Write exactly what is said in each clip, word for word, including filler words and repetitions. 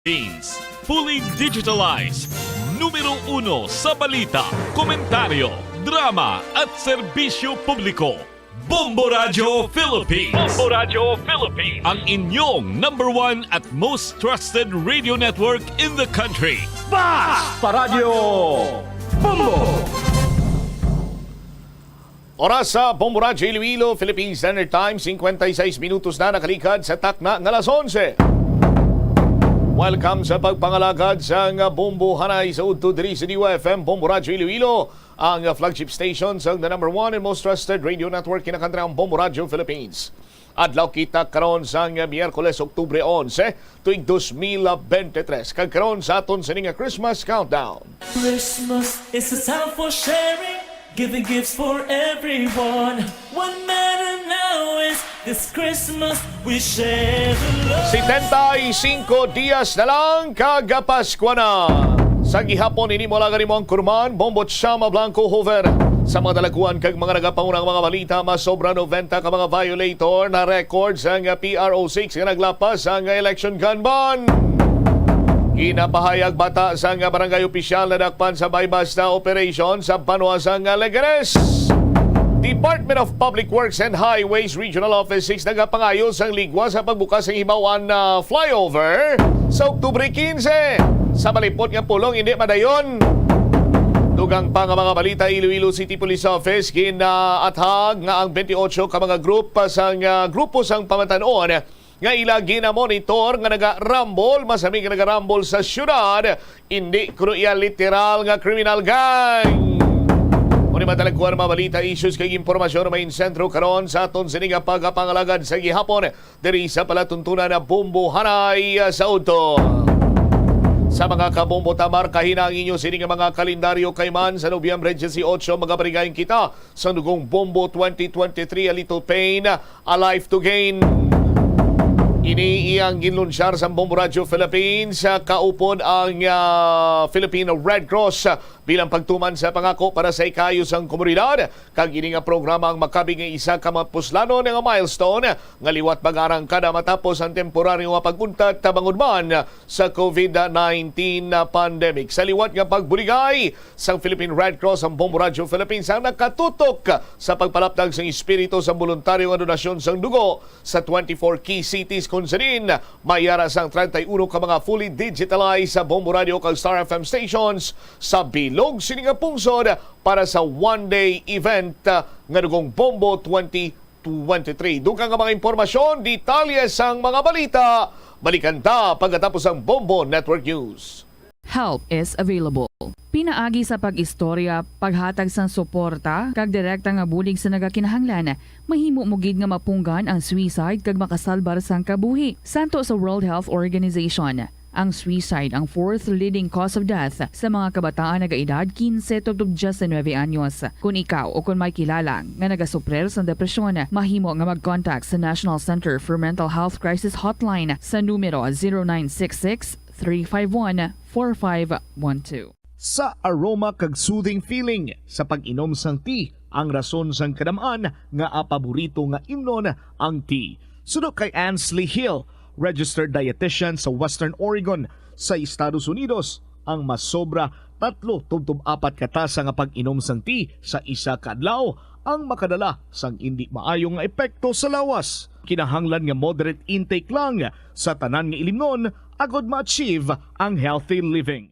Philippines. Fully digitalized. Numero uno sa balita, komentaryo, drama, at serbisyo publiko. Bombo Radio Philippines. Bombo Radio Philippines. Ang inyong number one at most trusted radio network in the country. Basta Radyo Bombo! Oras sa Bombo Radyo Iloilo, Philippine Standard Time, cincuenta y seis minutos na nakalikad sa takna nga alas onse. Welcome sa pagpangalagad sa nga Bombo Hanay sa udto diri sa D Y F M, Bombo Radyo Iloilo, ang flagship station sa the number one and most trusted radio network kinakantara ang Bombo Radyo Philippines. Adlaw kita karon sang Miyerkules, Oktubre onse, tuig dos mil bente tres. Kag karon sa aton sini nga Christmas countdown. Christmas is a time for sharing, giving gifts for everyone. What matter now is this Christmas we share the love. Setenta y cinco dias na lang kag Paskwa na. Sa gihapon ini mo lang mo ang kurman, Bombo Chama Blanco Hover. Sa mga dalaguan kag mga nagapaunang mga balita, masobra noventa ka mga violator na record sang P R O six nga naglapas sang election gun ban. Ginapahayag bata sang barangay opisyal na dakpan sa Bay Basta operation sa banwa sang Leganes. Department of Public Works and Highways Regional Office six nagapangayo sang ligwa sa pagbukas sang Hibaw-an na flyover sa Oktubre quince. Sa malipot nga pulong, hindi madayon. Dugang pa nga mga balita, Iloilo City Police Office ginaathag nga ang twenty-eight ka mga group sang, ah, grupo sang pamatanon nga ila ginamonitor nga nagarambol, masami nga nagarambol sa syudad, hindi kuno iya literal nga criminal gang. Mao ni madalagkuan mga balita, issues kag impormasyon nga may sentro karon sa aton sini nga pagpangalagad sa gihapon diri sa palatuntunan na Bombo Hanay, ah, sa udto. Sa mga kabombo, tamar kahina ang inyo sini nga mga kalendaryo kay man sa Nobyembre dieciocho, magabarigay kita sa dugong Bombo twenty twenty-three, A Little Pain, A Life to Gain. Ini iyang ginlunsyar sa Bombo Radio Philippines, ah, kaupod ang, ah, Philippine Red Cross, ah, bilang pagtuman sa pangako para sa ikaayo sang komunidad. Kag ini nga programa ang makabig nga isa ka mapuslanon nga milestone nga liwat mag-arangkada matapos ang temporaryo nga pag-untat bangod man sa COVID nineteen pandemic. Sa liwat nga pagbuligay, sang Philippine Red Cross ang Bombo Radio Philippines ang nakatutok sa pagpalapdag sang espiritu sa boluntaryo nga donasyon sang dugo sa twenty-four key cities, kon sa diin may ara sang treinta y uno ka mga fully digitalized sa Bombo Radio kag Star F M stations sa bilog sini nga pungsod para sa one-day event, ah, nga dugong Bombo twenty twenty-three. Dugang nga mga impormasyon, detalye sang mga balita, balikan ta pagkatapos ang Bombo Network News. Help is available. Pinaagi sa pag-istorya, paghatag sang suporta, kag direkta nga bulig sa nagakinahanglan, mahimo mo gid nga mapunggan ang suicide kag makasalbar sang kabuhi. Santo sa World Health Organization, ang suicide ang fourth leading cause of death sa mga kabataan nagaedad quince tubtob diyes nuebe anyos. Kon ikaw o kon may kilala nga nagasuprir sang depresyon, mahimo nga mag-contact sa National Center for Mental Health Crisis Hotline sa numero zero nine six six, three five one, four five one two. Sa aroma kag soothing feeling sa pag-inom sang tea ang rason sang kadam-an nga paborito nga imnon ang tea. Suno kay Ansley Hill, registered dietitian sa Western Oregon sa Estados Unidos, ang masobra tatlo tubtob apat ka tasa nga pag-inom sang tea sa isa ka adlaw ang makadala sang indi maayo nga epekto sa lawas. Kinahanglan nga moderate intake lang sa tanan nga ilimnon agod ma-achieve ang healthy living.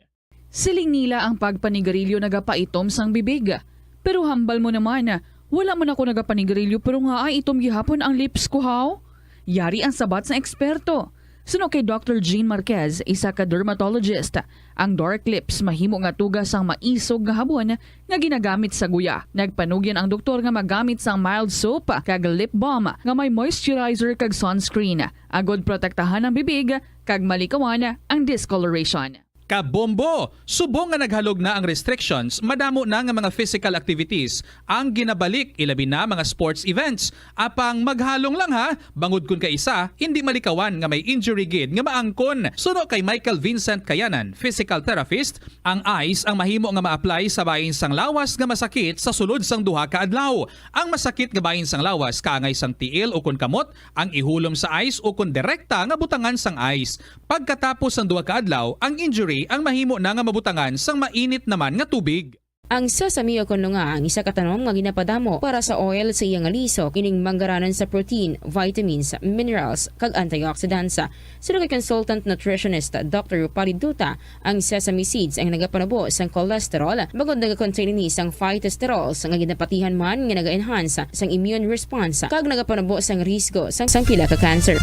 Siling nila ang pagpanigarilyo nagapaitom sang bibig. Pero hambal mo naman, wala man ako nagapanigarilyo pero ngaa itom gihapon ang lips ko, haw? Yari ang sabat sang eksperto. Suno kay Doctor Jean Marquez, isa ka dermatologist, ang dark lips mahimo nga tuga sang maisog nga habon nga ginagamit sa guya. Nagpanugyan ang doktor nga magamit sang mild soap kag lip balm nga may moisturizer kag sunscreen, agod protektahan ang bibig kag malikawan ang discoloration. Kabombo! Subong nga naghalog na ang restrictions, madamo na nga mga physical activities ang ginabalik, ilabi na mga sports events. Apang maghalong lang ha, bangod kun kaisa, hindi malikawan nga may injury gid nga maangkon. Suno kay Michael Vincent Kayanan, physical therapist, ang ice ang mahimo nga ma-apply sa bahin sang lawas nga masakit sa sulod sang duha ka adlaw. Ang masakit nga bahin sang lawas kaangay sang tiil ukon kamot ang ihulom sa ice ukon direkta nga butangan sang ice. Pagkatapos sang duha ka adlaw, ang injury ang mahimo na nga mabutangan sang mainit naman nga tubig. Ang sesame o kon lunga ang isa ka tanom nga ginapadamo para sa oil sa iya nga lisok, ining manggaranon sa protein, vitamins, minerals, kag antioxidants. Suno kay consultant nutritionist Doctor Rupali Duta, ang sesame seeds ang nagapanubo sang cholesterol, bangod nagakontain ini sang phytosterols nga ginapatihan man nga naga-enhance sang immune response kag nagapanubo sang risgo sang, sang pila ka cancer.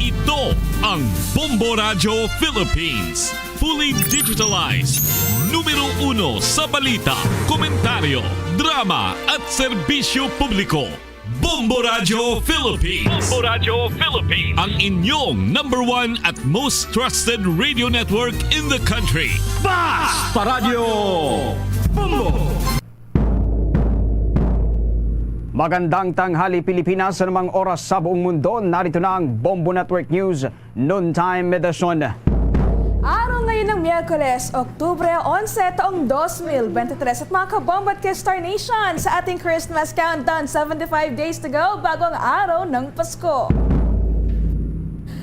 Ito ang Bombo Radyo Philippines. Fully digitalized. Numero uno sa balita, komentaryo, drama, at serbisyo publiko. Bombo Radyo Philippines. Bombo Radyo Philippines. Ang inyong number one at most trusted radio network in the country. Basta Radyo Bombo! Magandang tanghali, Pilipinas, sa anumang oras sa buong mundo. Narito na ang Bombo Network News Noontime Edition. Araw ngayon ng Miyerkules, Oktubre onse, taong dos mil bente tres. At mga kabombo at ka-Star Nation, sa ating Christmas countdown, seventy-five days to go, bagong araw ng Pasko.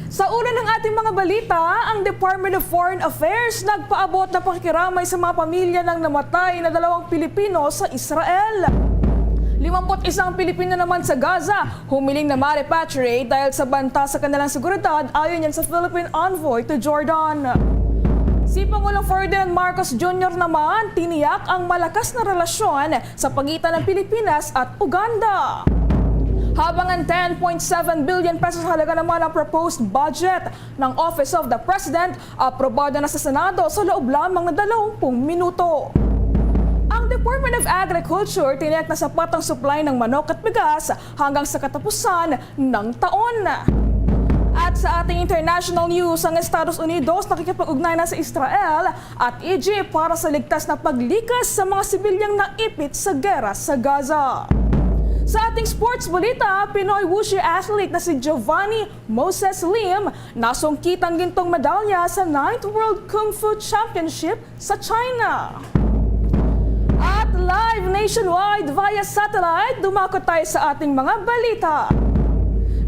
Sa una ng ating mga balita, ang Department of Foreign Affairs nagpaabot ng pakikiramay sa mga pamilya ng namatay na dalawang Pilipino sa Israel. Limampu't isang Pilipino naman sa Gaza humiling na ma-repatriate dahil sa banta sa kanilang seguridad, ayon yan sa Philippine envoy to Jordan. Si Pangulong Ferdinand Marcos Junior naman tiniyak ang malakas na relasyon sa pagitan ng Pilipinas at Uganda. Habang ang ten point seven billion pesos halaga naman ang proposed budget ng Office of the President, aprobado na sa Senado sa loob lamang ng dalawang minuto. Ang Department of Agriculture tiniyak na sapat ang supply ng manok at bigas hanggang sa katapusan ng taon. At sa ating international news, ang Estados Unidos nakikipag-ugnayan na sa Israel at Egypt para sa ligtas na paglikas sa mga sibilyang naipit sa gera sa Gaza. Sa ating sports balita, Pinoy wushu athlete na si Giovanni Moses Lim nasungkit ang gintong medalya sa ninth World Kung Fu Championship sa China. At live nationwide via satellite, dumakot tayo sa ating mga balita.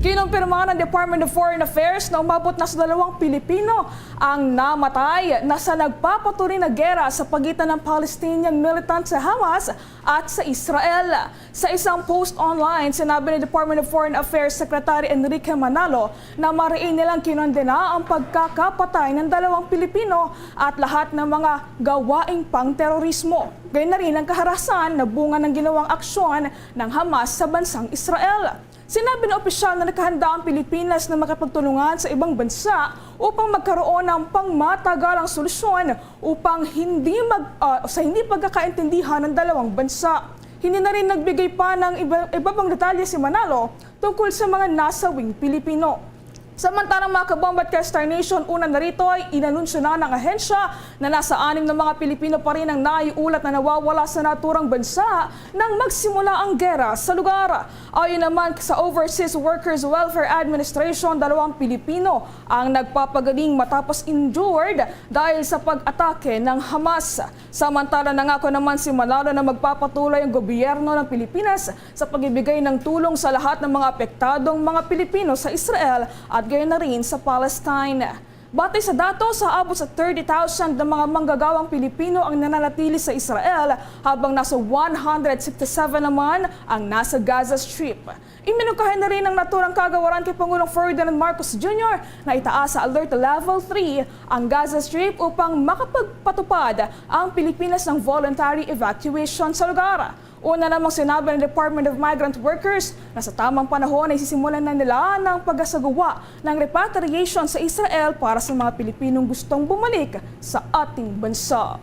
Kinumpirma ng Department of Foreign Affairs na umabot na sa dalawang Pilipino ang namatay na sa nagpapatuloy na gera sa pagitan ng Palestinian militant sa Hamas at sa Israel. Sa isang post online, sinabi ni Department of Foreign Affairs Secretary Enrique Manalo na mariin nilang kinondena ang pagkakapatay ng dalawang Pilipino at lahat ng mga gawaing pangterorismo. Gayon na rin ang kaharasan na bunga ng ginawang aksyon ng Hamas sa bansang Israel. Sinabi ng opisyal na nakahanda ang Pilipinas na makipagtulungan sa ibang bansa upang magkaroon ng pangmatagalang solusyon upang hindi mag-, ah, sa hindi pagkakaintindihan ng dalawang bansa. Hindi na rin nagbigay pa ng iba, iba pang detalye si Manalo tungkol sa mga nasawing Pilipino. Samantalang, mga kabombo at ka-Star Nation, una na rito ay inanunsyo na ng ahensya na nasa anim na mga Pilipino pa rin ang naiulat na nawawala sa naturang bansa nang magsimula ang gera sa lugar. Ayon naman sa Overseas Workers Welfare Administration, dalawang Pilipino ang nagpapagaling matapos injured dahil sa pag-atake ng Hamas. Samantala, nangako naman si Manalo na magpapatuloy ang gobyerno ng Pilipinas sa pagbibigay ng tulong sa lahat ng mga apektadong mga Pilipino sa Israel at gayon na rin sa Palestine. Batay sa datos, aabot sa thirty thousand na mga manggagawang Pilipino ang nananatili sa Israel, habang nasa one hundred sixty-seven naman ang nasa Gaza Strip. Iminungkahi na rin ng naturang kagawaran kay Pangulong Ferdinand Marcos Junior na itaas sa Alert Level three ang Gaza Strip upang makapagpatupad ang Pilipinas ng voluntary evacuation sa lugar. Una namang sinabi ng Department of Migrant Workers na sa tamang panahon ay sisimulan na nila ng pagasagawa ng repatriation sa Israel para sa mga Pilipinong gustong bumalik sa ating bansa.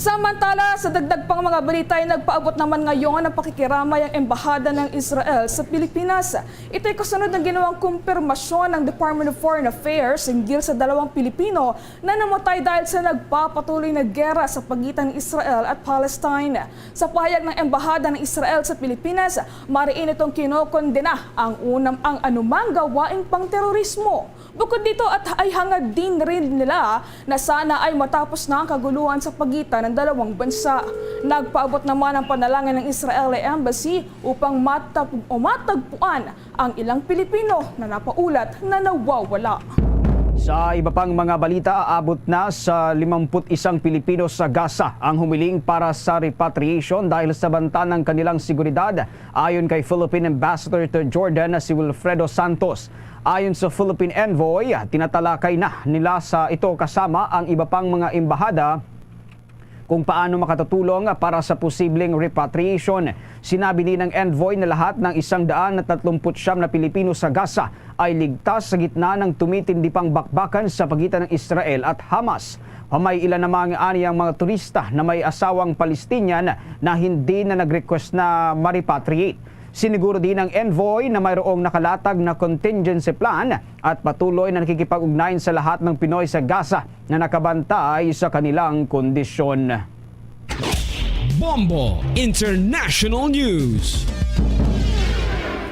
Samantala, sa dagdag pang mga balita ay nagpaabot naman ngayon ang pakikiramay ang Embahada ng Israel sa Pilipinas. Ito'y kasunod ng ginawang kumpirmasyon ng Department of Foreign Affairs hinggil sa dalawang Pilipino na namatay dahil sa nagpapatuloy na gera sa pagitan ng Israel at Palestine. Sa pahayag ng Embahada ng Israel sa Pilipinas, mariin itong kinokondena ang unang ang anumang gawaing pangterorismo. Bukod dito, at ay hangad din rin nila na sana ay matapos na ang kaguluhan sa pagitan ng dalawang bansa. Nagpaabot naman ang panalangin ng Israeli Embassy upang matap- o matagpuan ang ilang Pilipino na napaulat na nawawala. Sa iba pang mga balita, aabot na sa limampu't isang Pilipino sa Gaza ang humiling para sa repatriation dahil sa banta ng kanilang seguridad, ayon kay Philippine Ambassador to Jordan na si Wilfredo Santos. Ayon sa Philippine envoy, tinatalakay na nila sa ito kasama ang iba pang mga embahada kung paano makatutulong para sa posibleng repatriation. Sinabi ni ng envoy na lahat ng isang daan at tatlumpu't siyam na Pilipino sa Gaza ay ligtas sa gitna ng tumitindi pang bakbakan sa pagitan ng Israel at Hamas. May ilan namang aniyang mga turista na may asawang Palestinian na hindi na nag-request na ma-repatriate. Siniguro din ng envoy na mayroong nakalatag na contingency plan at patuloy na nakikipag-ugnayan sa lahat ng Pinoy sa Gaza na nakabantay sa kanilang kondisyon. Bombo International News.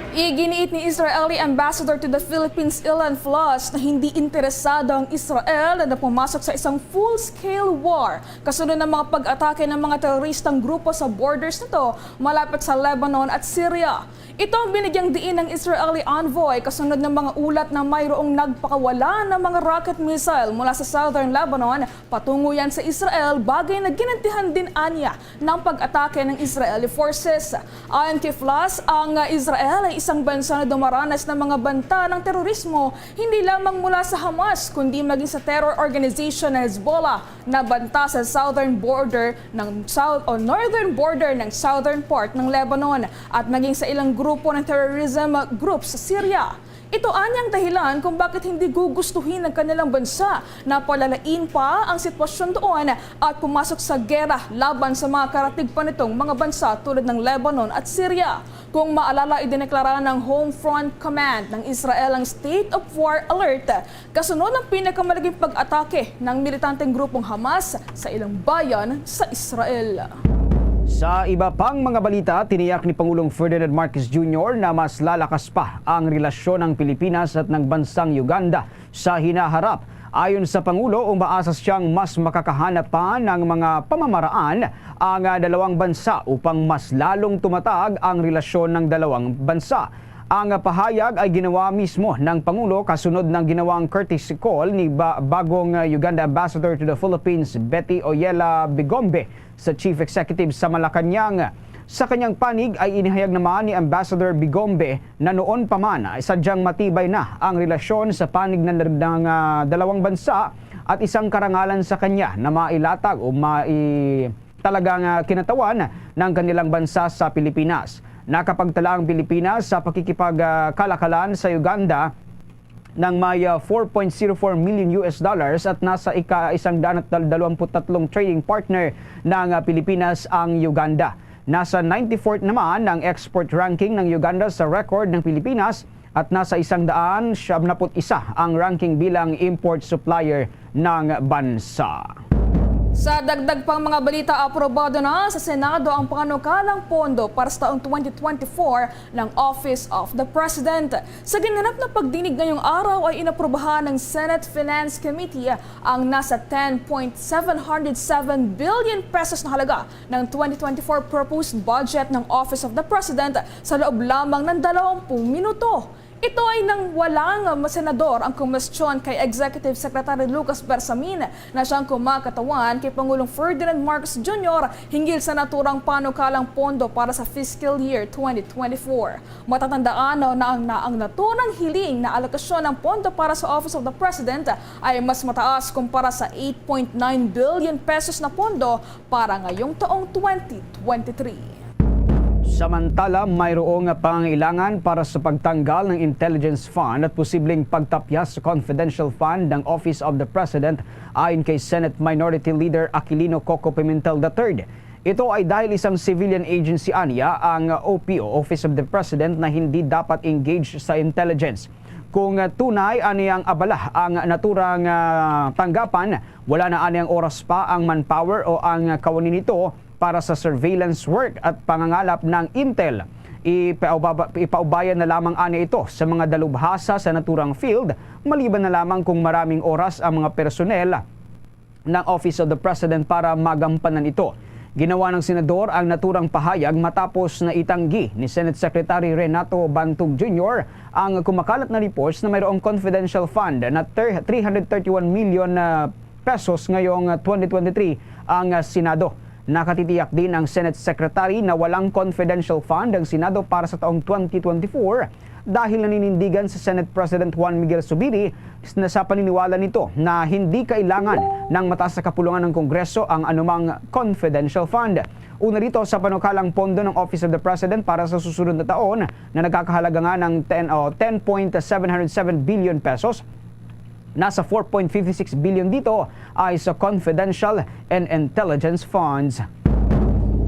Iginiit ni Israeli Ambassador to the Philippines Ilan Flaws na hindi interesado ang Israel na pumasok sa isang full-scale war kasunod ng mga pag-atake ng mga teroristang grupo sa borders nito malapit sa Lebanon at Syria. Ito ang binigyang diin ng Israeli envoy kasunod ng mga ulat na mayroong nagpakawala ng mga rocket missile mula sa southern Lebanon patungo yan sa Israel, bagay na ginantihan din anya ng pag-atake ng Israeli forces. Ayon kay Flas, ang Israel ay isang bansa na dumaranas ng mga banta ng terorismo hindi lamang mula sa Hamas kundi maging sa terror organization na Hezbollah na banta sa southern border ng south o northern border ng southern part ng Lebanon at maging sa ilang grupo ng terrorism group sa Syria. Ito anyang dahilan kung bakit hindi gugustuhin ng kanilang bansa na palalain pa ang sitwasyon doon at pumasok sa gera laban sa mga karatig pa nitong mga bansa tulad ng Lebanon at Syria. Kung maalala, idineklara ng Home Front Command ng Israel ang state of war alert kasunod ng pinakamalaging pag-atake ng militanteng grupong Hamas sa ilang bayan sa Israel. Sa iba pang mga balita, tiniyak ni Pangulong Ferdinand Marcos Junior na mas lalakas pa ang relasyon ng Pilipinas at ng bansang Uganda sa hinaharap. Ayon sa Pangulo, umaasa siyang mas makakahanap pa ng mga pamamaraan ang dalawang bansa upang mas lalong tumatag ang relasyon ng dalawang bansa. Ang pahayag ay ginawa mismo ng Pangulo kasunod ng ginawang courtesy call ni ba- bagong Uganda Ambassador to the Philippines, Betty Oyella Bigombe, sa Chief Executive sa Malacañang. Sa kanyang panig ay inihayag naman ni Ambassador Bigombe na noon pa man ay sadyang matibay na ang relasyon sa panig ng, ng, ah, dalawang bansa at isang karangalan sa kanya na mailatag o mai talagang ah, kinatawan ng kanilang bansa sa Pilipinas. Nakapagtala ang Pilipinas sa pakikipagkalakalan sa Uganda ng may ah, four point zero four million U S dollars at nasa ika isang daan at dal- dalawamput tatlong trading partner ng ah, Pilipinas ang Uganda. Nasa ninety-fourth naman ang export ranking ng Uganda sa record ng Pilipinas at nasa isang daan siyam naput isa ang ranking bilang import supplier ng bansa. Sa dagdag pang mga balita, aprobado na sa Senado ang panukalang pondo para sa taong twenty twenty-four ng Office of the President. Sa ginanap na pagdinig ngayong araw ay inaprubahan ng Senate Finance Committee ang nasa ten point seven hundred seven billion pesos na halaga ng twenty twenty-four proposed budget ng Office of the President sa loob lamang ng dalawampung minuto. Ito ay nang walang senador ang kumestyon kay Executive Secretary Lucas Bersamin na siyang kumakatawan kay Pangulong Ferdinand Marcos Junior hinggil sa naturang panukalang pondo para sa fiscal year twenty twenty-four. Matatandaan na ang, na ang naturang hiling na alokasyon ng pondo para sa Office of the President ay mas mataas kumpara sa eight point nine billion pesos na pondo para ngayong taong twenty twenty-three. Samantala, mayroong pangangailangan para sa pagtanggal ng intelligence fund at posibleng pagtapyas sa confidential fund ng Office of the President, ayon kay Senate Minority Leader Aquilino Coco Pimentel the third. Ito ay dahil isang civilian agency anya ang O P O, Office of the President, na hindi dapat engage sa intelligence. Kung tunay aniyang abala ang naturang, ah, tanggapan, wala na aniyang oras pa ang manpower o ang kawani nito para sa surveillance work at pangangalap ng intel. Ipaubaba-, ipaubaya na lamang ani ito sa mga dalubhasa sa naturang field, maliban na lamang kung maraming oras ang mga personnel ng Office of the President para magampanan ito. Ginawa ng senador ang naturang pahayag matapos na itanggi ni Senate Secretary Renato Bantog Junior ang kumakalat na reports na mayroong confidential fund na ter-, three hundred thirty-one million, ah, pesos ngayong, ah, twenty twenty-three ang, ah, Senado. Nakatitiyak din ang Senate Secretary na walang confidential fund ang Senado para sa taong twenty twenty-four dahil naninindigan si Senate President Juan Miguel Zubiri na sa paniniwala nito na hindi kailangan ng mataas na kapulungan ng Kongreso ang anumang confidential fund. Una dito sa panukalang pondo ng Office of the President para sa susunod na taon na nagkakahalaga nga ng ten, o ten point seven hundred seven billion pesos, nasa four point fifty six billion dito ay sa confidential and intelligence funds.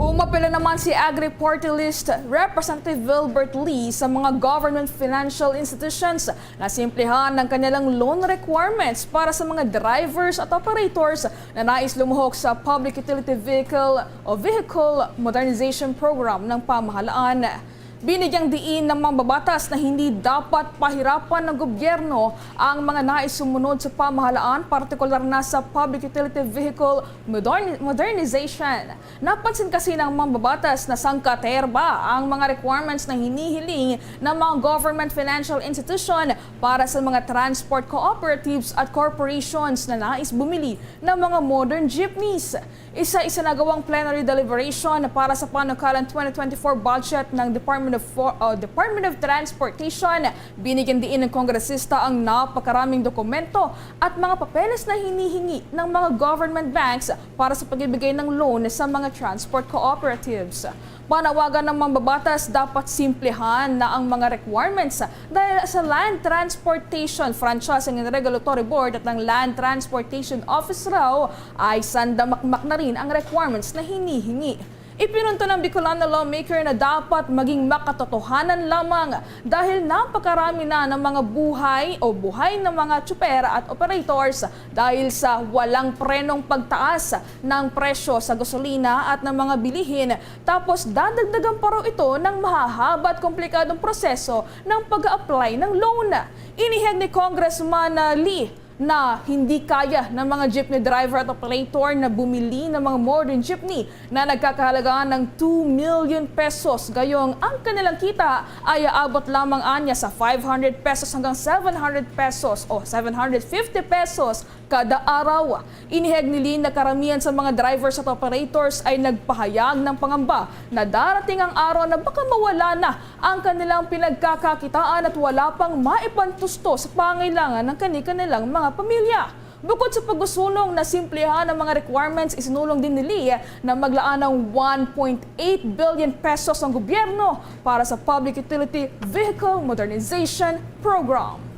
Umapela naman si Agri Party List Representative Wilbert Lee sa mga government financial institutions na simplihan ang kanilang loan requirements para sa mga drivers at operators na nais lumuhok sa Public Utility Vehicle o Vehicle Modernization Program ng pamahalaan. Binigyang diin ng mambabatas na hindi dapat pahirapan ng gobyerno ang mga nais sumunod sa pamahalaan, partikular na sa Public Utility Vehicle Modern-, Modernization. Napansin kasi ng mambabatas na sangkaterba ang mga requirements na hinihiling ng mga government financial institution para sa mga transport cooperatives at corporations na nais bumili ng mga modern jeepneys. Isa isinagawang plenary deliberation para sa panukalang twenty twenty-four budget ng Department of For-, uh, Department of Transportation, binigyan diin ng kongresista ang napakaraming dokumento at mga papeles na hinihingi ng mga government banks para sa pagbibigay ng loan sa mga transport cooperatives. Panawagan ng mambabatas, dapat simplehan na ang mga requirements dahil sa Land Transportation Franchising and Regulatory Board at ng Land Transportation Office raw ay sandamakmak na rin ang requirements na hinihingi. Ipinunto ng Bicolano lawmaker na dapat maging makatotohanan lamang dahil napakarami na ng mga buhay o buhay ng mga tsuper at operators dahil sa walang prenong pagtaas ng presyo sa gasolina at ng mga bilihin, tapos dadagdagan pa raw ito ng mahahaba at komplikadong proseso ng pag-apply ng loan. Inihayag ni Congressman, ah, Lee na hindi kaya ng mga jeepney driver at operator na bumili ng mga modern jeepney na nagkakahalaga ng two million pesos, gayong ang kanilang kita ay aabot lamang anya sa five hundred pesos hanggang seven hundred pesos o seven hundred fifty pesos kada araw. Inihayag ni Lee na karamihan sa mga drivers at operators ay nagpahayag ng pangamba na darating ang araw na baka mawala na ang kanilang pinagkakakitaan at wala pang maipantusto sa pangailangan ng kani-kanilang mga pamilya. Bukod sa pagsusunog na simplehan ang mga requirements, isinulong din ni Lee na maglaan ng one point eight billion pesos ang gobyerno para sa Public Utility Vehicle Modernization Program.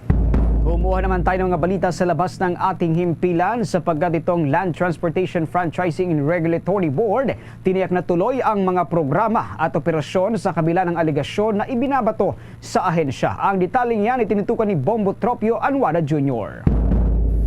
Kumuha naman tayo ng mga balita sa labas ng ating himpilan, sapagkat itong Land Transportation Franchising and Regulatory Board, tiniyak na tuloy ang mga programa at operasyon sa kabila ng alegasyon na ibinabato sa ahensya. Ang detalye niyan itinutukan ni Bombo Tropio Anwada Junior.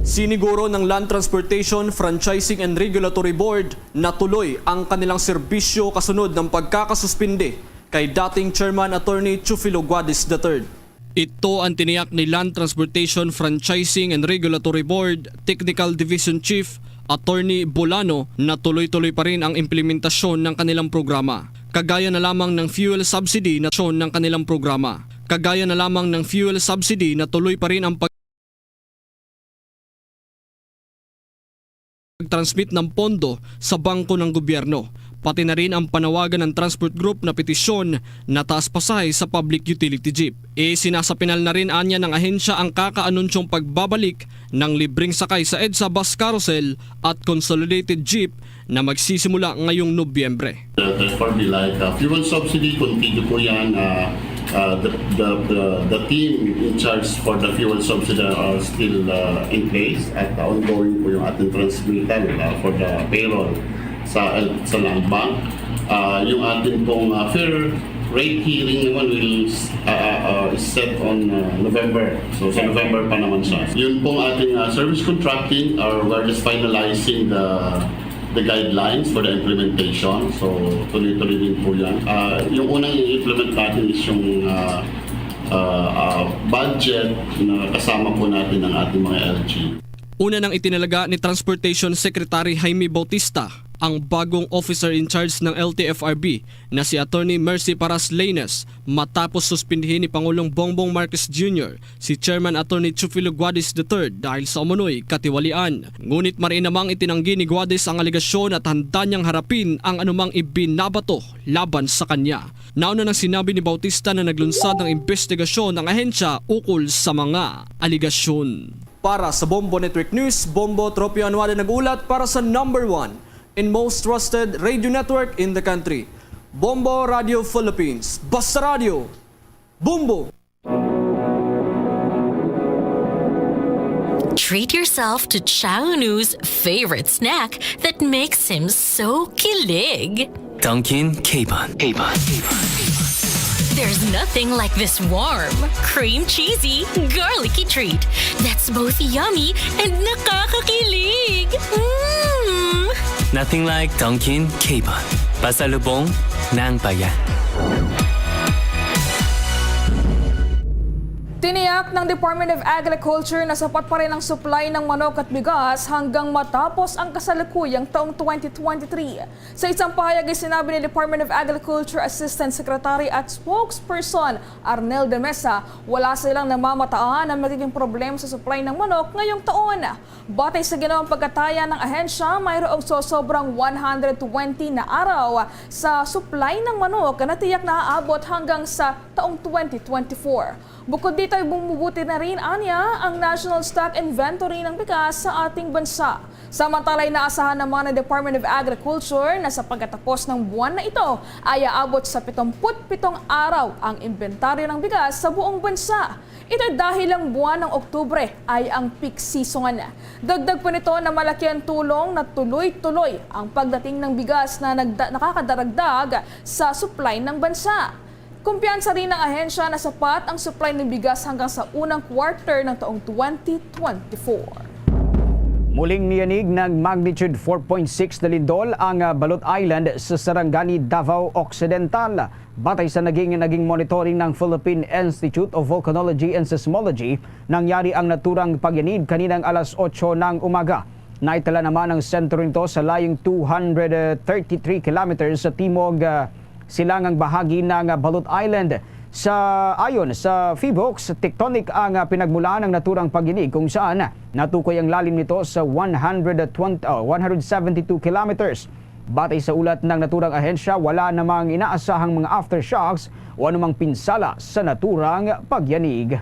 Siniguro ng Land Transportation Franchising and Regulatory Board na tuloy ang kanilang serbisyo kasunod ng pagkakasuspindi kay dating Chairman Attorney Teofilo Guadis the third. Ito ang tiniyak ni Land Transportation Franchising and Regulatory Board Technical Division Chief Attorney Bolano na tuloy-tuloy pa rin ang implementasyon ng kanilang programa. Kagaya na lamang ng fuel subsidy na ng kanilang programa. Kagaya na lamang ng fuel subsidy na tuloy pa rin ang pag- pag-transmit ng pondo sa bangko ng gobyerno. pati na rin ang panawagan ng transport group na petisyon na taas pasahe sa public utility jeep. Isinasapinal na rin anya ng ahensya ang kakaanunsyong pagbabalik ng libreng sakay sa EDSA bus carousel at consolidated jeep na magsisimula ngayong Nobyembre. There's probably like, uh, fuel subsidy, continue po yan. Uh, uh, the, the, the, the team in charge for the fuel subsidy are still, uh, in place at ongoing po yung ating transmittal, uh, for the payroll sa, sa Land Bank. Uh, yung ating pong, uh, fair rate hearing naman will, uh, uh, uh, is set on, uh, November. So, sa November pa naman siya. Yun pong ating, uh, service contracting, uh, we're just finalizing the the guidelines for the implementation. So, tuloy-tuloy din po yan. Ah, yung unang i-implement natin is yung, ah, ah, ah, budget na kasama po natin ang ating mga L G. Una nang itinalaga ni Transportation Secretary Jaime Bautista ang bagong officer in charge ng L T F R B na si Attorney Mercy Paras Laines matapos suspindihin ni Pangulong Bongbong Marcos Junior si Chairman Attorney Teofilo Guadis the third dahil sa umunoy katiwalian. Ngunit mariin namang itinanggi ni Guadis ang alegasyon at handa niyang harapin ang anumang ibinabato laban sa kanya. Nauna nang sinabi ni Bautista na naglunsad ng imbestigasyon ang ahensya ukol sa mga alegasyon. Para sa Bombo Network News, Bombo Tropio Anuada nag-ulat para sa number one and most trusted radio network in the country, Bombo Radio Philippines. Basta Radio, Bombo! Treat yourself to Chaunu's favorite snack that makes him so kilig. Dunkin' Capon. Capon. There's nothing like this warm, cream cheesy, garlicky treat that's both yummy and nakakakilig. Mm! Nothing like Dunkin' Capon. Pasalubong ng bayan. Tiniyak ng Department of Agriculture na sapat pa rin ang supply ng manok at bigas hanggang matapos ang kasalukuyang taong twenty twenty-three. Sa isang pahayag ay sinabi ni Department of Agriculture Assistant Secretary at Spokesperson Arnel de Mesa, wala silang namamataan na magiging problema sa supply ng manok ngayong taon. Batay sa ginawang pagkataya ng ahensya, mayroong sosobrang one hundred twenty na araw sa supply ng manok na tiyak na aabot hanggang sa taong twenty twenty-four. Bukod dito ay bumubuti na rin anya ang national stock inventory ng bigas sa ating bansa. Samantala, inaasahan naman ng Department of Agriculture na sa pagkatapos ng buwan na ito ay aabot sa pitong put pitong araw ang inventaryo ng bigas sa buong bansa. Ito dahil ang buwan ng Oktubre ay ang peak season. Dagdag pa nito na malaki ang tulong na tuloy-tuloy ang pagdating ng bigas na nagda- nakakadaragdag sa supply ng bansa. Kumpiyansa rin ng ahensya na sapat ang supply ng bigas hanggang sa unang quarter ng taong twenty twenty-four. Muling niyanig ng magnitude four point six na lindol ang, ah, Balot Island sa Sarangani, Davao Occidental. Batay sa naging, naging monitoring ng Philippine Institute of Volcanology and Seismology, nangyari ang naturang pagyanib kaninang alas otso ng umaga. Naitala naman ang sentro nito sa layong two hundred thirty-three kilometers sa timog, ah, silangang bahagi ng, ah, Balot Island. Sa, ayon sa PHIVOLCS, tectonic ang, ah, pinagmulan ng naturang pagyanib kung saan natukoy ang lalim nito sa one hundred twenty, ah, one hundred seventy-two kilometers. Batay sa ulat ng naturang ahensya, wala namang inaasahang mga aftershocks o anumang pinsala sa naturang pagyanig.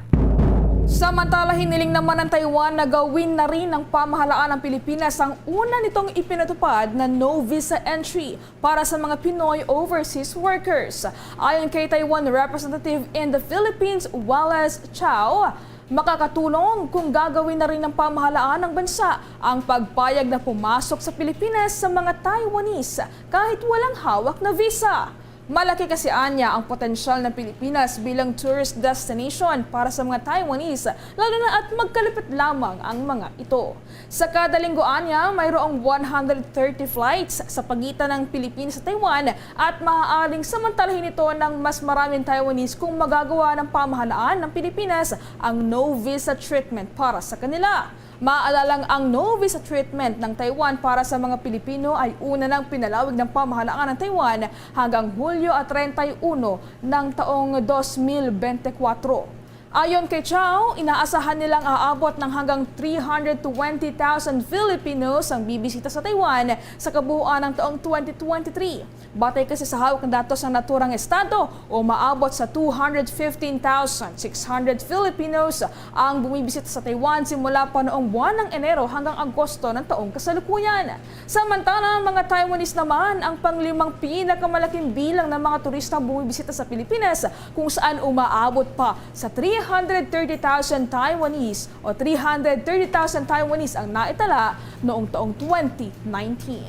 Samantala, hiniling naman ng Taiwan na gawin na rin ng pamahalaan ng Pilipinas ang una nitong ipinatupad na no visa entry para sa mga Pinoy overseas workers. Ayon kay Taiwan Representative in the Philippines, Wallace Chow, makakatulong kung gagawin na rin ng pamahalaan ng bansa ang pagpayag na pumasok sa Pilipinas sa mga Taiwanese kahit walang hawak na visa. Malaki kasi anya ang potensyal ng Pilipinas bilang tourist destination para sa mga Taiwanese, lalo na at magkalapit lamang ang mga ito. Sa kada linggo anya, mayroong one hundred thirty flights sa pagitan ng Pilipinas at Taiwan at maaaring samantalahin ito ng mas maraming Taiwanese kung magagawa ng pamahalaan ng Pilipinas ang no visa treatment para sa kanila. Maalalang ang no visa treatment ng Taiwan para sa mga Pilipino ay una nang pinalawig ng pamahalaan ng Taiwan hanggang Hulyo at treinta y uno ng taong dos mil bente kwatro. Ayon kay Chow, inaasahan nilang aabot ng hanggang three hundred twenty thousand Filipinos ang bibisita sa Taiwan sa kabuuan ng taong twenty twenty-three. Batay kasi sa hawak na datos ng naturang estado, umaabot sa two hundred fifteen thousand six hundred Filipinos ang bumibisita sa Taiwan simula pa noong buwan ng Enero hanggang Agosto ng taong kasalukuyan. Samantala, ang mga Taiwanese naman ang panglimang pinakamalaking bilang ng mga turistang bumibisita sa Pilipinas, kung saan umaabot pa sa three hundred thirty thousand Taiwanese o three hundred thirty thousand Taiwanese ang naitala noong taong twenty nineteen.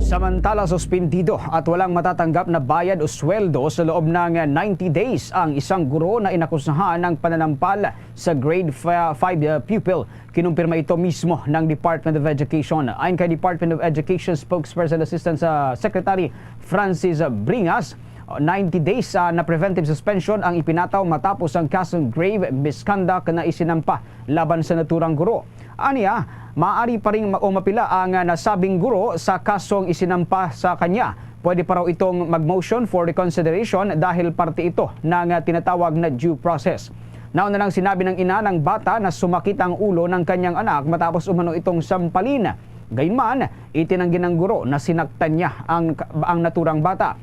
Samantala, suspindido at walang matatanggap na bayad o sweldo sa loob ng ninety days ang isang guro na inakusahan ng pananampal sa grade five pupil. Kinumpirma ito mismo ng Department of Education. Ayon kay Department of Education Spokesperson Assistant sa Secretary Francis Bringas, ninety days, ah, na preventive suspension ang ipinataw matapos ang kasong grave misconduct na isinampa laban sa naturang guro. Aniya, maaari pa rin ma-, o mapila ang, ah, nasabing guro sa kasong isinampa sa kanya. Pwede pa raw itong mag-motion for reconsideration dahil parte ito ng, ah, tinatawag na due process. Nauna nang sinabi ng ina ng bata na sumakit ang ulo ng kanyang anak matapos umano itong sampalin. Gayunman, itinanggi ng guro na sinaktan niya ang, ang naturang bata.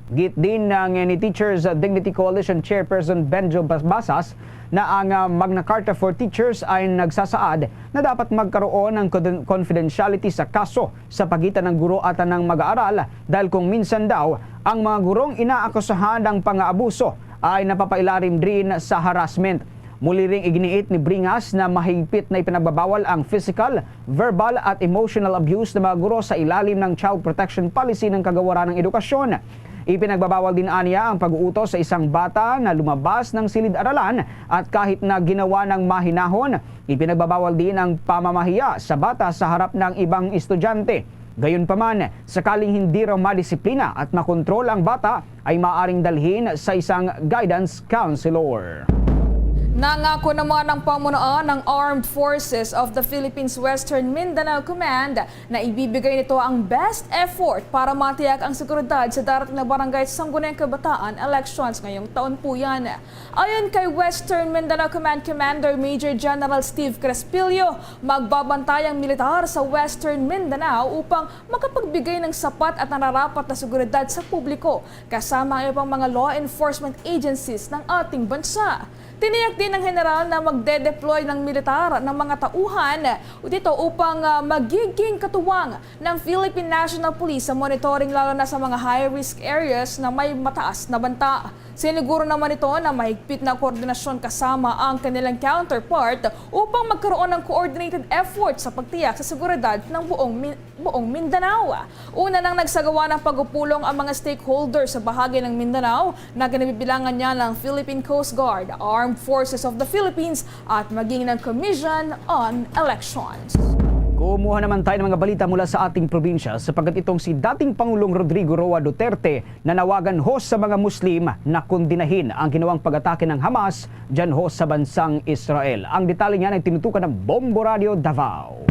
Giit din ng ni Teachers Dignity Coalition Chairperson Benjo Bas-, Basas na ang, ah, Magna Carta for Teachers ay nagsasaad na dapat magkaroon ng confiden-, confidentiality sa kaso sa pagitan ng guro at ng mag-aaral, dahil kung minsan daw, ang mga gurong inaakusahan ng pang-aabuso ay napapailarim rin sa harassment. Muli ring iginiit ni Bringas na mahigpit na ipinagbabawal ang physical, verbal at emotional abuse ng mga guro sa ilalim ng Child Protection Policy ng Kagawaran ng Edukasyon. Ipinagbabawal din aniya ang pag-uutos sa isang bata na lumabas ng silid-aralan at kahit na ginawa ng mahinahon. Ipinagbabawal din ang pamamahiya sa bata sa harap ng ibang estudyante. Gayunpaman, sakaling hindi raw madisiplina at makontrol ang bata, ay maaaring dalhin sa isang guidance counselor. Nangako naman ang pamunuan ng Armed Forces of the Philippines Western Mindanao Command na ibibigay nito ang best effort para matiyak ang seguridad sa darating na Barangay Sangguniang Kabataan elections ngayong taon po yan. Ayon kay Western Mindanao Command Commander Major General Steve Crespillo, magbabantay ang militar sa Western Mindanao upang makapagbigay ng sapat at nararapat na seguridad sa publiko, kasama ang iba pang mga law enforcement agencies ng ating bansa. Tiniyak din ng General na magde-deploy ng militar ng mga tauhan dito upang, ah, magiging katuwang ng Philippine National Police sa monitoring, lalo na sa mga high-risk areas na may mataas na banta. Siniguro naman ito na mahigpit na koordinasyon kasama ang kanilang counterpart upang magkaroon ng coordinated effort sa pagtiyak sa seguridad ng buong Min-, buong Mindanao. Una nang nagsagawa ng pagpupulong ang mga stakeholder sa bahagi ng Mindanao na kinabibilangan niya ng Philippine Coast Guard, Armed Forces of the Philippines at maging ng Commission on Elections. Kumuha naman tayo ng mga balita mula sa ating probinsya, sapagkat itong si dating Pangulong Rodrigo Roa Duterte nanawagan ho sa mga Muslim na kondinahin ang ginawang pag-atake ng Hamas dyan ho sa bansang Israel. Ang detalye niyan ay tinutukan ng Bombo Radio Davao.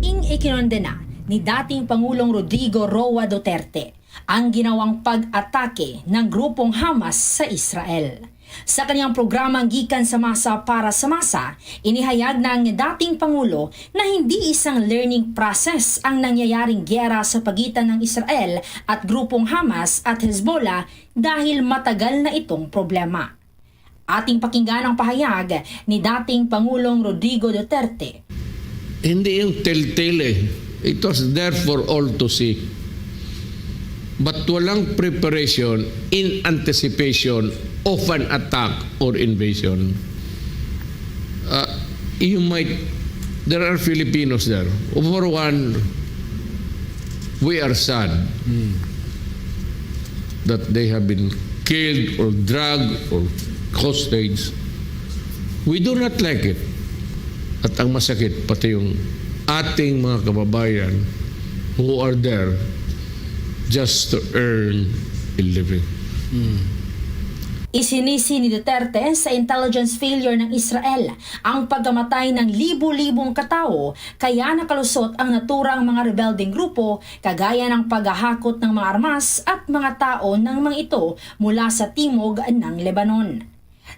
Ikinondena ni dating Pangulong Rodrigo Roa Duterte ang ginawang pag-atake ng grupong Hamas sa Israel. Sa kanyang programang Gikan sa Masa para sa Masa, inihayag ng dating Pangulo na hindi isang learning process ang nangyayaring giyera sa pagitan ng Israel at grupong Hamas at Hezbollah dahil matagal na itong problema. Ating pakinggan ang pahayag ni dating Pangulong Rodrigo Duterte. Hindi yung telltale eh. It was there for all to see. But walang preparation in anticipation of an attack or invasion. Uh, you might, there are Filipinos there. For one, we are sad that they have been killed or dragged or hostage. We do not like it. At ang masakit, pati yung ating mga kababayan who are there just to earn a living. Isinisi ni Duterte sa intelligence failure ng Israel ang pagkamatay ng libo-libong katao, kaya nakalusot ang naturang mga rebeldeng grupo, kagaya ng paghahakot ng mga armas at mga tao ng mga ito mula sa timog ng Lebanon.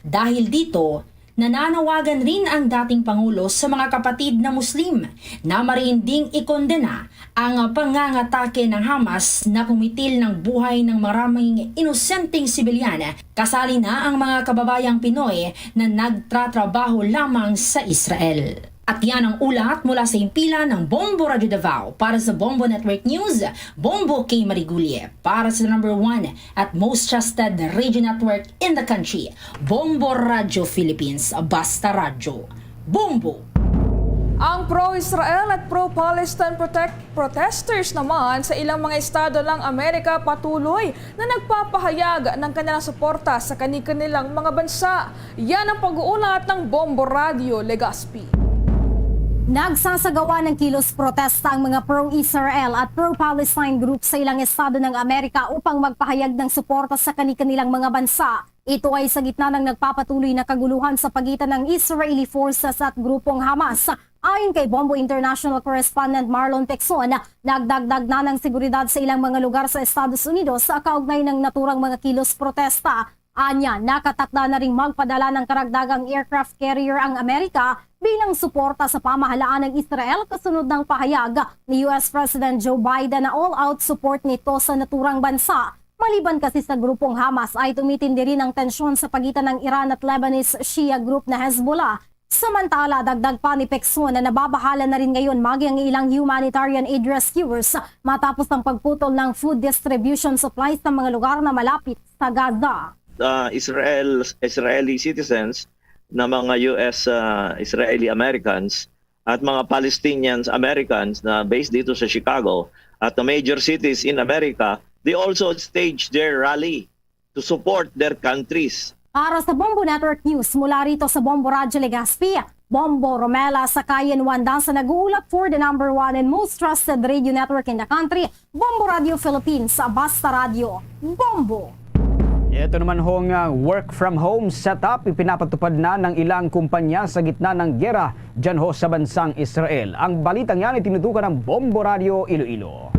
Dahil dito, nananawagan rin ang dating Pangulo sa mga kapatid na Muslim na mariin ding ikondena ang pangangatake ng Hamas na kumitil ng buhay ng maraming inosenteng sibilyan, kasali na ang mga kababayang Pinoy na nagtratrabaho lamang sa Israel. At yan ang ulat mula sa himpilan ng Bombo Radio Davao. Para sa Bombo Network News, Bombo K Marigulye. Para sa number one at most trusted radio network in the country, Bombo Radio Philippines. Basta Radyo, Bombo! Ang pro-Israel at pro-Palestine protect-, protesters naman sa ilang mga estado ng Amerika patuloy na nagpapahayag ng kanilang suporta sa kani-kanilang mga bansa. Yan ang pag-uulat ng Bombo Radio Legazpi. Nagsasagawa ng kilos protesta ang mga pro-Israel at pro-Palestine groups sa ilang estado ng Amerika upang magpahayag ng suporta sa kani-kanilang mga bansa. Ito ay sa gitna ng nagpapatuloy na kaguluhan sa pagitan ng Israeli forces at grupong Hamas. Ayon kay Bombo International Correspondent Marlon Pexon, nagdagdag na ng seguridad sa ilang mga lugar sa Estados Unidos sa kaugnay ng naturang mga kilos protesta. Anya, nakatakda na ring magpadala ng karagdagang aircraft carrier ang Amerika bilang suporta sa pamahalaan ng Israel, kasunod ng pahayag ni U S President Joe Biden na all-out support nito sa naturang bansa. Maliban kasi sa grupong Hamas, ay tumitindi rin ang tensyon sa pagitan ng Iran at Lebanese Shia group na Hezbollah. Samantala, dagdag pa ni Pexon na nababahala na rin ngayon magi ang ilang humanitarian aid rescuers matapos ang pagputol ng food distribution supplies sa mga lugar na malapit sa Gaza. uh, Israel Israeli citizens na mga U S uh, Israeli Americans at mga Palestinians Americans na based dito sa Chicago at the major cities in America, they also staged their rally to support their countries. Para sa Bombo Network News, mula rito sa Bombo Radyo Legazpi, Bombo Romela Sakayan Wanda sa nag-uulat for the number one and most trusted radio network in the country, Bombo Radio Philippines, Basta Radyo, Bombo! Ito naman ho nga work from home setup ipinapatupad na ng ilang kumpanya sa gitna ng gera dyan ho sa bansang Israel. Ang balitang yan ay tinutukan ng Bombo Radio Iloilo.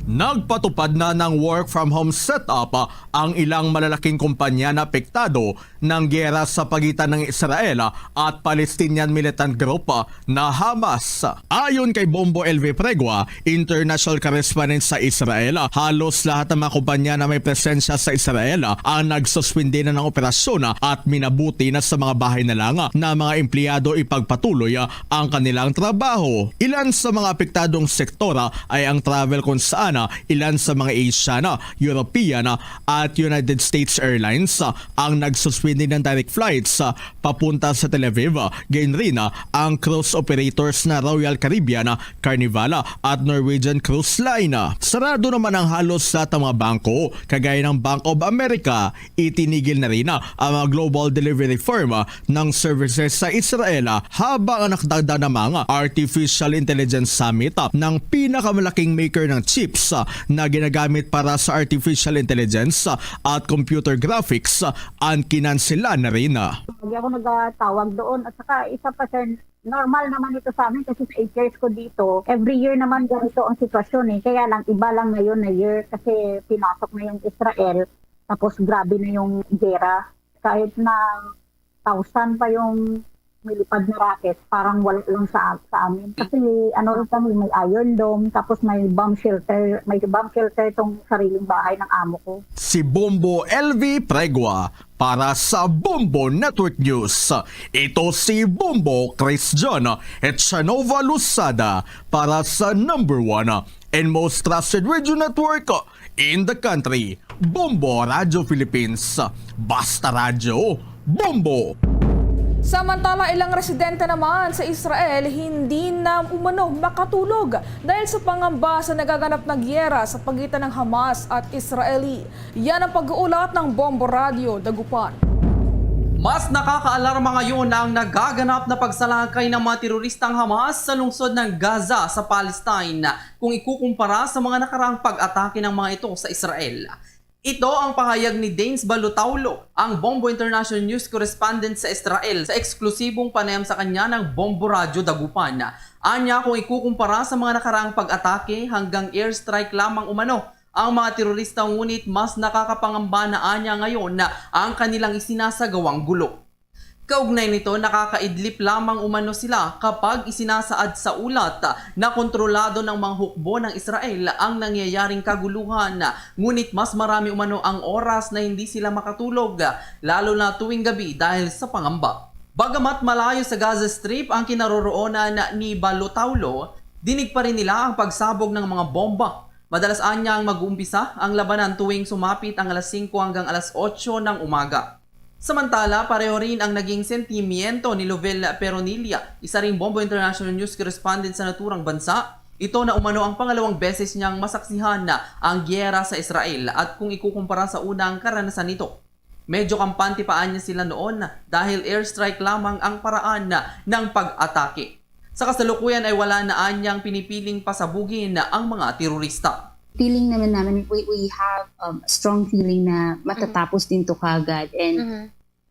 Nagpatupad na ng work from home setup ang ilang malalaking kumpanya na apektado ng gera sa pagitan ng Israel at Palestinian militant group na Hamas. Ayon kay Bombo L V Pregua, international correspondent sa Israel, halos lahat ng mga kumpanya na may presensya sa Israel ang nagsuspindi na ng operasyon at minabuti na sa mga bahay na lang na mga empleyado ipagpatuloy ang kanilang trabaho. Ilan sa mga apektadong sektor ay ang travel, kung saan ilan sa mga Asian, European at United States Airlines ang nagsuspindi ng direct flights papunta sa Tel Aviv, gayon rin ang cruise operators na Royal Caribbean, Carnival at Norwegian Cruise Line. Sarado naman ang halos lahat ng mga bangko, kagaya ng Bank of America. Itinigil na rin ang mga global delivery firm ng services sa Israel, habang ang nakadagdag namang Artificial Intelligence Summit ng pinakamalaking maker ng chips na ginagamit para sa artificial intelligence at computer graphics, ang kinansela na rin. Lagi ako nagatawag doon. At saka isa pa, sir, normal naman ito sa amin kasi sa eight years ko dito, every year naman ganito ang sitwasyon eh. Kaya lang, iba lang ngayon na year kasi pinasok na yung Israel, tapos grabe na yung gera. Kahit na thousand pa yung milipad na rocket, parang wala lang sa, sa amin. Kasi ano rin kami, may Iron Dome, tapos may bomb shelter, may bomb shelter tong sariling bahay ng amo ko. Si Bombo L V Pregua para sa Bombo Network News. Ito si Bombo Chris John Echanova Losada para sa number one and most trusted radio network in the country, Bombo Radio Philippines. Basta Radyo, Bombo! Samantala, ilang residente naman sa Israel hindi na umano makatulog dahil sa pangamba sa nagaganap na giyera sa pagitan ng Hamas at Israeli. Yan ang pag-uulat ng Bombo Radio Dagupan. Mas nakakaalarma ngayon ang nagaganap na pagsalakay ng mga teroristang Hamas sa lungsod ng Gaza sa Palestine kung ikukumpara sa mga nakaraang pag-atake ng mga ito sa Israel. Ito ang pahayag ni Danes Balutaulo, ang Bombo International News Correspondent sa Israel, sa eksklusibong panayam sa kanya ng Bombo Radyo Dagupan. Anya, kung ikukumpara sa mga nakaraang pag-atake, hanggang airstrike lamang umano Ang mga terorista ngunit mas nakakapangamba na anya ngayon ang kanilang isinasagawang gulo. Kaugnay nito, nakakaidlip lamang umano sila kapag isinasaad sa ulat na kontrolado ng mga hukbo ng Israel ang nangyayaring kaguluhan, ngunit mas marami umano ang oras na hindi sila makatulog, lalo na tuwing gabi dahil sa pangamba. Bagamat malayo sa Gaza Strip ang kinaroroonan ni Balotaulo, dinig pa rin nila ang pagsabog ng mga bomba. Madalas anyang mag-uumpisa ang labanan tuwing sumapit ang alas singko hanggang alas otso ng umaga. Samantala, pareho rin ang naging sentimiento ni Lovell Peronilla, isa ring Bombo International News correspondent sa naturang bansa. Ito na umano ang pangalawang beses niyang masaksihan na ang giyera sa Israel at kung ikukumpara sa unang karanasan nito. Medyo kampante pa anya sila noon dahil airstrike lamang ang paraan ng pag-atake. Sa kasalukuyan ay wala na anyang pinipiling pasabugin ang mga terorista. Feeling naman namin, we, we have, um, a strong feeling na matatapos din to kagad. And Mhm.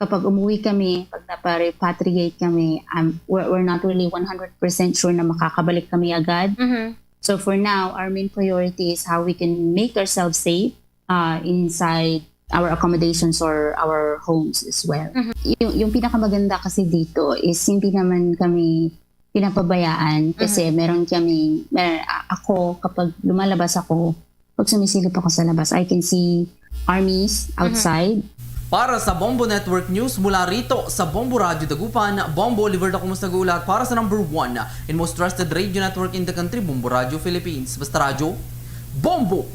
kapag umuwi kami, pag napa-repatriate kami, um, we're, we're not really one hundred percent sure na makakabalik kami agad. Mhm. So for now, our main priority is how we can make ourselves safe, uh, inside our accommodations or our homes as well. Mhm. Yung, yung pinakamaganda kasi dito is hindi naman kami pinapabayaan kasi Mhm. meron kami, mer-, a-, ako, kapag lumalabas ako, pag sumisilip ako sa labas, I can see armies Mhm. outside. Para sa Bombo Network News, mula rito sa Bombo Radyo Dagupan, Bombo Oliver Dacumus nag-uulat para sa number one and most trusted radio network in the country, Bombo Radyo Philippines. Basta Radyo, Bombo!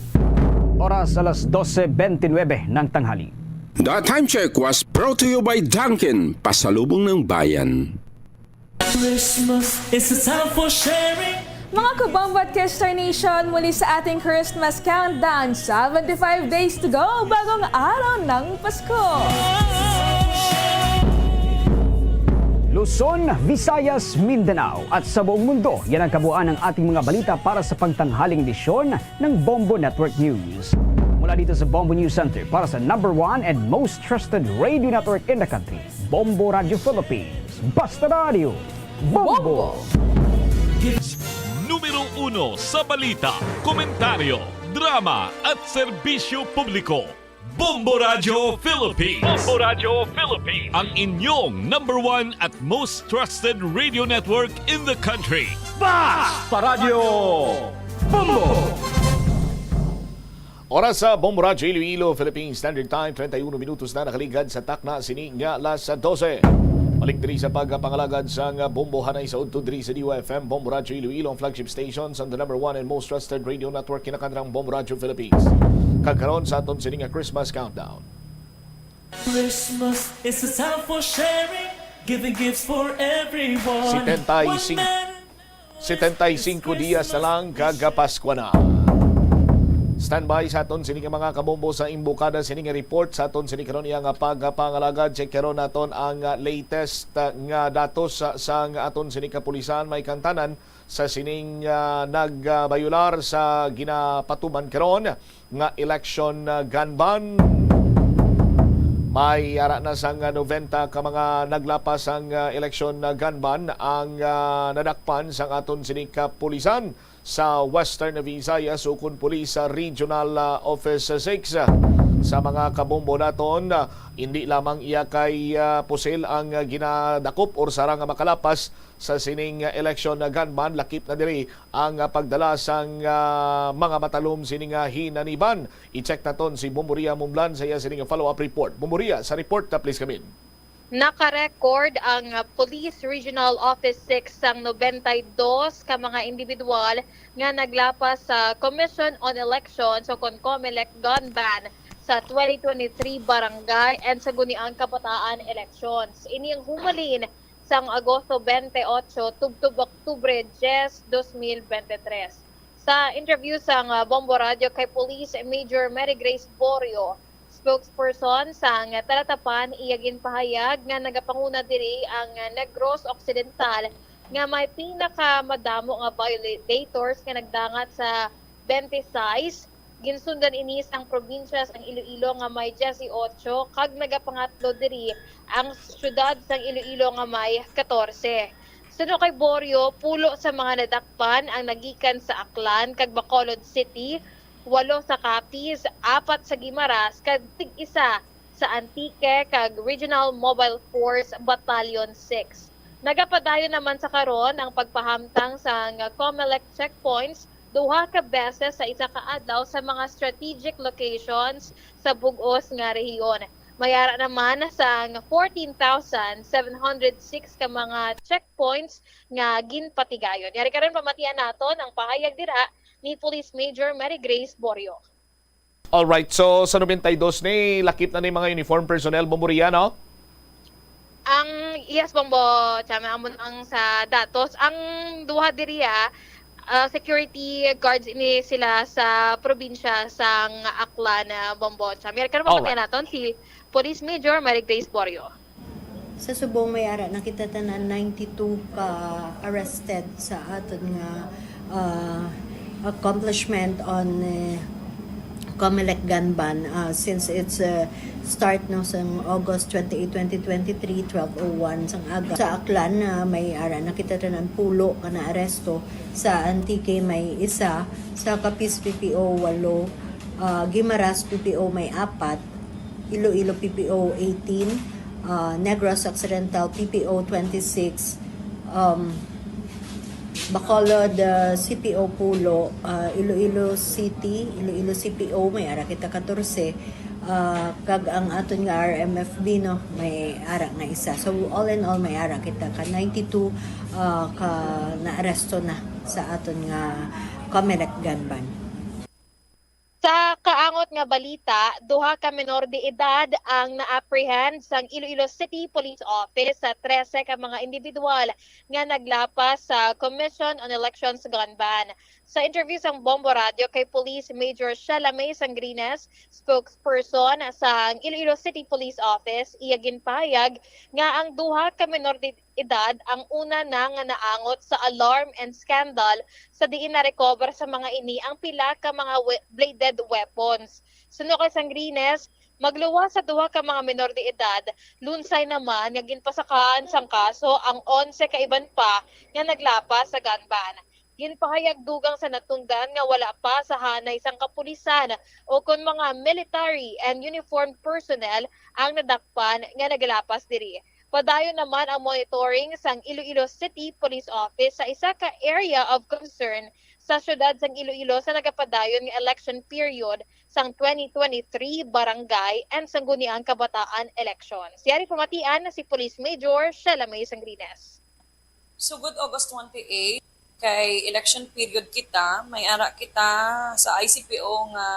Oras alas dose bentinuebe ng tanghali. The time check was brought to you by Dunkin', pasalubong ng bayan. Christmas is a time for sharing. Mga kabombo at Kister Nation, muli sa ating Christmas Countdown, seventy-five days to go, bagong araw ng Pasko. Luzon, Visayas, Mindanao, at sa buong mundo, yan ang kabuuan ng ating mga balita para sa pagtanghaling edisyon ng Bombo Network News. Mula dito sa Bombo News Center, para sa number one and most trusted radio network in the country, Bombo Radio Philippines. Basta Radio, Bombo! Bombo! Numero uno sa balita, komentaryo, drama, at serbisyo publiko. Bombo Radio Philippines. Bombo Radio Philippines. Ang inyong number one at most trusted radio network in the country. Basta Radio Bombo! Oras sa Bombo Radyo Iloilo, Philippine Standard Time, treinta y uno minutos na nakaligad sa takna sini nga alas dose. Balik diri sa pagpangalagad sang Bombo Hanay sa udto diri sa D Y F M, Bombo Radyo Iloilo, ang flagship station sang the number one and most trusted radio network, kinakanrang Bombo Radyo Philippines. Kag karon sa aton sini nga Christmas countdown. Christmas is a time for sharing, giving gifts for everyone. Setenta y cinco. One man. Setenta y cinco dias na lang kag Paskwa na. Standby sa aton sini nga mga kabombo sa imbokada sini nga report sa aton sini karon iya nga pagpangalagad. Check karon naton ang, ah, latest, ah, nga datos sa, sa nga aton sini kapulisan may kantanan sa sining, ah, nagbayolar sa ginapatuman karon nga election, ah, gun ban. May ara na sang, ah, noventa ka mga naglapas sang, ah, election, ah, gun ban ang, ah, nadakpan sang aton sini kapulisan sa Western Visayas ukon Police, ah, Regional, ah, Office six. Sa mga kabombo naton, ah, hindi lamang iya kay, ah, pusil ang, ah, ginadakop or sarang nga makalapas sa sining, ah, election, ah, gun ban, lakip na diri ang, ah, pagdala sang, ah, mga matalom sini nga hinaniban. I-check naton si Bomboria Mumlan sa iya sini nga follow-up report. Bomboria, sa report, ah, please come in. Naka-record ang, ah, Police Regional Office six sang nobenta y dos ka mga indibidwal nga naglapas sa Commission on Elections o kon COMELEC gun ban sa twenty twenty-three barangay and sangguniang kabataan elections. Ini ang humalin sang Agosto twenty-eight tubtob Oktubre diyes, dos mil bente tres. Sa interview sang, ah, Bombo Radyo kay Police Major Mary Grace Borio, spokesperson sang Talatapan, iya ginpahayag nga nagapanguna diri ang, ah, Negros Occidental nga may pinakamadamo nga violators nga nagdangat sa twenty-six. Ginsundan ini sang probinsya sang Iloilo nga may diyesotso kag nagapangatlo diri ang siyudad sang Iloilo nga may katorse. Suno kay Borio, pulo sa mga nadakpan ang nagikan sa Aklan kag Bacolod City, walo sa Capiz, apat sa Guimaras, kag tig-isa sa Antique kag Regional Mobile Force Battalion six. Nagapadayon naman sa karon ang pagpahamtang sang COMELEC checkpoints duha ka beses sa isa ka adlaw sa mga strategic locations sa bug-os nga rehiyon. May ara naman sang fourteen thousand seven hundred six ka mga checkpoints nga ginpatigayon. Yari karon, pamatian naton ang pahayag dira ni Police Major Mary Grace Borio. Alright, so sa nobenta y dos ni, lakip na ni mga uniform personnel, Bombo Rian, no? Ang, yes, Bombo, tama, amo ang sa datos. Ang duha diri, ah, ah, security guards ini sila sa probinsya sang Aklan, ah, Bombo. Tama. Karon, Alright. Pamatian naton si Police Major Mary Grace Borio. Sa subong may ara na kita tanan ninety-two ka arrested sa aton nga, ah, accomplishment on, eh, COMELEC gun ban, ah, since its, uh, start, no, sang August twenty-eight, twenty twenty-three, twelve oh one sang aga. Sa Aklan, ah, may ara na kita tanan pulo ka naaresto. Sa Antique may isa, sa Capiz P P O walo, ah, Guimaras P P O may apat, Iloilo P P O eighteen, ah, Negros Occidental P P O twenty-six, um, Bacolod, ah, C P O pulo, ah, Iloilo City, Iloilo C P O, may ara kita katorse, ah, kag ang aton nga R M F B, no, may ara nga isa. So, all in all, may ara kita ka ninety-two, ah, ka naaresto na sa aton nga COMELEC gun ban. Sa kaangot nga balita, duha ka menor de edad ang na-apprehend sang Iloilo City Police Office sa trese ka mga individual nga naglapas sa Commission on Elections gun ban. Sa interview sang Bombo Radio kay Police Major Sheila May Sangrines, spokesperson sang Iloilo City Police Office, iya ginpahayag nga ang duha ka menor de edad ang una na nga naangot sa alarm and scandal, sa diin na-recover sa mga ini ang pila ka mga we-, bladed weapons. Suno kay Sangrines, magluwas sa duha ka mga menor de edad, lunsay naman nga ginpasakaan sang kaso ang onse ka iban pa nga naglapas sa gun ban. Ginpahayag dugang sa natungdan nga wala pa sa hanay sang kapulisan o kon mga military and uniformed personnel ang nadakpan nga naglapas diri. Padayon naman ang monitoring sang Iloilo City Police Office sa isa ka area of concern sa siyudad sang Iloilo sa nagapadayon nga election period sang twenty twenty-three barangay and sangguniang kabataan elections. Yari pamatian na si Police Major Sheila May Sangrines. Sugod August twenty-eight, kay election period kita, may ara kita sa I C P O nga,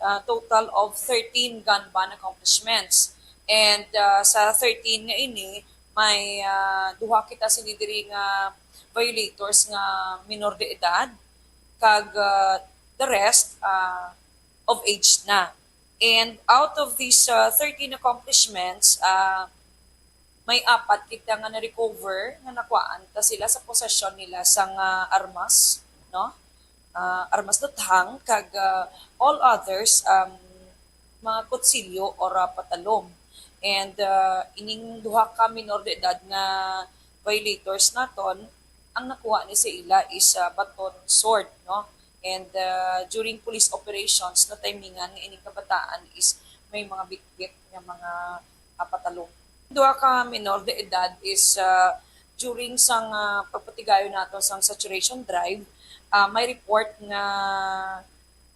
ah, total of thirteen gun ban accomplishments. And, ah, sa thirteen nga ini, may, ah, duha kita sini diri nga violators nga minor de edad, kag, ah, the rest, ah, of age na. And out of these, ah, thirteen accomplishments, ah, may apat kita nga na-recover nga nakuhaan ta sila sa possession nila sang, ah, armas, no? Ah, armas luthang, kag, ah, all others, um, mga kutsilyo or, ah, patalom. And, ah, ining duha ka minor de edad nga violators naton, ang nakuha ni sa ila is, ah, baton, sword, no? And, ah, during police operations, natimingan nga ining kabataan is may mga bitbit nga mga, ah, patalom. Duha ka minor de edad is, ah, during sang, ah, pagpatigayon nato sang saturation drive, ah, may report nga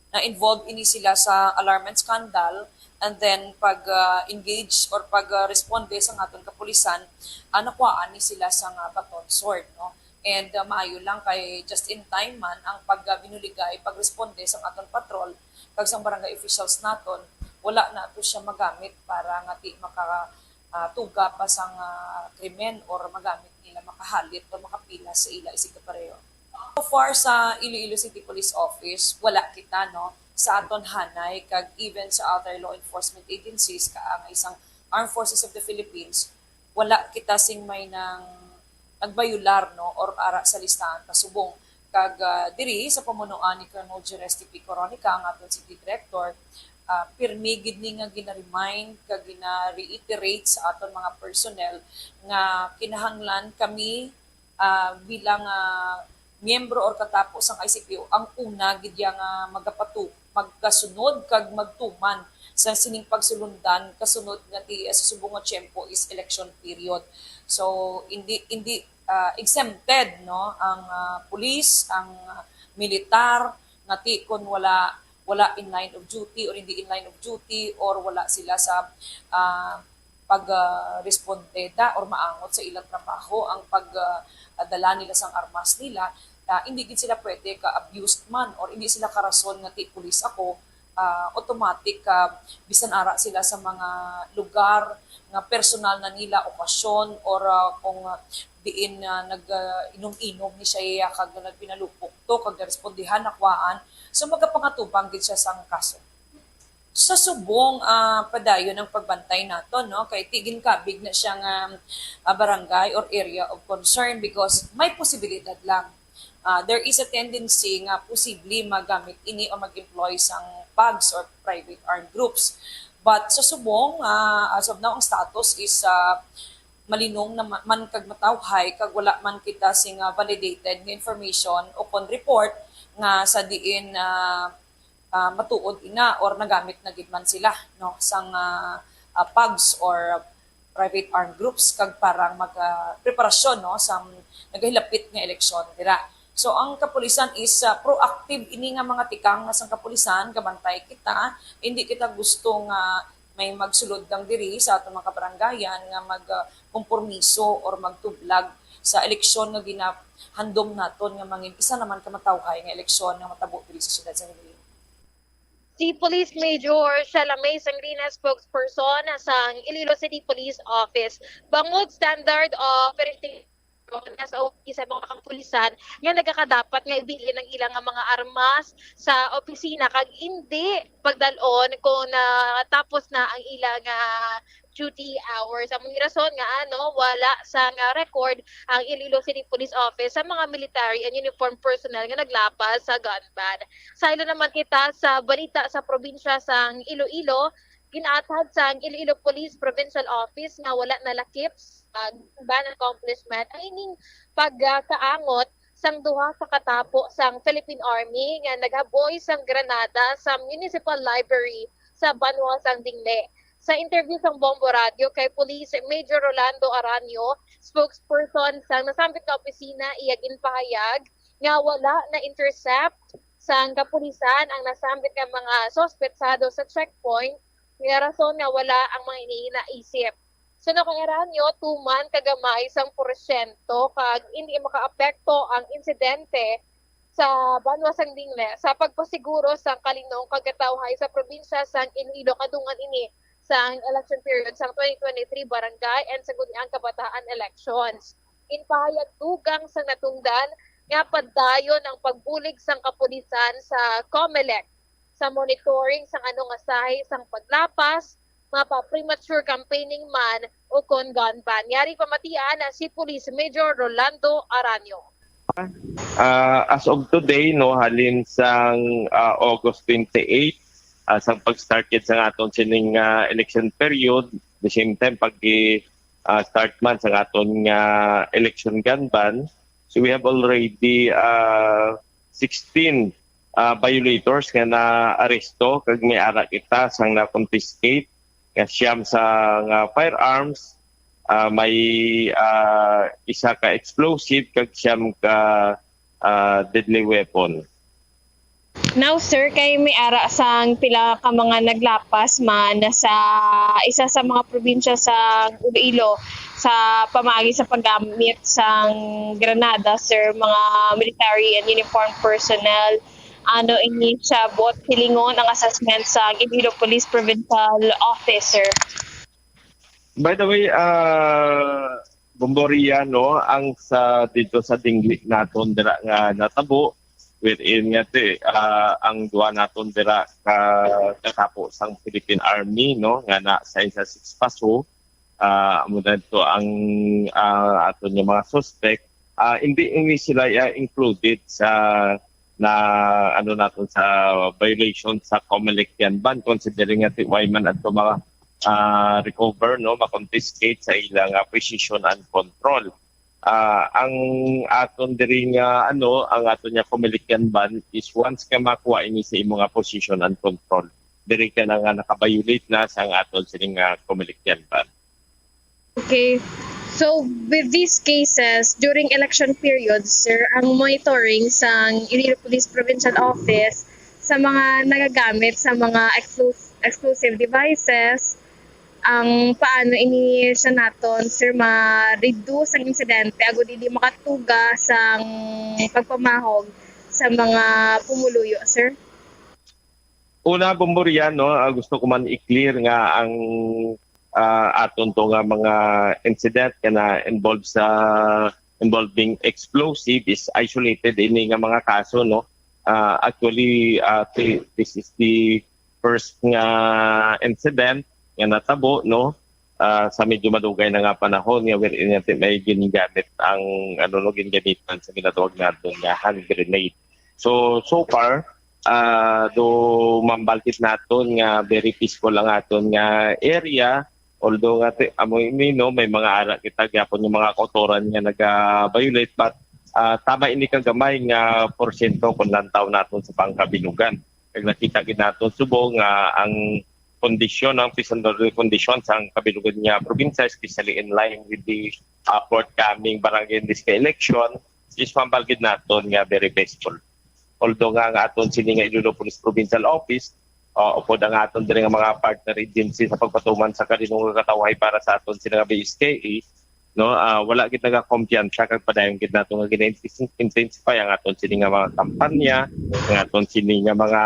na-involve ini sila sa alarm and scandal, and then pag, ah, engage or pag, ah, responde sang aton kapulisan, ah, nakuhaan ni sila sang, ah, baton, sword, no? And, ah, maayo lang kay just in time man ang pag, ah, binuligay, pagresponde sang aton patrol kag sang barangay officials naton, wala na to siya magamit para nga di maka, ah, tuga pa sang, ah, krimen or magamit nila makahalit or makapilas sa ila isigkapareho. So far sa Iloilo City Police Office, wala kita, no, sa aton hanay kag even sa other law enforcement agencies, kaangay sang Armed Forces of the Philippines, wala kita sing may nang nagbayular, no, or ara sa listahan pasubong. Kag, ah, diri sa pamunuan ni Colonel Jerez T P Coronica, ang aton city director, ah, pirmi gid ni nga gina-remind kag gina-reiterate sa aton mga personnel nga kinahanglan kami, ah, bilang, ah, miyembro or katapo sang I C P O ang una gid ya nga magapatu-, magkasunod kag magtuman sa sining pagsulundan kasunod nga ti sa subong nga tiyempo is election period. So, hindi hindi ah, exempted, no, ang ah, pulis, ang ah, militar nga ti kon wala wala in line of duty or hindi in line of duty or wala sila sa ah, pag ah, responde da or maangot sa ilang trabaho ang pag ah, dala nila sang armas nila, ah, hindi gid sila pwede ka abused man or hindi sila karason nga ti pulis ako, ah, automatic ka bisan ara sila sa mga lugar nga personal na nila, okasyon, or ah, kung ah, diin ah, nag ah, inom-inom ni siya iya kag nagpinalupok to kag narespondihan, nakwaan, so magapangatubang gid siya sang kaso. Sa subong ah, padayon ang pagbantay naton, no, kay ti ginkabig na siya nga ah, barangay or area of concern because may posibilidad lang. Ah, there is a tendency nga posible magamit ini o mag-employ sang pugs or private armed groups. But sa subong, ah, as of now, ang status is ah, malinong na ma- man kag matawhay kag wala man kita sing ah, validated nga information o kon report nga sa diin ah, ah, matuod ina or nagamit na gid man sila, no, sang ah, ah, pugs or private armed groups kag parang mag ah, preparasyon, no, sa nagahilapit nga eleksyon dira. So ang kapulisan is ah, proactive ini nga mga tikang nga sang kapulisan, gabantay kita, hindi kita gusto nga may magsulod lang diri sa aton mga kabarangayan nga mag ah, kompormiso or magtublag sa eleksyon nga ginahandom naton nga mangin isa naman ka matawhay nga eleksyon nga matabo diri sa siyudad sa Iloilo. Si Police Major Shalame Sangrina, spokesperson sang Iloilo City Police Office, bangod standard operating procedure, S O P sa mga kapulisan nga nagakadapat nga ibilin ang ilang nga mga armas sa opisina kag indi pagdal-on kung natapos na ang ilang nga duty hours. Amo ni rason nga ano, wala sang record ang Iloilo City Police Office sa mga military and uniform personnel nga naglapas sa gun ban. Saylo naman kita sa balita sa probinsya sang Iloilo, ginaathag sang Iloilo Police Provincial Office nga wala nalakip sa gun ban accomplishment ang ining pagkaangot sang duha sa katapo sang Philippine Army nga naghaboy sang granada sa Municipal Library sa banwa sang Dingle. Sa interview sang Bombo Radio kay Police Major Rolando Aranio, spokesperson sang nasambit nga opisina, iya ginpahayag nga wala na-intercept sang kapulisan ang nasambit nga mga suspetsado sa checkpoint, nga rason nga wala ang mga ini naisip. Suno kay Aranio, tuman ka gamay sang porsyento kag indi makaapekto ang insidente sa banwa sang Dingle sa pagpasiguro sang kalinong kag katawhay sa probinsya sang Iloilo kadungan ini sang election period sang twenty twenty-three barangay and sangguniang kabataan elections. Ginpahayag dugang sang natungdan nga padayon ang pagbulig sang kapulisan sa Comelec sa monitoring sang ano nga sahi sang paglapas, mapa-premature campaigning man o kon gun ban. Yari pamatian na si Police Major Rolando Aranio. Ah, as of today, no, halin sang ah, August twenty-eight, ah, sang pag-start gid sang aton sining ah, election period, the same time pag ah, start man sang aton nga election gun ban, so we have already ah, sixteen ah, violators nga naaresto kag may ara kita sang na-confiscate nga siyam sa nga firearms, ah, may ah, isa ka explosive kag siyam ka ah, deadly weapon. Now, sir, kay may ara sang pila ka mga naglapas man sa isa sa mga probinsya sa Iloilo sa pamaagi sa paggamit sang granada, sir, mga military and uniform personnel. Ano ini siya buot hilingon ang assessment sa Iloilo Police Provincial Office, sir? By the way, uh, Bomboria, no, ang sa dito sa Dingle naton dira nga natabo, wherein nga ti, ah, ang duha naton dira ka katapo sang Philippine Army, no, nga na sa isa six paso, ah, amo na to ang ah, aton nga mga suspect. Ah, hindi ini sila ah, included sa na ano naton sa violation sa Comelec gun ban, considering nga ti way man adto mga ah, recover, no, ma-confiscate sa ilang ah, possession and control. Ah, ang aton diri nga, ano, ang aton nga Comelec Ganban is once ka makuha ini sa imo nga position and control, diri ka na nga naka-violate na sa ang aton sini nga Comelec Ganban. Okay. So, with these cases, during election period, sir, ang monitoring sang Iloilo Police Provincial Office sa mga nagagamit sa mga explos- explosive devices, ang paano ini siya naton, sir, ma-reduce ang insidente agud hindi makatuga sang pagpamahog sa mga pumuluyo, sir? Una, Bombo Ria, no, ah, gusto ko man i-clear nga ang, ah, aton to nga mga incident nga na involved sa involving explosive is isolated ini nga mga kaso, no. Ah, actually, ah, thi- this is the first nga incident nga natabo, no, ah, sa medyo madugay na nga panahon nga wherein natin may ginagamit ang, ano, no, ginagamitan sa ginatawag naton nga hand grenade. So, so far, ah, do mambal gid naton nga very peaceful ang aton nga area, although nga ti- amo ini, no, may mga ara kita gyapon nga mga kautoran nga naga-violate, but ah, tama ini ka gamay nga porsyento kung lantaw naton sa pangkabilugan. Kag nakita gid naton subong nga ang kondisyon, ang peace and order kondisyon sa kabilugan nga probinsya, especially in line with the ah, forthcoming barangay and district election, is mambal gid naton nga very peaceful. Although nga ang aton sini nga Iloilo Police Provincial Office, uh, upod ang aton diri nga mga partner agency sa pagpatuman sa kalinong nga katawhay para sa aton sini nga B S K E, no, ah, wala gid nagakumpiyansa kag padayon gid nato nga gina-intensify ang aton sini nga mga kampanya, ang aton sini nga mga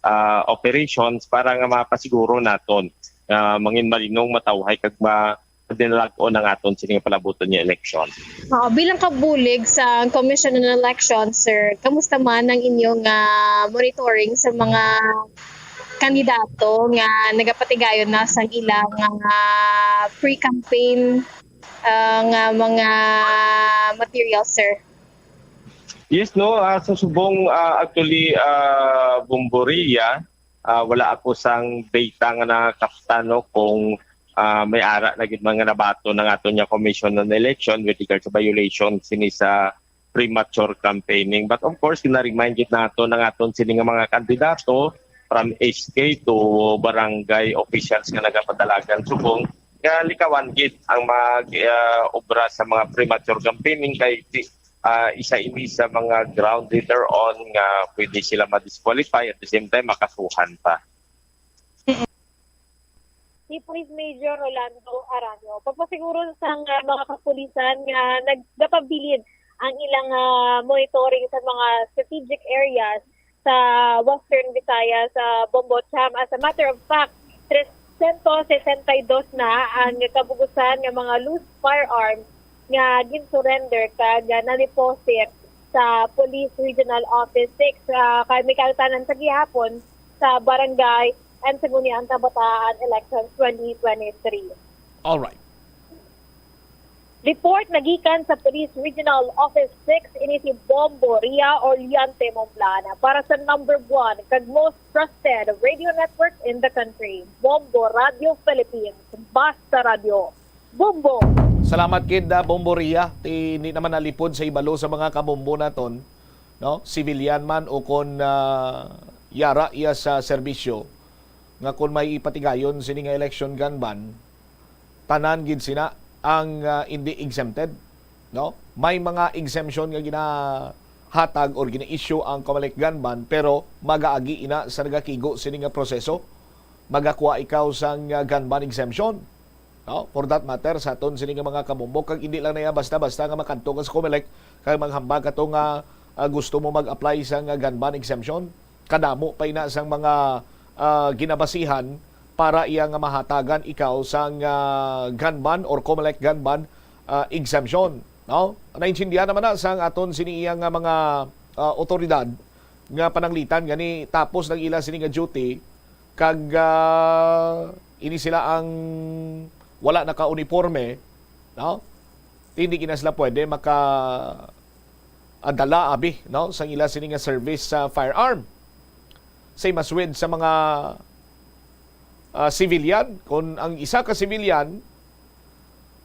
ah, operations para nga mapasiguro naton nga mangin malinong, matawhay kag ma dinalag-on ang aton sini nga palabuton nga eleksyon. Oo, bilang kabulig sa Commission on Elections, sir, kamusta man ang inyong ah, monitoring sa mga kandidato nga nagapatigayon na sa ilang ah, pre-campaign ah, nga mga materials, sir? Yes, no, ah, sa subong, ah, actually, ah, Bombo Ria, ah, wala ako sang data nga nakakapta, no, kung ah, may ara na gid man nga nabaton ang aton nga Commission on Election with regard sa violation sini sa premature campaigning. But of course, gina-remind gid nato ang aton sini nga mga kandidato from S K to barangay officials nga nagapadalagan subong nga likawan gid ang mag ah, obra sa mga premature campaigning kay di, ah, isa ini sa mga ground later on nga pwede sila ma-disqualify, at the same time makasuhan pa. Si Police Major Rolando Aranio. Pagpasiguro sang ah, mga kapulisan nga nagapabilin ang ilang ah, monitoring sa mga strategic areas sa Western Visayas, sa Bombo Cham. As a matter of fact, trescientos sesenta y dos na ang kabugusan nga mga loose firearms nga gin-surrender kag ah, na-deposit sa Police Regional Office six. Ah, kay may kautanan sa gihapon sa Barangay and Sangguniang Kabataan Elections twenty twenty-three. Alright. Report nagikan sa Police Regional Office six, ini si Bombo Ria Oliante Momblana para sa number one kag most trusted radio network in the country, Bombo Radio Philippines. Basta Radio, Bombo! Salamat kid, ah, Bombo Ria. Ti, hindi naman nalipod sa ibalo sa mga kabombo naton, no? Civilian man o kon ah, yara iya sa serbisyo, nga kon may ipatigayon sini nga election gun ban, tanan gid sina ang ah, hindi exempted, no? May mga exemption nga ginahatag or gina-issue ang Comelec gun ban, pero magaagi ina sa nagakigo sini nga proseso. Magakuha ikaw sang ah, gun ban exemption, no? For that matter, sa aton sini nga mga kabombo, kag hindi lang na iya basta-basta nga makadto ka sa Comelec kag manghambal ka to nga ah, gusto mo mag-apply sa nga gun ban exemption. Kadamo pa ina sang mga ah, ginabasihan para iya nga mahatagan ikaw sang ah, gun ban or Comelec gun ban ah, exemption, no? Naintindihan naman na sang aton sini iya nga mga ah, otoridad nga pananglitan gani tapos nang ila sini nga duty kag ah, ini sila ang wala naka-uniforme, no? Hindi gina sila pwede maka adala abi, no, sang ila sini nga service sa firearm. Same as with sa mga ah, civilian, kung ang isa ka civilian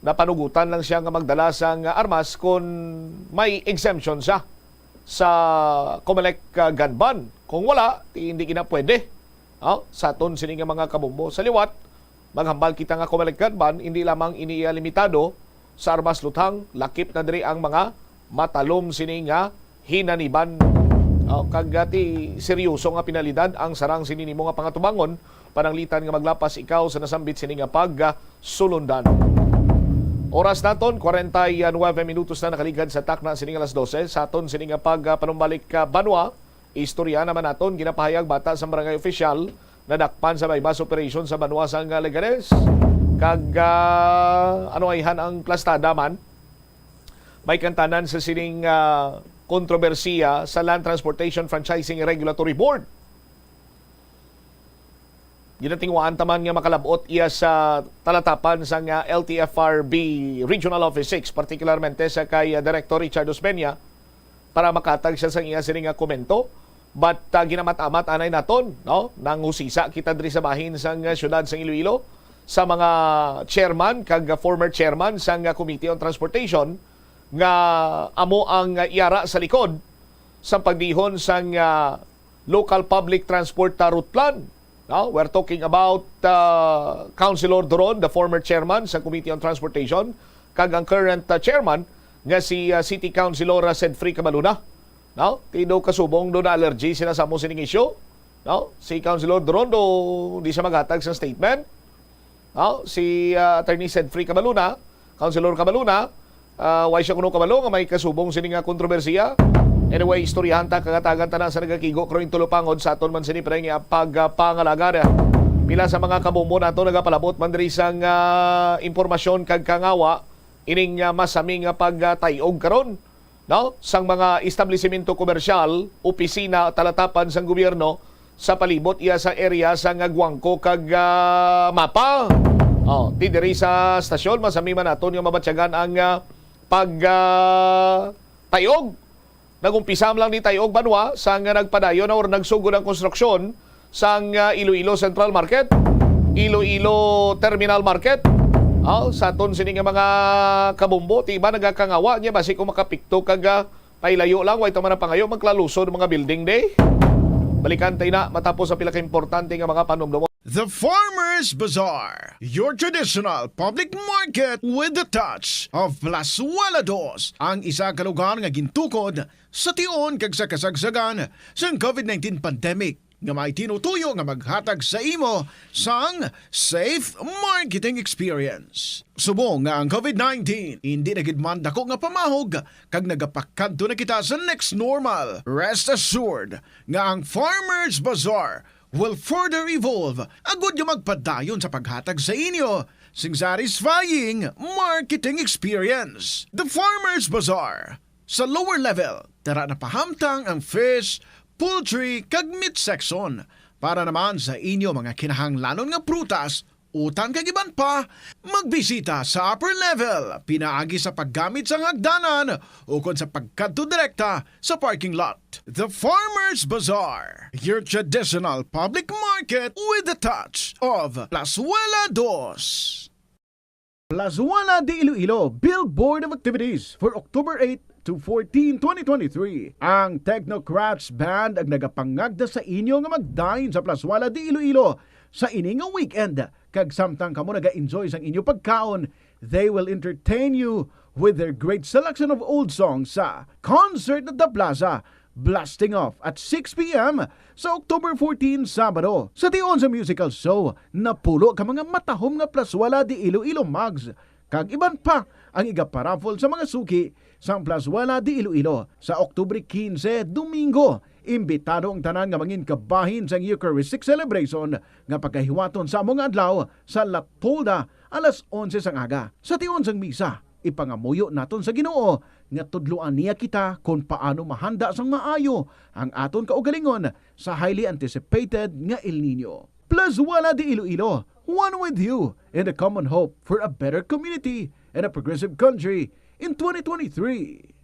napanugutan lang siya nga magdala sang armas kon may exemption siya sa COMELEC, ah, gun ban. Kung wala, ti hindi gina pwede, oh, sa aton sini nga mga kabombo. Sa liwat, maghambal kita nga COMELEC gun ban, hindi lamang ini iya limitado sa armas luthang, lakip na diri ang mga matalom sini nga hinaniban. Oh, kag, ah, ti seryoso nga penalidad ang sarang sini nimo nga pangatubangon, pananglitan nga maglapas ikaw sa nasambit sini nga pagsulundan. Oras naton, kwarenta y nuebe minutos na nakaligad sa takna sini nga alas dose. Sa aton sini nga pagpanumbalik ka banwa, istorya naman naton, ginapahayag bata sa barangay opisyal, nadakpan sa buy-bust operation sa banwa sang Leganes. Kag, ah, ano ayhan ang plastada man? May kantanan sa sining, ah, kontrobersiya sa Land Transportation Franchising Regulatory Board. Ginatinguhaan ta man nga makalab-ot iya sa talatapan sang, ah, L T F R B Regional Office six, partikularmente sa kay, ah, Director Richard Osmeña, para makatag siya sang iya sini nga komento. But, ah, ginamat-amat anay naton, no? Nangusisa kita diri sa bahin sang, ah, siyudad sang Iloilo, sa mga chairman kag, ah, former chairman sang, ah, Committee on Transportation nga amo ang, ah, yara sa likod sa pagdihon sang, ah, local public transport, ah, route plan. No? We're talking about, ah, Councilor Doron, the former chairman sa Committee on Transportation, kag ang current, ah, chairman nga si, ah, City Councilor, ah, Sedfrey Cabaluna. No? Ti do kasubong do na allergy sila sa amo sining issue. No? Si Councilor Doron do di siya maghatag sa statement. No? Si, ah, Attorney Sedfrey Cabaluna, Councilor Cabaluna, ah, wala siya kuno kabalo nga may kasubong sini nga kontrobersiya. Anyway, istoryahan ta, kagatagan ta na sa nagakigo karon, tulupangod sa aton man sini, pre, nga pagpangalaga. Pila sa mga kabombo nato nagapalabot man diri sang, ah, impormasyon kag kangawa ining, ah, masami nga pagtay-og karon, no, sang mga establisimento komersyal, opisina, talatapan sang gobyerno sa palibot iya sa area sang Guangco kag, ah, Mapa. Oh, ti diri sa stasyon, masami man naton nga mabatyagan ang, ah, pag, ah, tayog. Nag-umpisa man lang ni tayog banwa sang nagpadayon na or nagsugod ang konstruksyon sang, ah, Iloilo Central Market, Iloilo Terminal Market. Oh, sa aton sini nga mga kabombo, ti iba nagakangawa niya, basi kung makapikto kag, ah, pailayo lang, way ta man ang pangayo, maglalusod ang mga building, di? Balikan tayo na matapos ang pila ka importante nga mga panumdumon. The Farmers Bazaar, your traditional public market with the touch of Plazuela Dos, ang isa ka lugar nga gintukod sa tion kag sa kasagsagan sang COVID nineteen pandemic, nga may tinutuyo nga maghatag sa imo sang safe marketing experience. Subong nga ang COVID nineteen hindi na gid man dako nga pamahog kag nagapakadto na kita sa next normal, rest assured nga ang Farmers Bazaar will further evolve agud nga magpadayon sa paghatag sa inyo sing satisfying marketing experience. The Farmers Bazaar, sa lower level, tara na pahamtang ang fish, poultry, kag meat section. Para naman sa inyo mga kinahanglanon nga prutas, utan kag iban pa, magbisita sa upper level, pinaagi sa paggamit sang hagdanan ukon sa pagkadto direkta sa parking lot. The Farmers Bazaar, your traditional public market with the touch of Plazuela Dos. Plazuela de Iloilo, Billboard of Activities for October eight to fourteen, twenty twenty-three. Ang Technocrats Band ang nagapangagda sa inyo nga magdayon sa Plazuela de Iloilo sa ini nga weekend. Kag samtang kamo naga-enjoy sang inyo pagkaon, they will entertain you with their great selection of old songs sa Concert at the Plaza, blasting off at six p m sa October fourteen, Sabado. Sa tion sa musical show, napulo ka mga matahom nga Plazuela de Iloilo mugs kag iban pa ang igaparaffle sa mga suki sang Plazuela de Iloilo. Sa October quince, Domingo, imbitado ang tanan nga mangin kabahin sang Eucharistic celebration nga pagahiwaton sa amo nga adlaw sa La Tolda alas onse sang aga. Sa tion sang misa, ipangamuyo naton sa Ginoo nga tudloan niya kita kon paano mahanda sang maayo ang aton kaugalingon sa highly anticipated nga El Niño. Plazuela de Iloilo, one with you in the common hope for a better community and a progressive country in twenty twenty-three.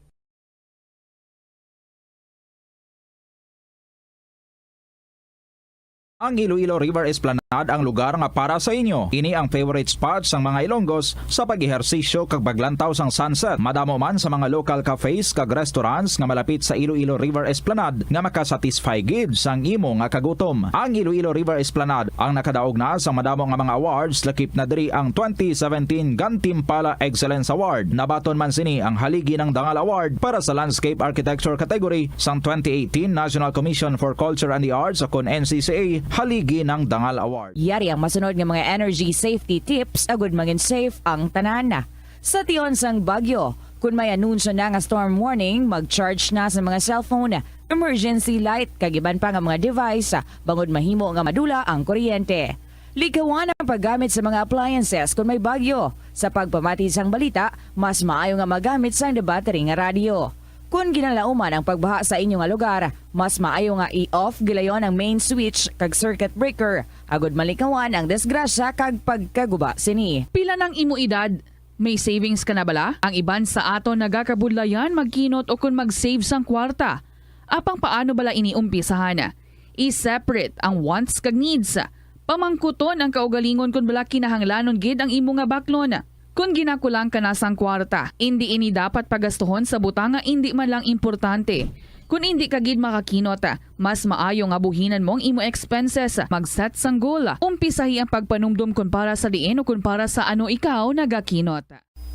Ang Iloilo River Esplanade ang lugar nga para sa inyo. Ini ang favorite spot sang mga Ilonggos sa pag-ehersisyo kag paglantaw sang sunset. Madamo man sa mga local cafes kag restaurants nga malapit sa Iloilo River Esplanade nga makasatisfy gid sang imo nga kagutom. Ang Iloilo River Esplanade ang nakadaog na sang madamo nga mga awards, lakip na diri ang twenty seventeen Gantimpala Excellence Award. Nabaton man sini ang Haligi ng Dangal Award para sa Landscape Architecture category sang twenty eighteen National Commission for Culture and the Arts o kon N C C A Haligi ng Dangal Award. Yari ang masunod nga mga energy safety tips agud mangin safe ang tanan. Sa tion sang bagyo, kun may anunsyo na nga storm warning, mag-charge na sa mga cellphone, emergency light, kag iban pa nga mga device, bangod mahimo nga madula ang kuryente. Likawan ang paggamit sa mga appliances kun may bagyo. Sa pagpamati sang balita, mas maayo nga magamit sang battery nga radyo. Kun ginalauman ang pagbaha sa inyo nga lugar, mas maayo nga i-off gilayon ang main switch kag circuit breaker, agud malikawan ang disgrasya kag pagkaguba sini. Pila nang imo edad? May savings ka na bala? Ang iban sa aton nagakabudlayan magkinot o kon mag-save sang kwarta. Apang paano bala ini umpisahan? I-separate ang wants kag needs. Pamangkuton ang kaugalingon kon bala kinahanglanon gid ang imo nga baklon. Kon ginakulang ka na sang kwarta, indi ini dapat pagastuhon sa butang nga indi man lang importante. Kon indi ka gid makakinot, mas maayo nga buhinan mo ang imo expenses, mag-set sang goal, umpisahi ang pagpanumdom kon para sa diin o kon para sa ano ikaw nagakinot.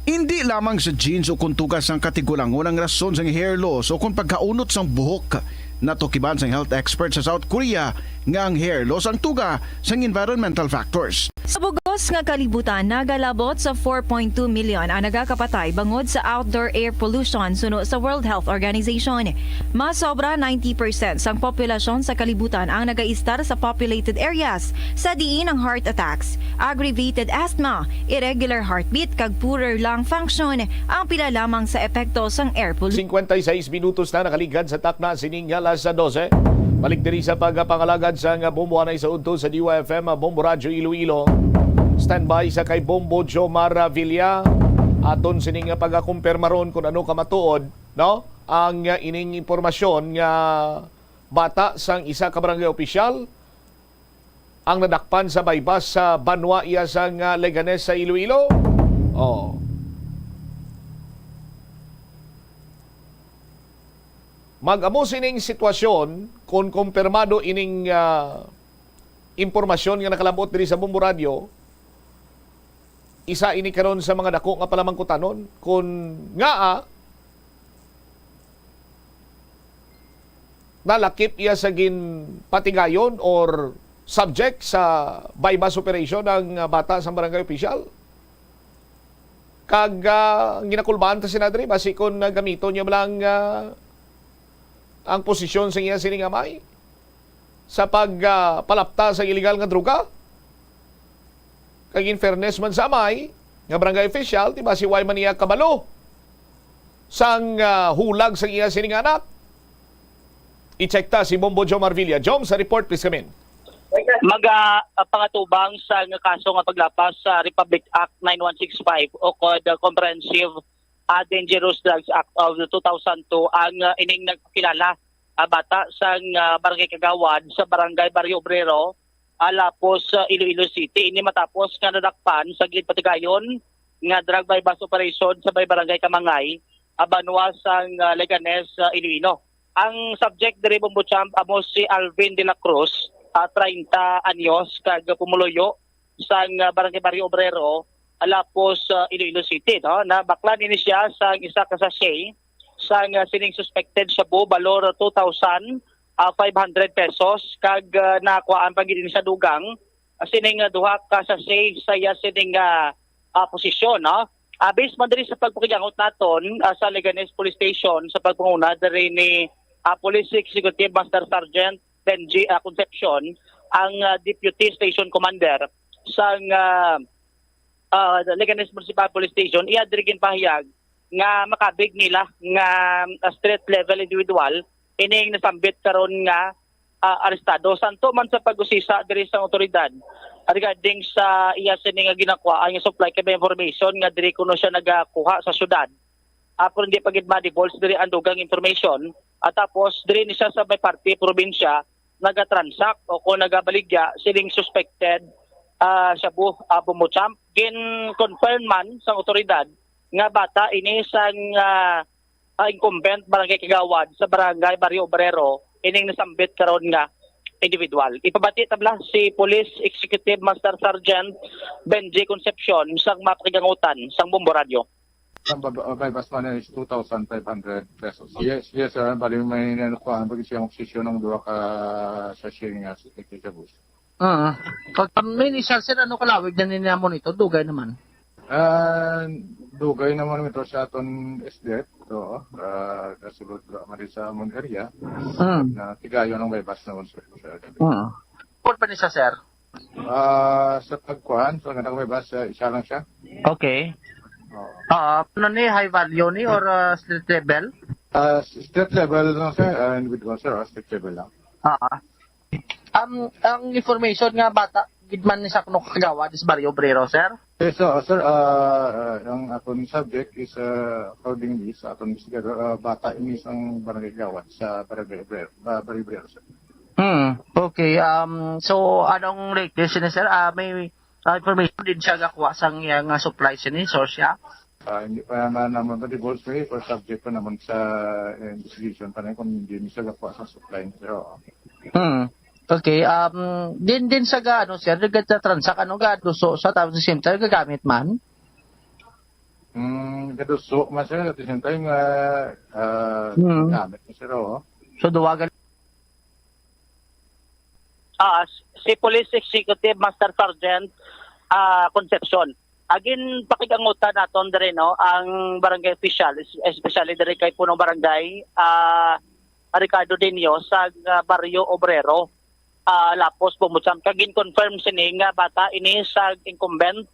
Indi lamang sa genes o kon tuga sang katigulangon ang rason sang hair loss o kon pagkaunot sang buhok. Natukiban sang health expert sa South Korea nga ang hair loss ang tuga sang environmental factors. Sa bugos nga kalibutan, nagalabot sa four point two million ang nagakapatay bangod sa outdoor air pollution, suno sa World Health Organization. Mas sobra ninety percent sang populasyon sa kalibutan ang nagaistar sa populated areas, sa diin ang heart attacks, aggravated asthma, irregular heartbeat, kag poorer lung function ang pila lamang sa epekto sang air pollution. Cincuenta y seis minutos na nakaligad sa takna sining alas dose. Balik diri sa pagpangalagad sang Bombo anay sa udto sa D Y F M, Bombo Radyo Iloilo. Standby sa kay Bombo Jomar Villa. Aton sining pagakumpirma ron kung ano kamatuod, no? Ang, uh, ining impormasyon nga bata sang isa ka barangay opisyal ang nadakpan sa baybas sa banwa iya sang, ah, Leganes sa Iloilo. Oh. Mag-amo sining sitwasyon, kung kumpirmado ining, ah, impormasyon nga nakalabot diri sa Bombo Radyo, isa ini karon sa mga dako nga palamangkutanon kung ngaa nalakip iya sa ginpatigayon or subject sa buy-bust operation ang, ah, bata sang barangay official. Kag, ah, ang ginakulbaan ta sina diri, basi kon, ah, gamiton niya lang, ah, ang posisyon sa iya sining amay sa pag, ah, palapta sa iligal nga droga. Kag in fairness man sa amay nga barangay official, di ba, si way man niya kabalo sang, ah, hulag sang iya sining anak. I-check ta si Bombo Jomar Villa. Jom, sa report, please come in. Maga, ah, pangatubang sa nga kaso nga paglapas sa Republic Act nine one six five o kod, ah, Comprehensive, ah, Dangerous Drugs Act of two thousand two ang, ah, ining nagkilala, ah, bata sang, ah, barangay kagawad sa barangay Barrio Obrero, ah, Lapos, ah, Iloilo City. Ini matapos nga nadakpan sa ginpatigayon nga drug buy-bust operation sa may barangay Kamangay, ah, banwa sang, ah, Leganes, ah, Iloilo. Ang subject diri, Bombo Champ, amo si Alvin de la Cruz, ah, treinta anyos, kag pumuluyo sang, ah, barangay Barrio Obrero, ah, Lapos, ah, Iloilo City, no? Nabaklan ini siya sang isa ka sachet sang, ah, sining suspected shabu, balor two thousand, ah, five hundred pesos, kag, ah, nakuhaan pa gid ini sa dugang, ah, sining, ah, duha ka sachet sa iya sining, ah, ah, posisyon, no? Ah, based man diri sa pagpakigangot naton, ah, sa Leganes Police Station, sa pagpanguna diri ni, ah, Police Executive Master Sergeant Benji, ah, Concepcion, ang, ah, Deputy Station Commander sang, ah, ah, Leganes Municipal Police Station, iya diri ginpahayag nga makabig nila nga, ah, street level individual ining nasambit karon nga, ah, arestado. Santo man sa pag-usisa diri sa awtoridad regarding sa iya sini nga ginakuha ang supply kay may information nga diri kuno siya nagakuha sa syudad. Ah, pero hindi pa gid ma-divulge diri ang dugang information. At tapos diri ni siya sa may parte probinsya nagatransak o kung nagabaligya sining suspected, ah, shabu, ah, Bumbo Champ. Gin-confirm man sang otoridad nga bata ini sang, ah, ah, incumbent barangay kagawad sa barangay Barrio Obrero ining nasambit karon nga individual. Ipabati tabla si Police Executive Master Sergeant Benji Concepcion sang mapakigangutan sang Bombo Radio. Ang baba, uh, buy bus money is two thousand five hundred pesos. Yes, yes, sir. Bali may nanukuhaan pag siyang opsisyon ng duha ka sachet nga sa bus. Ah, pag may initial, sir, ano kalawig na ninyo monitor? Dugay naman. Ah, dugay naman ito sa aton S D F. Oo. Ah, kasulod ra man sa amon area. Hmm. Na tigayon ang may bus naman, sir. Hmm. Port pa ni siya, sir? Ah, sa pagkuhan, sa kanang may bus, ah, isa lang siya. Okay. Oo. Ah, ano ni, high value ni or ah, street level? Ah, street level lang, sir. Ah, individual, sir. Ah, street level lang. Ah. Ang ang information nga bata gid man ni sa kuno kagawad sa Barrio Obrero, sir? Yes, so, sir, ah, ah, ang aton subject is, ah, accordingly sa aton investigador, ah, bata ini sang barangay kagawad sa barangay Obrero, ah, Barrio Obrero, sir. Hmm. Okay. Um so anong latest ni, sir? Ah, may ah, information din siya gakuha sang iya nga supply sini, source siya? Ah, hindi pa naman naman ma-divulge, sir, for subject pa naman sa, eh, investigation pa na kung hindi ni siya gakuha sa supply, sir. Oo. Hmm. Okay. Um din din sa ga ano, sir, nagtatransak ano, gaduso sa, tapos sa same time gagamit man? Mm, gaduso man, sir, at the same time, ah, ah, Hmm. gamit na, sir, oo. So duwa gal- Ah, si Police Executive Master Sergeant, ah, Concepcion. Agin pakigangutan naton diri, no, ang barangay official, es- especially diri kay punong barangay, ah, Ricardo Dinio sa, ah, Barrio Obrero, ah, Lapos, Bumutsan. Kag gin-confirm sini nga bata ini sa incumbent,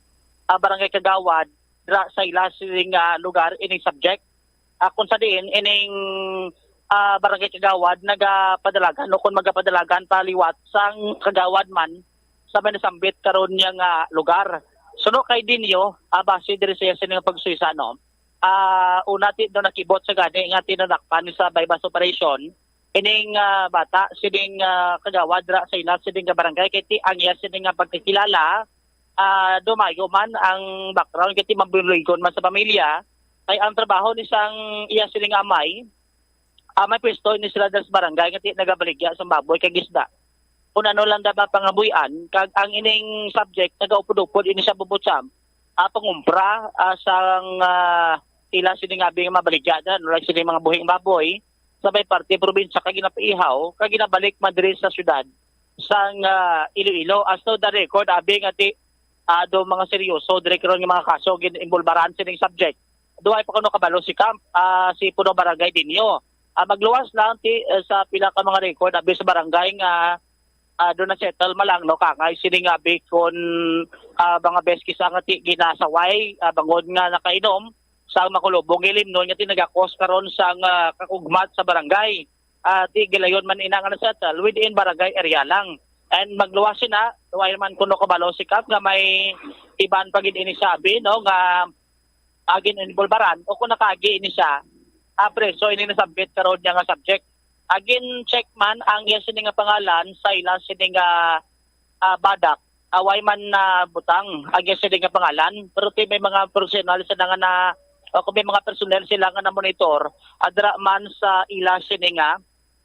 ah, barangay kagawad dira sa ila sini nga lugar ini subject. Ah, kung sa diin ining, ah, barangay kagawad nagapadalagan o kung magapadalagan pa liwat sang kagawad man sa may nasambit karon niya nga lugar. Suno kay Dinio, ah, base diri sa iya sini nga pagsuisa, no? Ah, una ti do nakibot sa gani nga tinanakpan sa buy bus operation ining, ah, bata sining, ah, kagawad ra sa ila sining nga barangay kay ti ang iya sining nga pagkakilala, ah, dumayo man ang background kay ti mabuligon man sa pamilya kay ang trabaho ni sang iya sining amay, ah, may pwesto ini sila diri sa barangay nga ti nagabaligya sa baboy kag isda. Kung ano lang dapat pangabuy-an, kag ang ining subject nagaupod-upod ini sa Bubutsamp, ah, pangumpra, ah, sang, ah, ila sini nga abi nga mabaligya dyan, like sini mga buhing baboy, sa may parte probinsya kag ginapaihaw, kag ginabalik man diri sa syudad sang, ah, Iloilo. As to the record, abi nga ti, ah, do mga seryoso diri karon nga mga kaso gin-involbaran sining subject. Duay pa kuno kabalo si Camp, ah, si Puno Barangay Dinyo. Ah, magluwas lang ti, eh, sa pila ka mga record abi sa barangay nga, ah, do na settle malang, no, kangay sini nga abi kon, ah, mga beskis nga ti ginasaway, ah, bangod nga nakainom sa makulubong ilimnon nga ti nagakos karon sang, ah, kakugmat sa barangay. Ah, ti gilayon man ina nga na-settle within barangay area lang. And magluwas sina, duay man kuno kabalo si Camp nga may iban pa gid ini sa abi, no, nga agin involbaran o kung nakaagi ini siya, ah, preso ini nasambit karon niya nga subject. Agin check man ang iya sini nga pangalan sa ila sini nga, ah, badak, away man na butang ang iya sini nga pangalan, pero ti may mga personal sila nga na, o kung may mga personnel sila nga na-monitor, adra man sa ila sini nga,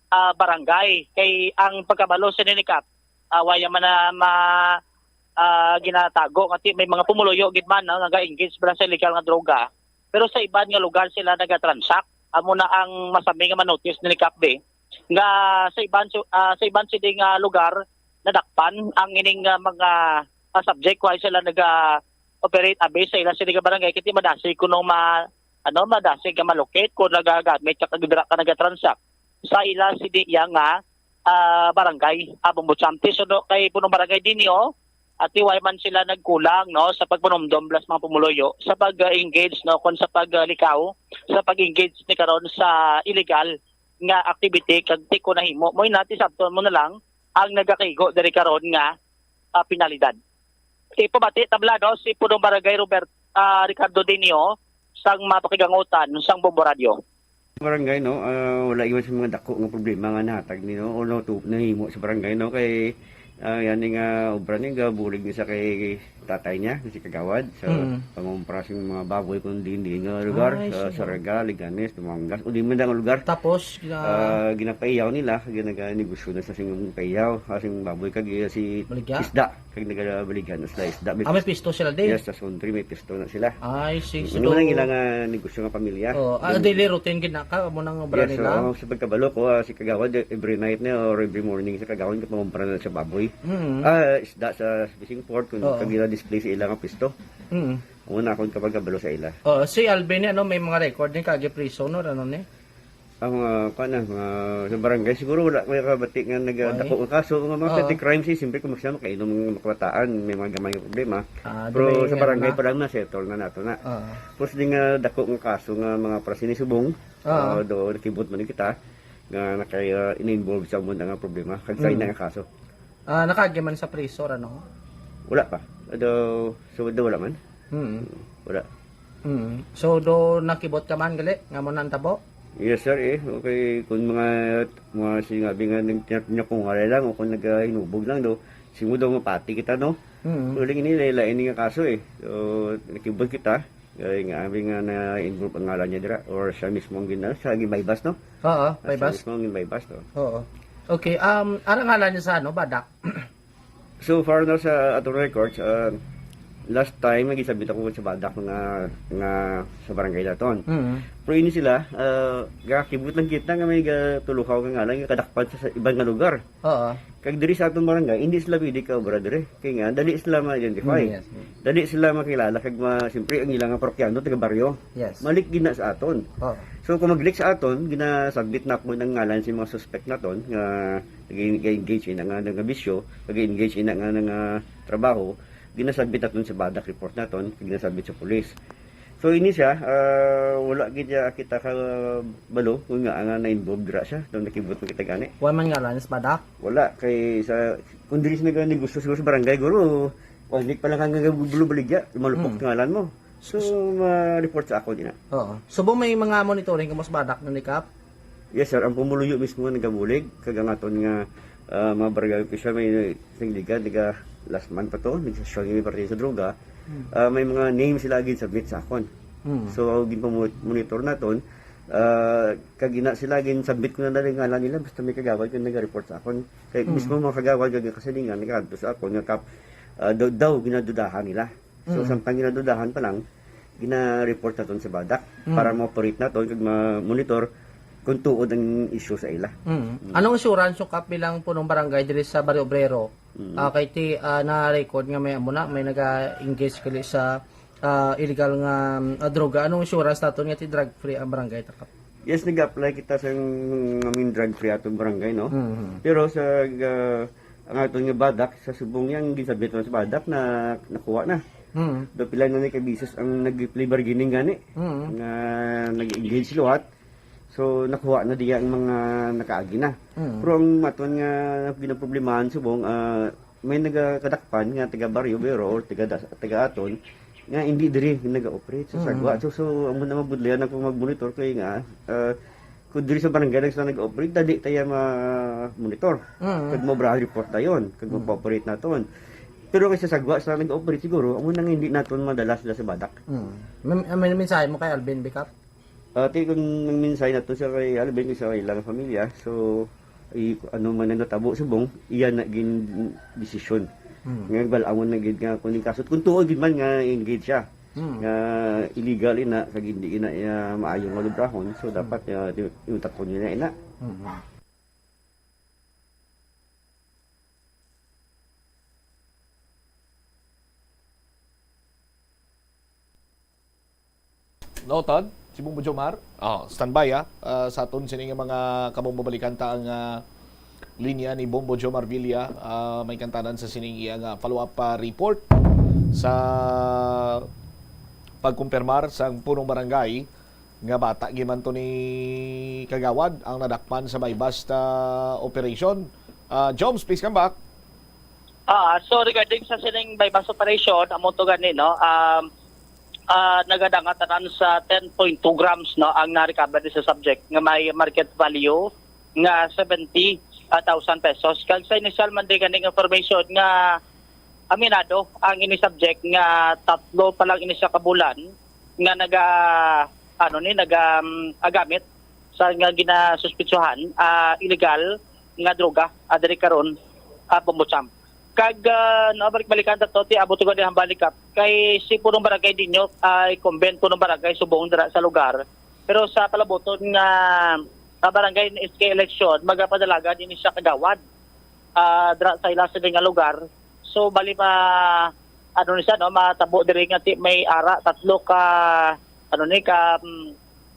ah, barangay. Kay ang pagkabalo sini ni Kap, away man na ma, ah, ginatago nga ti may mga pumuluyo gid man, no, naga-engage ba sa illegal nga droga. Pero sa iban nga lugar sila nagatransak. Amo na ang masami nga manotis ni Kap, be, nga sa iban su- ah, sa iban sini nga lugar nadakpan ang ining, ah, mga, ah, subject kay sila naga-operate abi sa ila sini nga barangay kay ti madasig kuno ma ano madasig nga malocate kung nagagamit ka kag dira ka nagatransak sa ila sini iya nga, ah, barangay, ah, Bumbo Champ. Suno kay punong barangay dinhi, oh, at way man sila nagkulang, no, sa pagpanumdom plus mga pumuluyo sa pag-engage, no, kon sa paglikaw sa pag-engage ni karon sa illegal nga activity kag ti ko nahimo mo inati sabton mo na lang ang nagakaigo diri karon nga, ah, penalidad. Ipabati tabla, no, si punong barangay Robert, ah, Ricardo Dinio sang mapakigangutan sang Bombo Radio. Barangay, no, ah, wala gyud sa mga dako nga problema nga nahatag ni, no, o natu-, nahimo sa barangay, no, kay, ah, yan nga obra ni gabulig ni sa kay tatay niya, si Kagawad, sa Mm. pangumpra sing mga baboy kung diin-diin nga lugar, Ay, sa sige. Saraga, Leganes, Dumangas, o di man dang lugar. Tapos, gina- Ah, ginapaiyaw nila, ginaganegosyo na sa sing paiyaw, ah, sing baboy, kag, ah, si Baligya? Isda. Kag nagabaligya na sila isda. May Ah, may pis-, pisto sila, di? Yes, sa Sundre, may pisto na sila. Ay, si, Mm, si ano lang Do- ilang, ah, negosyo nga pamilya. Oh, ah, Yung daily routine gid na ka, amo nang obra Yes, nila? Oo, sa pagkabalo ko, ah, si Kagawad, eh, every night na or every morning sa Kagawad, kapangumpra na sa baboy. Mm. Ah, isda sa fishing port, kung Oo. kag gina-display sa ilang pisto. Mm. Amo na akong kapagkabalo sa ila. Oh, si Alvin, ano, may mga record ni kagi priso, no, ano ni? Ang mga, kuwan na, mga sa barangay, siguro wala may kabati nga Why? nagadako nga kaso. Ang mga Oo. petty crimes, eh, siyempre, kung magsama, makainom ang mga kabataan, may mga gamay nga problema. Ah, Pero di ba sa yun barangay na? pa lang, na-settle na nato na. Oo. Tapos di nga dako nga kaso nga mga prasini subong, Oo. ah, do, nakibot man kita, nga nakay, ah, in-involve sa muna nga problema. Kag sa Mm. ina nga kaso. Ah, nakagi man sa priso, ano? Wala pa. Ado, so, do, wala man. Mm. Wala. Mm. So, do nakibot ka man, gali? Nga mo nang tabo? Yes, sir, eh. Okay, kung mga, mga sinabi nga, nag-, nag-, nakungalay lang o kung naghinubog lang, do, simo daw mapati kita, no? Mm. Pero lagi nila, lain nga kaso, eh. So, nakibot kita. Kaya nga, abi nga na-involve ang ngalan niya dira, or siya mismo ang gina-, siya ang gimbaybas, no? Oo, Ah, siya baybas. mismo ang gimbaybas, no? Oo. Okay, um, ano ngalan niya sa, ano, badak? So far na sa atong records, ah, last time, nag-submit ako sa badak nga, nga sa barangay naton. Mm. Pero ini sila, ah, gakibot lang kita nga may gatuluhaw nga ngalan nga kadakpan sa, sa ibang nga lugar. Oo. Kag diri sa atong barangay, hindi sila pwede ka obra diri. Kay nga, dali sila ma-identify. Mm, yes. Dali sila makilala. Kag ma-, siyempre, ang ilang nga parokyano, taga baryo. Yes. Malik gina sa aton. Oo. So, kung mag-leak sa aton, ginasubmit na po ng ngalan sa mga suspect naton nga nag-engage ina nga nga bisyo, nag-engage ina nga nga trabaho, ginasubmit naton sa badak report naton, ginasubmit sa pulis. So, ini siya, ah, wala gid niya kita ka balo kung nga nga na-involved dira siya, nung nakibot mo kita gani. Wa man ngalan sa badak? Wala, kay sa, kung dili siya nag-negosyo siguro sa barangay, guro, one week pa lang ka nga bulo baligya, malupok Hmm. ngalan mo. So, ma-report sa ako din na. Oo. So, ba may mga monitoring kamo sa badak na ni Kap? Yes, sir. Ang pumuluyo mismo nga nagabulig, kag ang aton nga, ah, mga barangay official, may nagligad, naga last month pa to, nagsasyon kami parte sa droga. Hmm. Ah, may mga name sila gin-submit sa akon. Hmm. So, ginpamonitor naton, ah, kag ina sila gin-submit ko na na rin ngalan nila, basta may kagawad kung naga-report sa akon. Kay Hmm. mismo mga kagawad, kag kasilingan, nagkadto sa akon, nga kap-, ah, daw, daw ginadudahan nila. So, Mm. samtang ginadudahan pa lang, gina-report naton sa badak Mm. para ma-operate naton kag ma-monitor kung tuod ang issue sa ila. Mm. Mm. Anong assurance yung kap bilang punong barangay diri sa Barrio Obrero? Mm. Ah, kay ti, ah, na-record nga may amo na, may naga-engage gali sa, ah, illegal nga, ah, droga. Anong assurance naton nga ti drug free ang barangay, ta, kap? Yes, nag-apply kita sa mga main drug free atong barangay, no? Mhm. Pero sa, ah, ang aton nga badak, sa subong yang ginsabit sa badak na nakuha na. Mhm. Do pila na ni ka beses ang nag-plea bargaining gani, Mhm. nga nag-engage liwat. So, nakuha na diya ang mga nakaagi na. Mhm. Pero ang aton nga ginaproblemahan subong, ah, may nagakadakpan nga taga Barrio Vero or taga das-, taga aton nga hindi diri naga-operate sa Mm. sagwa. So, so, amo na mabudlayan ako mag-monitor kay nga, ah, kung diri sa barangay lang sila nag-operate, dali tayo ma-monitor. Mm. Kag mo-report dayon, kag Mm. magpa-operate naton. Pero kay sa sagwa sila nag-operate, siguro, amo nang hindi naton madala sila sa badak. Mm. May, may mensahe mo kay Alvin Bicap? Ati, kung ang mensahe nato sa kay Alvin, sa ilang pamilya, so, i-, ano man ang natabo subong, iya na gin desisyon. Hmm. Nga, bal-awon na gid nga kung ning kaso, kung tuo gid man nga engage siya, Hmm. nga illegal ina, kag hindi ina iya maayo nga lubrahon, so, Hmm. dapat, ah, di-, iutakon niya na ina. Hmm. Noted, si Bumbo Jomar. Oh, standby, ah. Ah, sa aton sini nga mga kabombo, balikan ta ang, ah, linya ni Bombo Jomar Villa. Ah, may kantanan sa sining iya nga follow-up, ah, report sa pagkumpirmar sa punong barangay nga bata giman to ni Kagawad ang nadakpan sa buy-bust operation. Ah, Joms, please come back. Ah, so regarding sa sining buy-bust operation, amo to gani, no? Um, ah, nagadangatanan sa ten point two grams, no, ang na-recover sa subject nga may market value nga seventy thousand pesos. Kag sa initial man din ganing information nga aminado ang ini subject nga tatlo pa lang ini siya ka bulan nga naga, ano ni, naga, um, agamit sa nga ginasuspitsuhan, ah, illegal nga droga, ah, diri karon, ah, Bombo Champ. Kag, ah, no, balik-balikan ta to, ti abot ko di hambali, Kap, kay si punong barangay dinyo ay incumbent punong barangay subong dira sa lugar. Pero sa palabuton nga, ah, barangay ni S K election, magapadalagan ini siya kagawad, ah, dira sa ila sini nga lugar. So, bali ma, ano ni siya, no, matabo diri nga ti-, may ara tatlo ka, ano ni, ka, mm,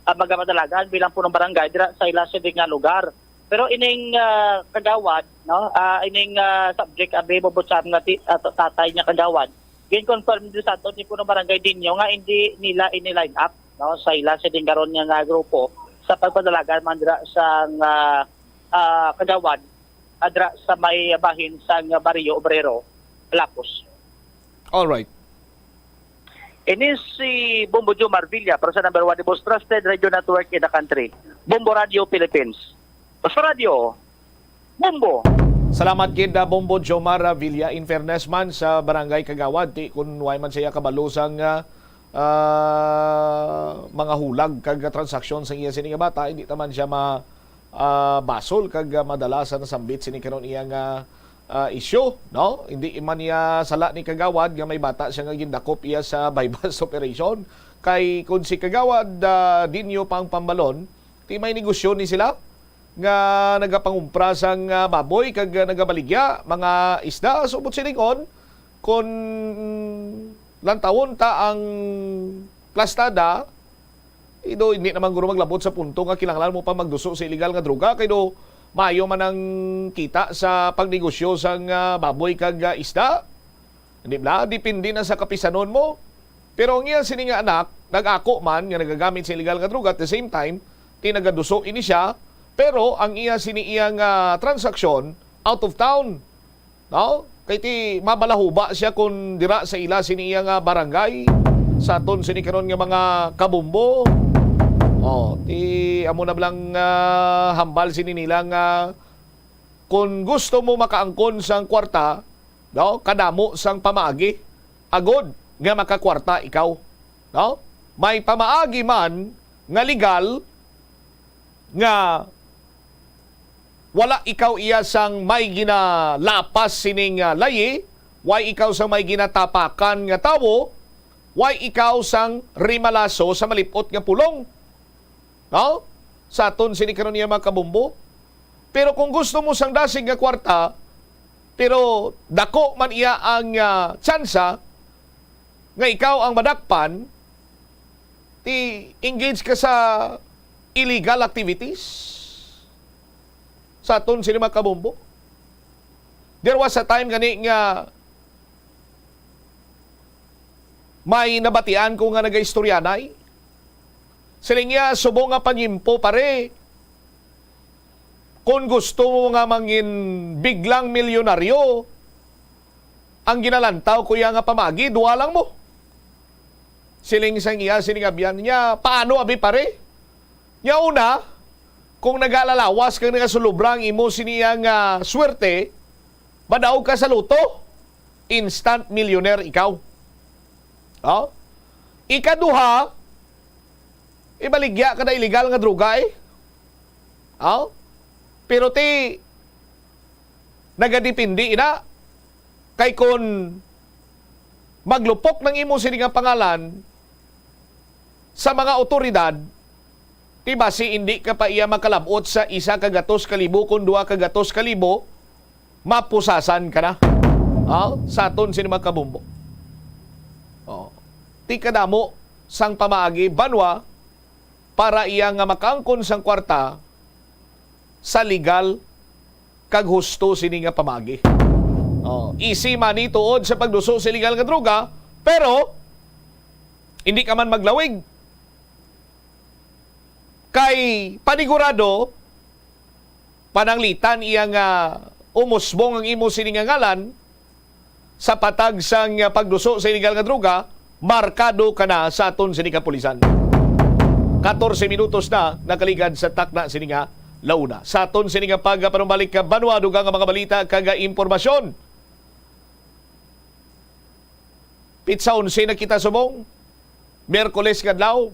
ah, magapadalagan bilang punong barangay dira sa ila sini nga lugar. Pero ining, ah, kagawad, no, ah, ining, ah, subject, abi, Bombo Champ, nga ti-, ah, tatay niya kagawad, gin-confirm din sa aton ni punong barangay dinyo nga hindi nila ini-line up, no, sa ila sini karon nga, nga grupo sa pagpadalagan man dira sa, ah, ah, kagawad, ah, dira sa may bahin sa, ah, Barrio Obrero, Lapos. All right. Ini si Bombo Jomar Villa para sa number one, the most trusted radio network in the country, Bombo Radio Philippines. Basta Radio, Bombo. Salamat gid, ah, Bombo Jomar, ah, Villa. In fairness man sa barangay kagawad, ti kun way man siya kabalo sang, ah, ah, mga hulag kag transaksyon sa iya sini nga bata, hindi ta man siya ma, ah, basol kag, ah, madala sa nasambit sini karon iya nga, ah, isyu, no? Hindi man niya sala ni kagawad nga may bata siya nga gindakop iya sa buy-bust operation. Kay kun si kagawad, ah, dinyo pang pambalon, ti may negosyo ni sila nga nagapangumpra sang, ah, baboy kag, ah, nagabaligya mga isda. Subot silingon, kun lantawon ta ang plastada, ido, hindi naman guro maglabot sa punto nga kinahanglan mo pa magduso sa illegal nga droga, kay do maayo man ang kita sa pagnegosyo sang, ah, baboy kag, ah, isda. Hindi bala, depende na sa kapisanon mo. Pero ang iya sini nga anak, nag-ako man nga nagagamit sa illegal nga droga, at the same time, ti nagaduso ini siya, pero ang iya sini iya nga transaksyon out of town, no? Kay ti mabalahuba siya kun dira sa ila sini iya nga barangay, sa aton sini karon nga mga kabumbo. Oh, ti amo na lang, ah, hambal sini nila nga kun gusto mo makaangkon sang kwarta, no, kadamo sang pamaagi, agod nga makakwarta ikaw, no? May pamaagi man nga legal nga wala ikaw iya sang may ginalapas sining, ah, layi, way ikaw sang may ginatapakan nga tawo, way ikaw sang rimalaso sa malip-ot nga pulong. No? Sa aton sini karon iya mga kabumbo. Pero kung gusto mo sang dasig nga kwarta, pero dako man iya ang, ah, tsansa nga ikaw ang madakpan, ti engage ka sa illegal activities. Sa aton sini mga kabumbo. There was a time gani nga may nabatian ko nga nagaistoryanay. Siling niya, "Subong nga panyimpo, pare, kung gusto mo nga mangin biglang milyonaryo, ang ginalantaw ko iya nga pamagi, duha lang mo." Siling sang iya, siling abyan niya, "Paano, abi, pare?" Nya una, kung nagalalawas kag nagasulobra ang imo sini iya nga swerte, madaog ka sa luto, instant millionaire ikaw. Oh? Ikaduha, ibaligya ka na illegal nga droga, eh. Oh? Pero ti, nagadepende ina. Kay kon maglupok nang imo sini nga pangalan sa mga awtoridad, ti basi indi ka pa iya makalab-ot sa isa ka gatos ka libo, kon dua ka gatos ka libo, mapusasan ka na. Ha? Sa aton sini mga kabumbo. Oh. Ti kadamo sang pamaagi banwa para iya nga makaangkon sang kwarta sa legal kag husto sini nga pamagi. Oh, easy money tuod sa pagduso sa illegal nga droga, pero hindi ka man maglawig. Kay panigurado, pananglitan iya nga umusbong ang imo sini nga ngalan sa patag sang pagduso sa illegal nga droga, Markado ka na sa aton sini kapulisan. Katorse minutos na nakaligad sa takna sini nga launa. Sa aton sini nga pagpanumbalik ka banwa, dugang nga mga balita kag impormasyon. Pitsa onse na kita subong, Miyerkules nga adlaw.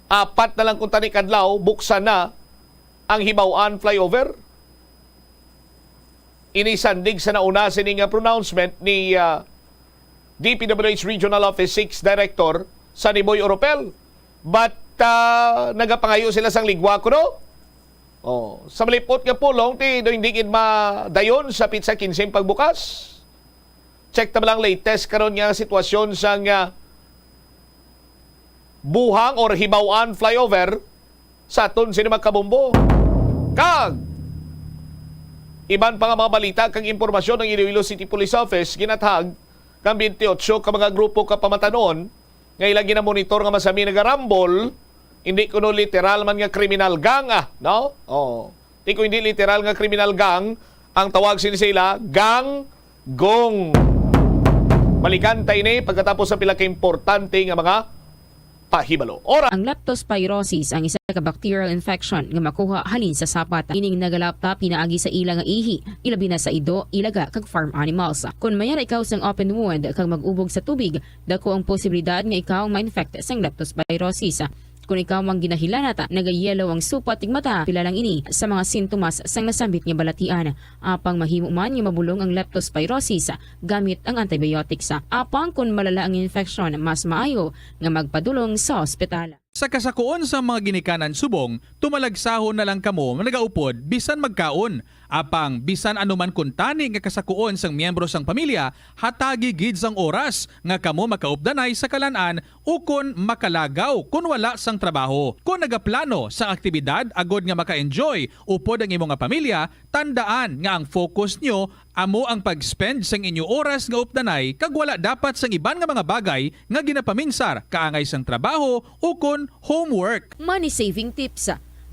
Apat na lang kuntani ka adlaw, buksan na ang Hibaw-an flyover. Ini sandig sa nauna sini nga pronouncement ni, ah, D P W H Regional Office six Director Sunny Boy Oropel. But, ah, nagapangayo sila sang ligwa kuno. Oh, sa malipot nga pulong, ti, do hindi gid madayon sa pitsa kinse ang pagbukas. Check ta lang latest karon nga sitwasyon sang, ah, Buhang or Hibaw-an flyover sa aton sini, mga kabombo. Kag iban pa nga mga balita kag impormasyon ang Iloilo City Police Office ginathag kang twenty-eight ka mga grupo ka pamatanon nga ila ginamonitor nga masami nagarambol, hindi kuno literal man nga kriminal gang, ah, no? Oh. Di ko hindi literal nga kriminal gang ang tawag sini sa ila, gang gong. Balikan ta ini pagkatapos sa pila ka importante nga mga pahibalo. Ora. Ang leptospirosis ang isa ka bacterial infection nga makuha halin sa sapat. Ining nagalapta pinaagi sa ila nga ihi, ilabi na sa ido, ilaga, kag farm animals. Kon mayara ikaw sang open wound kag mag-ubog sa tubig, dako ang posibilidad nga ikaw ma-infect sang leptospirosis. Kon ikaw ang ginahilanat, nagayelo ang supat ning mata, pila lang ini sa mga sintomas sang nasambit nga balatian. Apang mahimo man nga mabulong ang leptospirosis gamit ang antibiotics. Apang kon malala ang infeksyon, mas maayo nga magpadulong sa ospital. Sa kasakuon sang mga ginikanan subong, tumalagsahon na lang kamo nagaupod bisan magkaon. Apang bisan ano man kuntani nga kasakuon sang miyembro sang pamilya, hatagi gid sang oras nga kamo makaupdanay sa kalan-an ukon makalagaw kon wala sang trabaho. Kon nagaplano sang aktibidad agod nga maka-enjoy upod ang imo nga pamilya, tandaan nga ang focus nyo amo ang pag-spend sang inyo oras nga updanay kag wala dapat sang iban nga mga bagay nga ginapaminsar kaangay sang trabaho ukon homework. Money saving tips.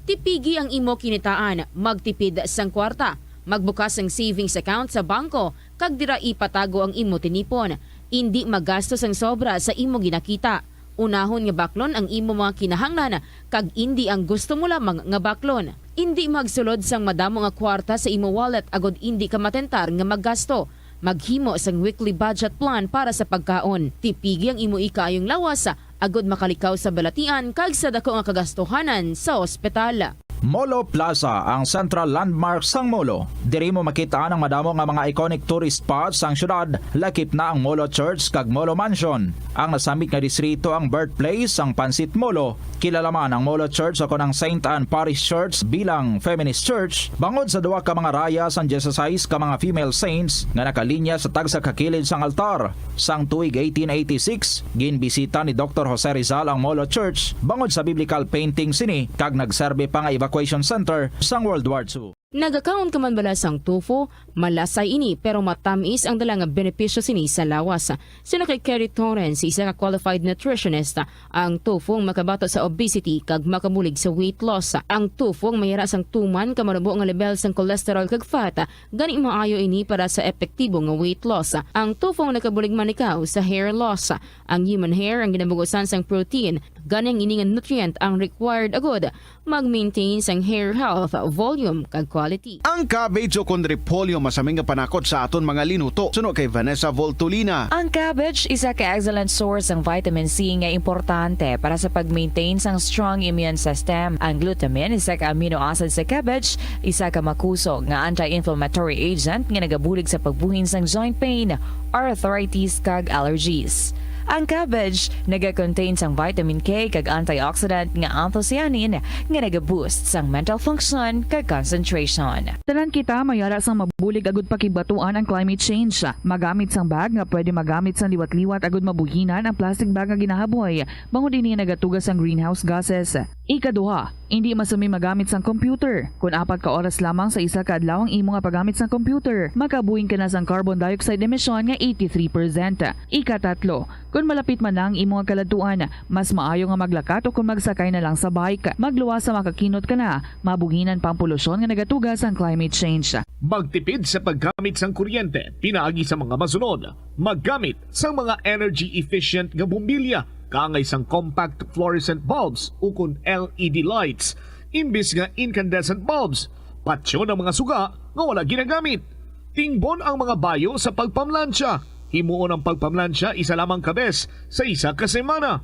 Tipigi ang imo kinitaan, magtipid sang kwarta, magbukas sang savings account sa bangko, kag dira ipatago ang imo tinipon. Indi magastos ang sobra sa imo ginakita. Unahon nga baklon ang imo mga kinahanglan kag indi ang gusto mo lamang nga baklon. Indi magsulod sang madamo nga kwarta sa imo wallet agod indi ka matentar nga maggasto. Maghimo sang weekly budget plan para sa pagkaon. Tipigi ang imo ikaayong lawas agod makalikaw sa balatian kag sa dako nga kagastuhanan sa ospital. Molo Plaza, ang central landmark sang Molo. Diri mo makit-an ang madamo nga mga iconic tourist spots sang syudad, lakip na ang Molo Church kag Molo Mansion. Ang nasambit nga distrito ang birthplace sang Pansit Molo. Kilala man ang Molo Church o kon ang Saint Anne Parish Church bilang feminist church bangod sa duha ka mga raya sang dieciséis ka mga female saints nga nakalinya sa tagsa ka kilid sang altar. Sang tuig eighteen eighty-six, ginbisita ni Doktor Jose Rizal ang Molo Church bangod sa biblical painting sini kag nagserbi pa nga evacuation center sang World War Two. Nagakaon ka man bala sang tofu? Malasay ini, pero matamis ang dala nga benepisyo sini sa lawas. Suno kay Kerry Torrens, isa ka qualified nutritionist, ang tofu ang makabato sa obesity kag makabulig sa weight loss. Ang tofu ang mayara sang tuman ka manubo nga level sang cholesterol kag fat, gani maayo ini para sa epektibo nga weight loss. Ang tofu ang nakabulig man ikaw sa hair loss. Ang human hair ang ginabugusan sang protein, gani ang ini nga nutrient ang required agud mag-maintain sang hair health, volume, kag quality. Ang cabbage o kon repolyo masami nga panakot sa aton mga linuto, suno kay Vanessa Voltolina. Ang cabbage isa ka excellent source sang vitamin C nga importante para sa pag-maintain sang strong immune system. Ang glutamine, isa ka amino acid sa cabbage, isa ka makusog nga anti-inflammatory agent nga nagabulig sa pagbuhin sang joint pain, arthritis, kag allergies. Ang cabbage naga-contain sang vitamin K kag antioxidant nga anthocyanin nga naga-boost sang mental function kag concentration. Tanan kita mayara sang mabulig agud pakibatuan ang climate change. Magamit sang bag nga pwede magamit sang liwat-liwat agud mabuhinan ang plastic bag nga ginahaboy, bangod ini nagatuga sang greenhouse gases. Ikaduha, indi masami magamit sang computer. Kon apat ka oras lamang sa isa ka adlaw ang imo nga paggamit sang computer, makabuhin ka na sang carbon dioxide emission nga eighty-three percent. Ikatatlo, Kon malapit man na ang imo nga kaladtuan, mas maayo nga maglakat o kon magsakay na lang sa bike. Magluwas sa makakinot ka na, mabuhinan pa ang polusyon nga nagatuga sang climate change. Magtipid sa paggamit sang kuryente pinaagi sa mga masunod. Maggamit sang mga energy efficient nga bombilya kaangay sang compact fluorescent bulbs ukon L E D lights imbis nga incandescent bulbs. Patyon ang mga suga nga wala ginagamit. Tingbon ang mga bayo sa pagpamlansya. Himuon ang pagpamlansya isa lamang ka bes sa isa ka semana.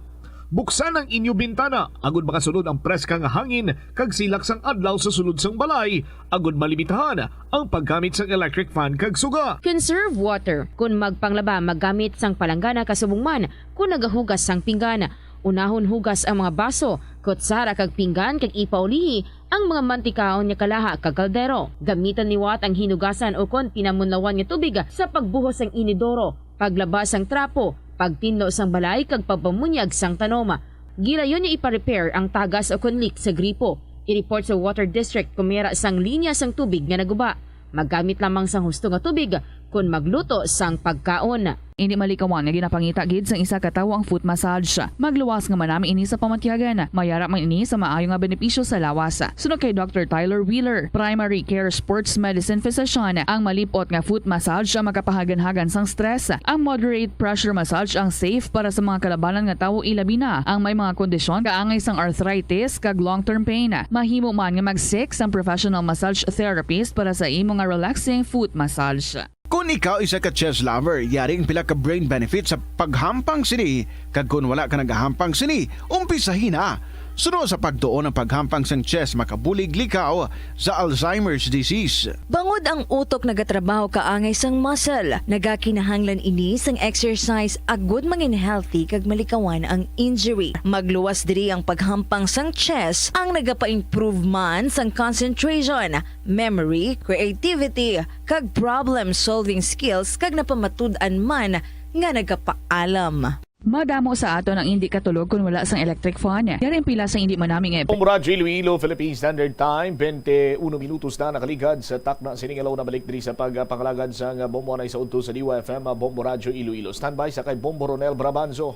Buksan ang inyo bintana agud makasulod ang preska nga hangin kag silak sang adlaw sa sulod sang balay, agud malimitahan ang paggamit sang electric fan kag suga. Conserve water. Kon magpanglaba, maggamit sang palanggana kasubong man kon nagahugas sang pinggan. Unahon hugas ang mga baso, kutsara kag pinggan kag ipaulihi ang mga mantikaon nga kalaha kag kaldero. Gamitan liwat ang hinugasan ukon pinamunlawan nga tubig sa pagbuhos sang inidoro, paglaba sang trapo, pagtinlo sang balay kag pagpamunyag sang tanom. Gilayon nga ipa-repair ang tagas ukon leak sa gripo. I-report sa water district kon may ara sang linya sang tubig nga naguba. Maggamit lamang sang husto nga tubig kon magluto sang pagkaon. Indi malikawan nga ginapangita gid sang isa ka tawo ang foot massage. Magluwas nga manami ini sa pamatyagan. May ara man ini sa maayo nga benepisyo sa lawas. Suno kay Doctor Tyler Wheeler, primary care sports medicine physician, ang malip-ot nga foot massage ang makapahaganhagan sang stress. Ang moderate pressure massage ang safe para sa mga kalabanan nga tawo, ilabi na ang may mga kondisyon kaangay sang arthritis kag long-term pain. Mahimo man nga mag-seek sang professional massage therapist para sa imo nga relaxing foot massage. Kon ikaw isa ka chess lover, yari ang pila ka brain benefits sa paghampang sini, kag kon wala ka nagahampang sini, umpisahi na. Suno sa pagtuon, ang paghampang sang chess makabulig likaw sa Alzheimer's disease. Bangod ang utok nagatrabaho kaangay sang muscle, nagakinahanglan ini sang exercise agud mangin healthy kag malikawan ang injury. Magluwas diri ang paghampang sang chess, ang nagapa-improve man sang concentration, memory, creativity, kag problem-solving skills, kag napamatud-an man nga nagapaalam. Madamo sa aton ang indi katulog kon wala sang electric fan. Yari ang pila sang indi manami nga epekto. Bombo Radyo Iloilo, Philippine Standard Time, twenty-one minutos na nakaligad sa takna sining adlaw. Nabalik diri sa pagpangalagad sang Bombo anay sa udto sa Liwa F M, Bombo Radyo Iloilo. Standby sa kay Bombo Ronel Brabanzo.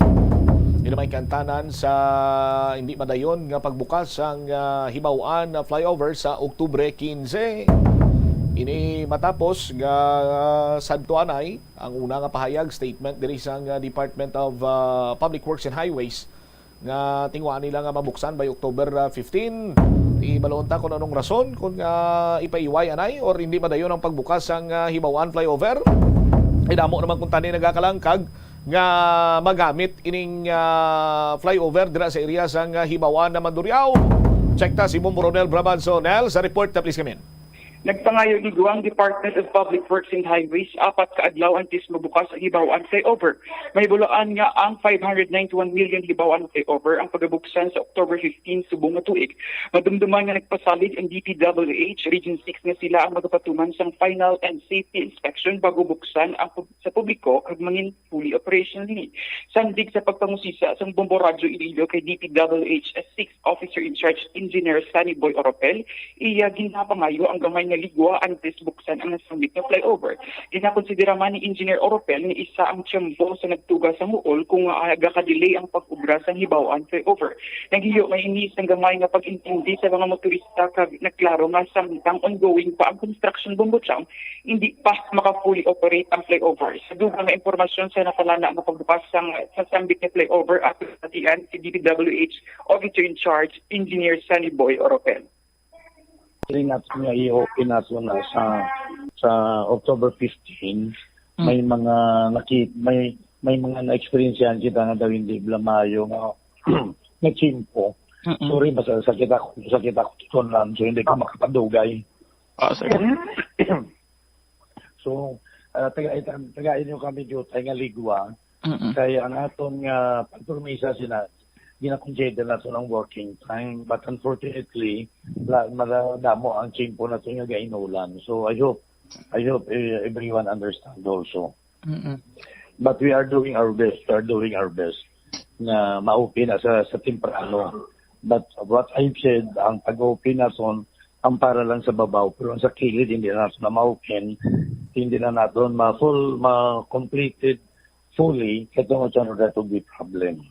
Ina may kantanan sa hindi madayon nga pagbukas sang, ah, Hibaw-an Flyover sa Oktubre quince. Ini matapos nga, ah, sadto anay ang una nga pahayag, statement diri sang, ah, Department of, ah, Public Works and Highways nga tinguhaan nila nga mabuksan by October, ah, fifteen. Di balon ta kung anong rason, kung, ah, ipaiway anay or hindi madayon ang pagbukas sang, ah, Hibaw-an Flyover. Ay, damo naman kung tani nagakalangkag nga magamit ining, ah, flyover dira sa area sang, ah, Hibaw-an na Mandurriao. Check ta si Bombo Ronel Brabanzo. Nel, sa report na, please, kamin. Nagpangayo gid ang Department of Public Works and Highways apat ka adlaw antes mabukas ang Hibaw-an Flyover. Mahibaluan nga ang five hundred ninety-one million Hibaw-an Flyover ang pagabuksan sa October fifteen subong nga tuig. Madumduman nga nagpasalig ang D P W H Region six nga sila ang magapatuman sang final and safety inspection bago buksan ang pub-, sa publiko kag mangin fully operational ini. Sandig sa pagpangusisa sang Bombo Radyo Iloilo kay D P W H six Officer in Charge Engineer Sunny Boy Oropel, iya ginapangayo ang gamay nga ligwa antes buksan ang nasambit nga flyover. Ginakonsidera man ni Engineer Oropel nga isa ang tiyempo sa nagtuga sa Mool kung, ah, gaka-delay ang pag-obra sang Hibaw-an Flyover. Naghiyo man ini sang gamay nga pag-intindi sa mga motorista kag nagklaro nga samtang ongoing pa ang construction, Bombo Chang, hindi pa maka-fully operate ang flyover. Sa dugang nga impormasyon sa natalana nga pagbukas sang, sa sambit nga flyover, ato nabatian si D P W H Officer in Charge, Engineer Sunny Boy Oropel. Kini naton nga i-open nato na sa, sa October fifteen. Mm. May mga naki-, may, may mga na-experiencehan kita nga daw hindi bala maayo nga, nga tiyempo. Mm-mm. Sorry, basta sakit ako, sakit ako, so hindi ko makapadugay. Ah, sir. So, ah, taga, taga inyo kami diutay nga ligwa. Mm-mm. Kay ang aton nga pagpromisa sina, gina-consider nato ang working time. But unfortunately, la-, mala-, damo ang tiyempo nato nga gainulan. So, I hope, I hope, eh, everyone understand also. Mm-mm. But we are doing our best. We are doing our best na ma-open na sa, sa temprano. But what I've said, ang pag-open naton, ang para lang sa babaw, pero ang sa kilid, hindi na naton na ma-open, hindi na naton ma-full, ma-completed fully, kadtungod sa that will be problem.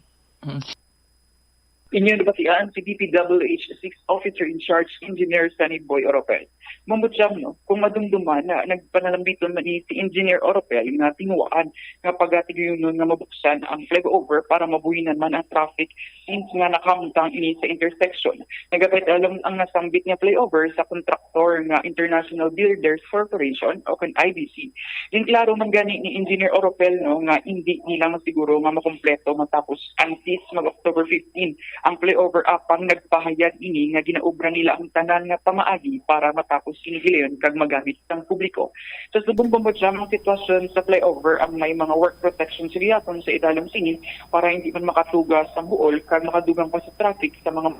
Inyo nabatian si D P W H six Officer in Charge Engineer Sunny Boy Oropel. Mambutyam, no, kung madumduman na nagpanalambiton man ni si Engineer Oropel nga tinguhaan nga pagatigayunon nga mabuksan ang flyover para mabuhinan man ang traffic since nga nakahamtang ini sa intersection. Nagapahidalom ang nasambit nga flyover sa kontraktor nga International Builders Corporation o kon I B C. Ginklaro man gani ni Engineer Oropel, no, nga indi nila masiguro nga makompleto matapos antes mag-October fifteen ang flyover, apang nagpahayag ini nga ginaobra nila ang tanan nga pamaagi para matapos ini gilayon kag magamit sang publiko. Sa subong, Bombo Jam, ang sitwasyon sa flyover ang may mga work protection sa gihapon sa idalom sini para hindi man makatugas ang buol kag makadugang pa sa traffic sa mga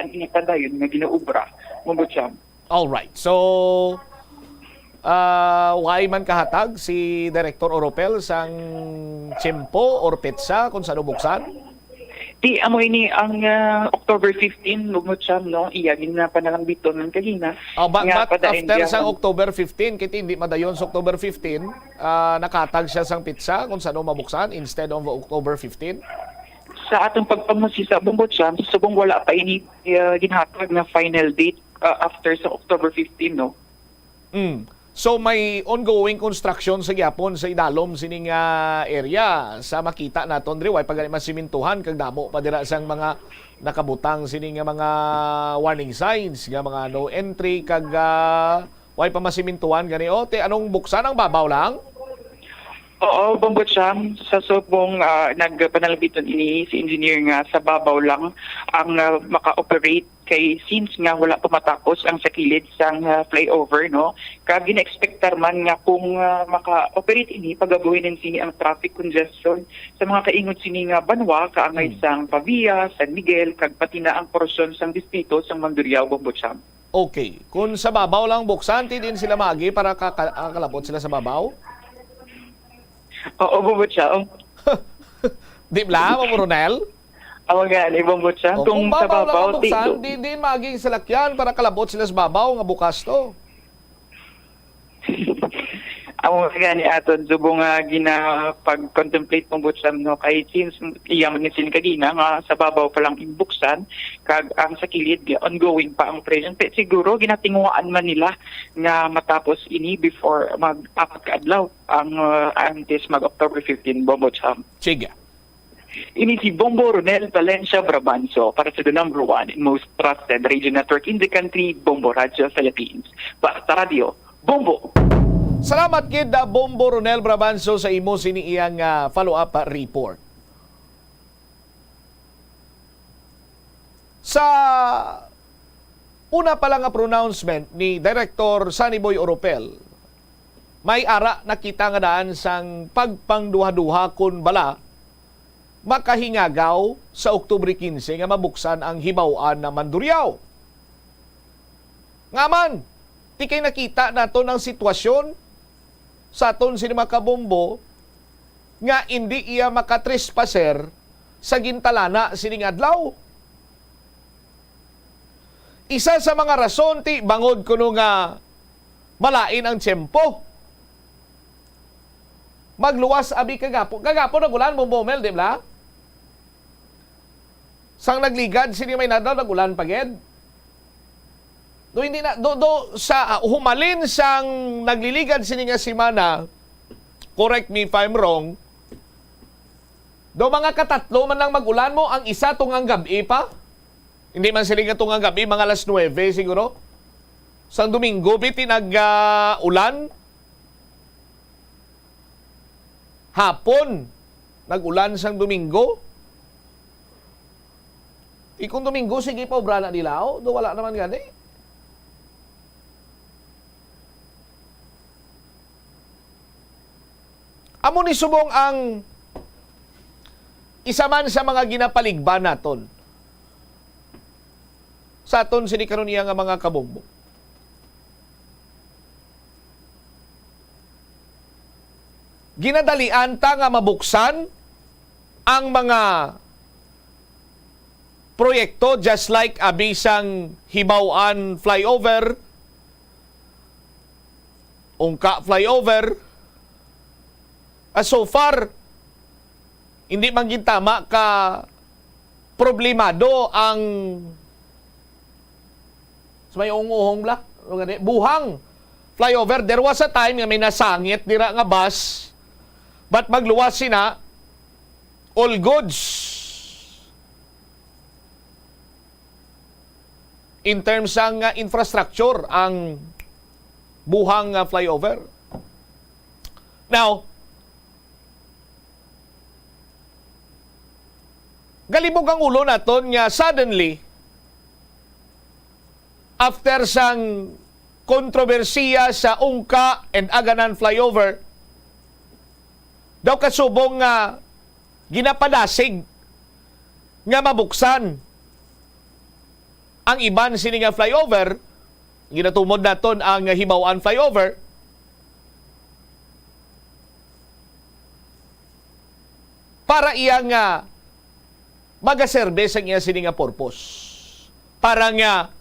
ang ini padayon nga ginaobra. Bombo Jam. Alright. So, ah, why man kahatag si Director Oropel sang tiyempo or petsa kung saan buksan? Ti amo ini ang ah, October fifteen, Bombo Jam, no? Iya gin na panalambiton ng kagina. Oh, but, Nga but padayon after niya sang ang- October fifteen, kiti hindi madayon sa October fifteen, ah, nakatag siya sang petsa kung saan mabuksan instead of October fifteen? Sa atong pagpamusi sa Bombo Jam, sa subong wala pa ini ah, ginhatag na final date ah, after sa October fifteen, no? Mm. So may ongoing construction sa gyapon sa idalom sining ah, area. Sa makita naton diri, way pa gani masimintuhan kag damo pa dira sang mga nakabutang sini nga mga warning signs nga mga no entry kag ah, way pa masimintuhan gani. O, ti anong buksan ang babaw lang? Oo, Bombo Jam, sa subong ah, nagpanalambiton ini si engineer nga sa babaw lang ang ah, maka-operate kay since nga wala pa matapos ang sa kilid sang ah, flyover, no? Kag gina-expectar man nga kung ah, maka-operate ini, pagabuhinan sini ang traffic congestion sa mga kaingod sini nga banwa kaangay Hmm. sang Pavia, San Miguel, kag pati na ang porsyon sang distrito sang Mandurriao, Bombo Jam. Okay. Kung sa babaw lang buksan, ti din sila magi para kaka- ah, kalabot sila sa babaw? Oo, Bombo Jam. Di bla, Ma'am Ronel? Amo gani, Bombo Jam. O, Kung kung sa babaw lang babaw, mabuksan, ti- di, di magi salakyan para kalabot sila sa babaw nga bukas to. Amo gani aton subong nga ginapag-contemplate, Bombo Jam, no, kay since iya man ni sila kagina nga sa babaw pa lang ibuksan kag ang sa kilid ongoing pa ang operation, pe siguro ginatinguhaan man nila nga matapos ini before mag-apat ka adlaw ang uh, antes mag October fifteen, Bombo Jam. Sige. Ini si Bombo Ronel Valencia Brabanso para sa the number one and most trusted radio network in the country, Bombo Radio Philippines. Basta Radio, Bombo! Salamat gid, ah, Bombo Ronel Brabanso, sa imo sini iyang ah, follow-up ah, report. Sa una pa lang nga pronouncement ni Director Sunny Boy Oropel, may ara nakita nga daan sang pagpangduha-duha kon bala makahingagaw sa Oktubre quince nga mabuksan ang Hibaw-an na Mandurriao. Nga man, ti kay nakita naton ang sitwasyon sa aton sini mga kabombo nga indi iya makatrespasser sa gintalana sining adlaw. Isa sa mga rason ti bangod kuno nga malain ang tiyempo. Magluwas abi kagapon. Kagapon nag-ulan, Bombo Mel, di ba? Sang nagligad sini may nadlaw, nag-ulan pa gid. Do hindi na do, do sa ah, humalin sang nagliligad sini nga semana, correct me if I'm wrong, do mga katatlo man lang mag-ulan mo, ang isa tungang gab-i pa. Hindi man sila nga tungang gab-i, mga alas nuebe siguro. Sang Domingo, biti nag ah, ulan. Hapon, nag-ulan sang Domingo. Ti kung Domingo, sige pa obra na nila, oh. Do wala naman gani. Amo ni subong ang isa man sa mga ginapaligban naton sa aton sini karon iya nga mga kabombo. Ginadalian ta nga mabuksan ang mga proyekto just like abi sang Hibaw-an flyover, Ungka flyover. Ah, so far, Hindi man gid tama ka problemado ang sa may uhong-uhong bla, ano nga ni? Buhang flyover. There was a time nga may nasangit dira nga bus, but magluwas sina, all goods in terms sang, uh, infrastructure ang Buhang, uh, flyover. Now, galibog ang ulo naton nga suddenly, after sang kontrobersiya sa Ungka and Aganan flyover, daw kasubong nga ginapadasig nga mabuksan ang iban sini nga flyover, ginatumod naton ang Hibaw-an flyover, para iya nga magaserbe sang iya sini nga purpose, para nga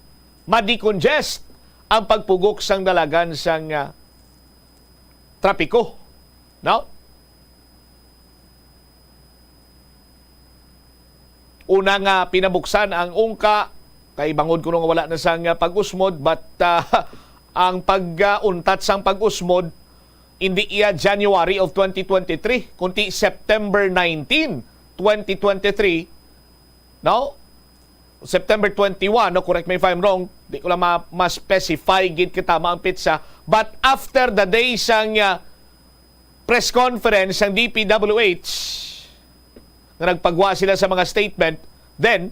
ma-decongest ang pagpugok sang dalagan sang, ah, trapiko. No? Una nga pinabuksan ang Ungka, kay bangod kuno nga wala na sang, ah, pag-usmod, but, ah, ang pag, ah, untat sang pag-usmod, hindi iya January of twenty twenty-three, kundi September nineteen, twenty twenty-three, no? September twenty-one, no? Correct me if I'm wrong. Di ko lang ma-, ma-specify gid katama ang petsa. But after the day sang, ah, press conference sang D P W H, nga nagpagwa sila sa mga statement, then,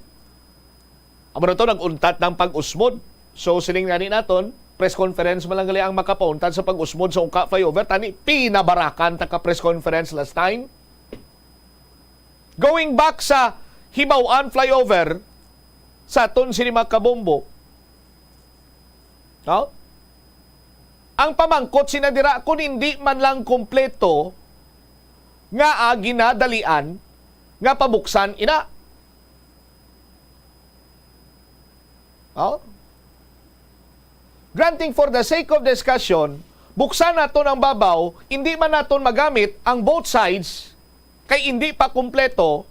amo na to, nag-untat ng pag-usmod. So, siling gani naton, press conference man lang gali ang makapauntat sa pag-usmod sa Ungka flyover. Tani, pinabarakan ta ka press conference last time. Going back sa Hibaw-an flyover, sa aton sini mga kabombo, no? Ang pamangkot sina dira, kung hindi man lang kompleto nga, ah, ginadalian nga pabuksan ina. Oh? Granting, for the sake of discussion, buksan naton ang babaw, hindi man naton magamit ang both sides kay hindi pa kumpleto.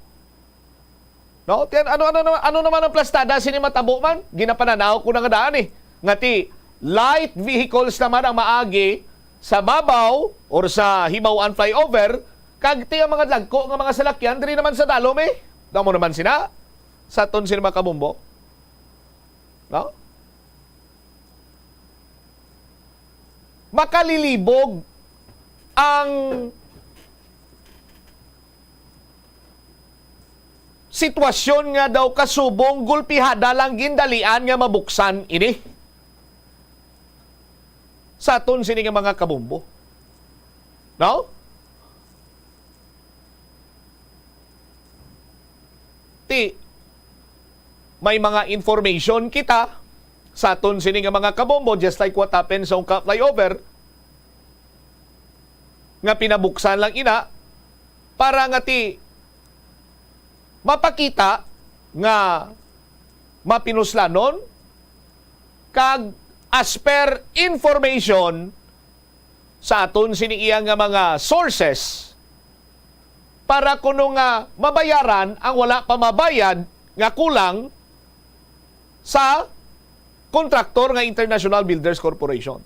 No? Tiyan, ano, ano, ano, ano naman ang plastada sini matabo man? Ginapananaw ko na nga daan eh. Nga ti light vehicles naman ang maagi sa babaw or sa Hibaw-an flyover, kag ti ang mga dagko nga mga salakyan diri naman sa dalom eh. Damo naman sina sa aton sini mga kabombo. No? Makalilibog ang sitwasyon nga daw kasubong gulpihada lang gindalian nga mabuksan ini sa aton sini nga mga kabombo. No? Ti, may mga information kita sa aton sini nga mga kabombo, just like what happened sa Ungka flyover, nga pinabuksan lang ina para nga ti mapakita nga mapinuslanon kag as per information sa aton sini iya nga mga sources para kuno nga mabayaran ang wala pa mabayad nga kulang sa kontraktor nga International Builders Corporation.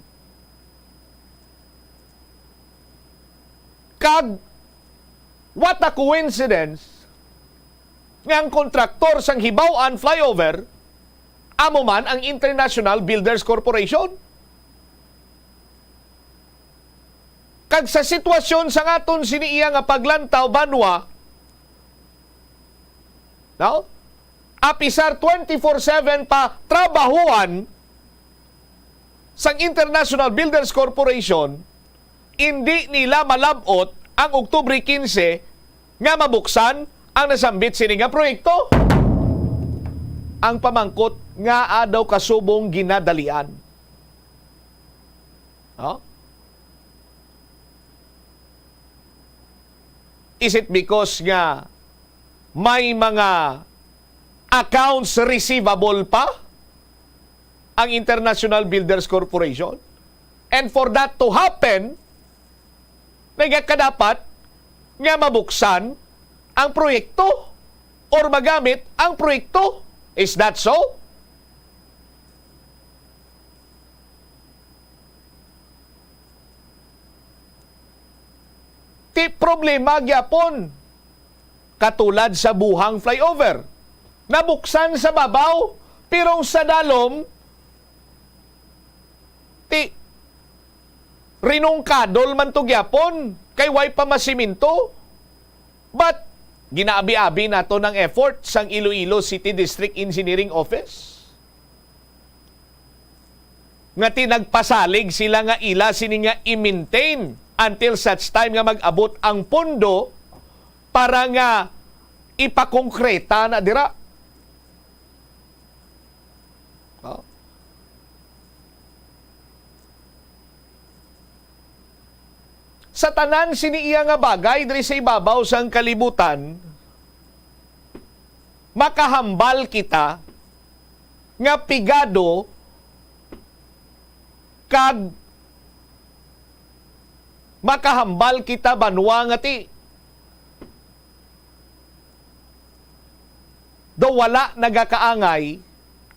Kag what a coincidence nga ang kontraktor sang Hibaw-an flyover amo man ang International Builders Corporation. Kag sa sitwasyon sa aton sini iya nga paglantaw banwa, no? Apisar twenty-four seven pa trabahuan sang International Builders Corporation, indi nila malab-ot ang Oktubre quince nga mabuksan ang nasambit sini nga proyekto. Ang pamangkot, ngaa daw kasubong ginadalian? No? Is it because nga may mga accounts receivable pa ang International Builders Corporation? And for that to happen, nagakadapat nga mabuksan ang proyekto or magamit ang proyekto. Is that so? Ti problema gyapon, katulad sa Buhang flyover, nabuksan sa babaw, pero sa dalom, ti rinungkadol man to gyapon, kay way pa masiminto. But ginaabi-abi nato ng effort sang Iloilo City District Engineering Office, nga ti nagpasalig sila nga ila sini nga i-maintain until such time nga mag-abot ang pondo para nga ipakongkreta na dira. Oh. Sa tanan sini iya nga bagay diri sa ibabaw sang kalibutan, makahambal kita nga pigado kag makahambal kita banwa nga ti daw wala nagakaangay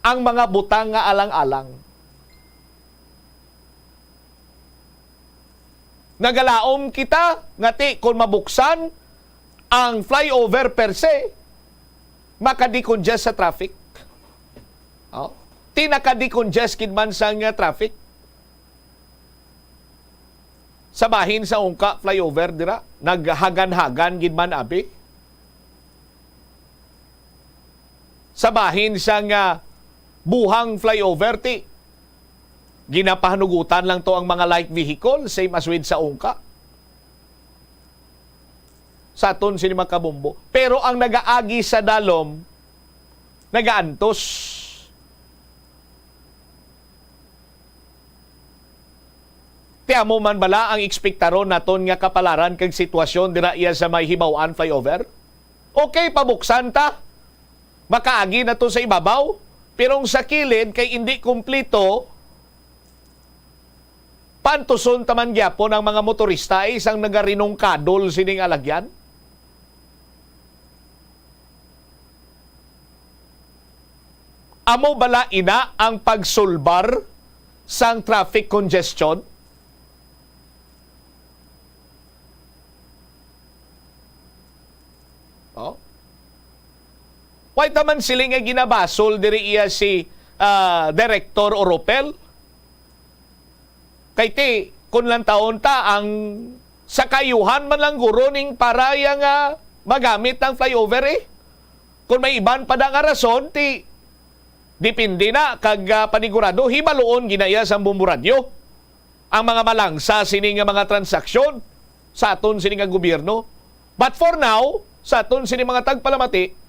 ang mga butang nga alang-alang. Nagalaom kita nga ti kon mabuksan ang flyover per se, makadecongest sa traffic. Oh. Ti nakadecongest gid man sang, uh, traffic. Sa bahin sa Ungka flyover dira, naghagan-hagan gid man abi. Sa bahin sang, uh, Buhang flyover, ti ginapahanugutan lang to ang mga light vehicle, same as with sa Ungka. Sa aton sini makabumbo. Pero ang nagaagi sa dalom, nagaantos. Ti amo man bala ang ekspektaron naton nga kapalaran kag sitwasyon dira iya sa may Hibaw-an flyover? Okay, pabuksan ta. Makaagi na to sa ibabaw. Pero ang sa kilid kay indi kumplito, paantuson ta man gyapon ang mga motorista, eh, sang nagarinungkadol sining alagyan? Amo bala ina ang pagsulbar sang traffic congestion? Oh? Why ta man sila nga ginabasol diri iya si, ah, Director Oropel? Kay ti, kun lantawon ta, ang sa kaayuhan man lang guro ning para iya nga magamit ang flyover, eh. Kun may iban pa da nga rason, ti depende na kag, ah, panigurado, hibaluon gid na iya sang Bombo Radyo ang mga malangsa sini nga mga transaksyon sa aton sini nga gobyerno. But for now, sa aton sini mga tagpalamati,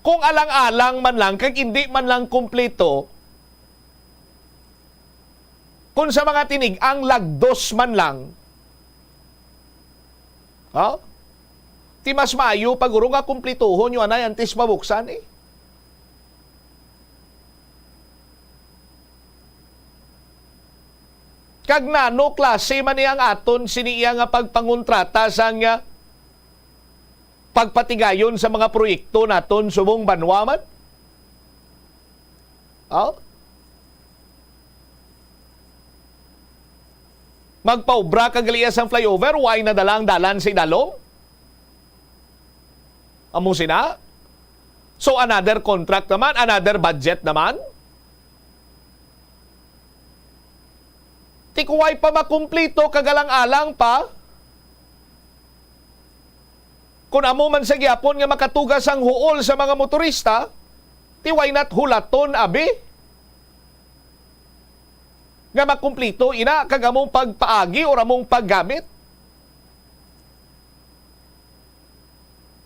kung alang-alang man lang kag indi man lang kumpleto, kung sa mga tinig-ang lagdos man lang, ha? Ti mas maayo pa guro nga kumplituhon nyo anay antes mabuksan, eh. Kag nano klase man ni ang aton sini iya nga pagpangontrata sang, ah, pagpatigayon sa mga proyekto naton subong banwa man? Oh? Magpaobra ka gali sang flyover, way nadala ang dalan sa idalom? Amo sina? So, another contract naman, another budget naman? Ti kung way pa makumplito, kag alang-alang pa, kun amo man sa gyapon nga makatuga sang huol sa mga motorista, ti why not hulaton, abi? Nga makumplito ina kag among pagpaagi or among paggamit.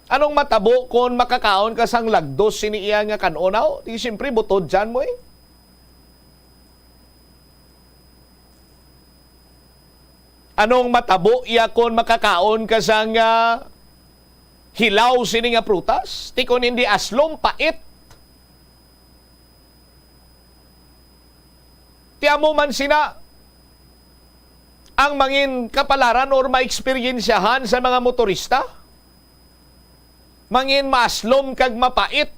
Anong matabo kon makakaon ka sang lagdos sini iya nga kan-on, aw? Di siyempre, butod dyan mo, eh. Anong matabo iya kon makakaon ka sang, ah, hilaw sini nga prutas? Ti kon hindi aslom, pait. Ti amo man sina ang mangin kapalaran or maeksperiensyahan sa mga motorista. Mangin maaslom kag mapait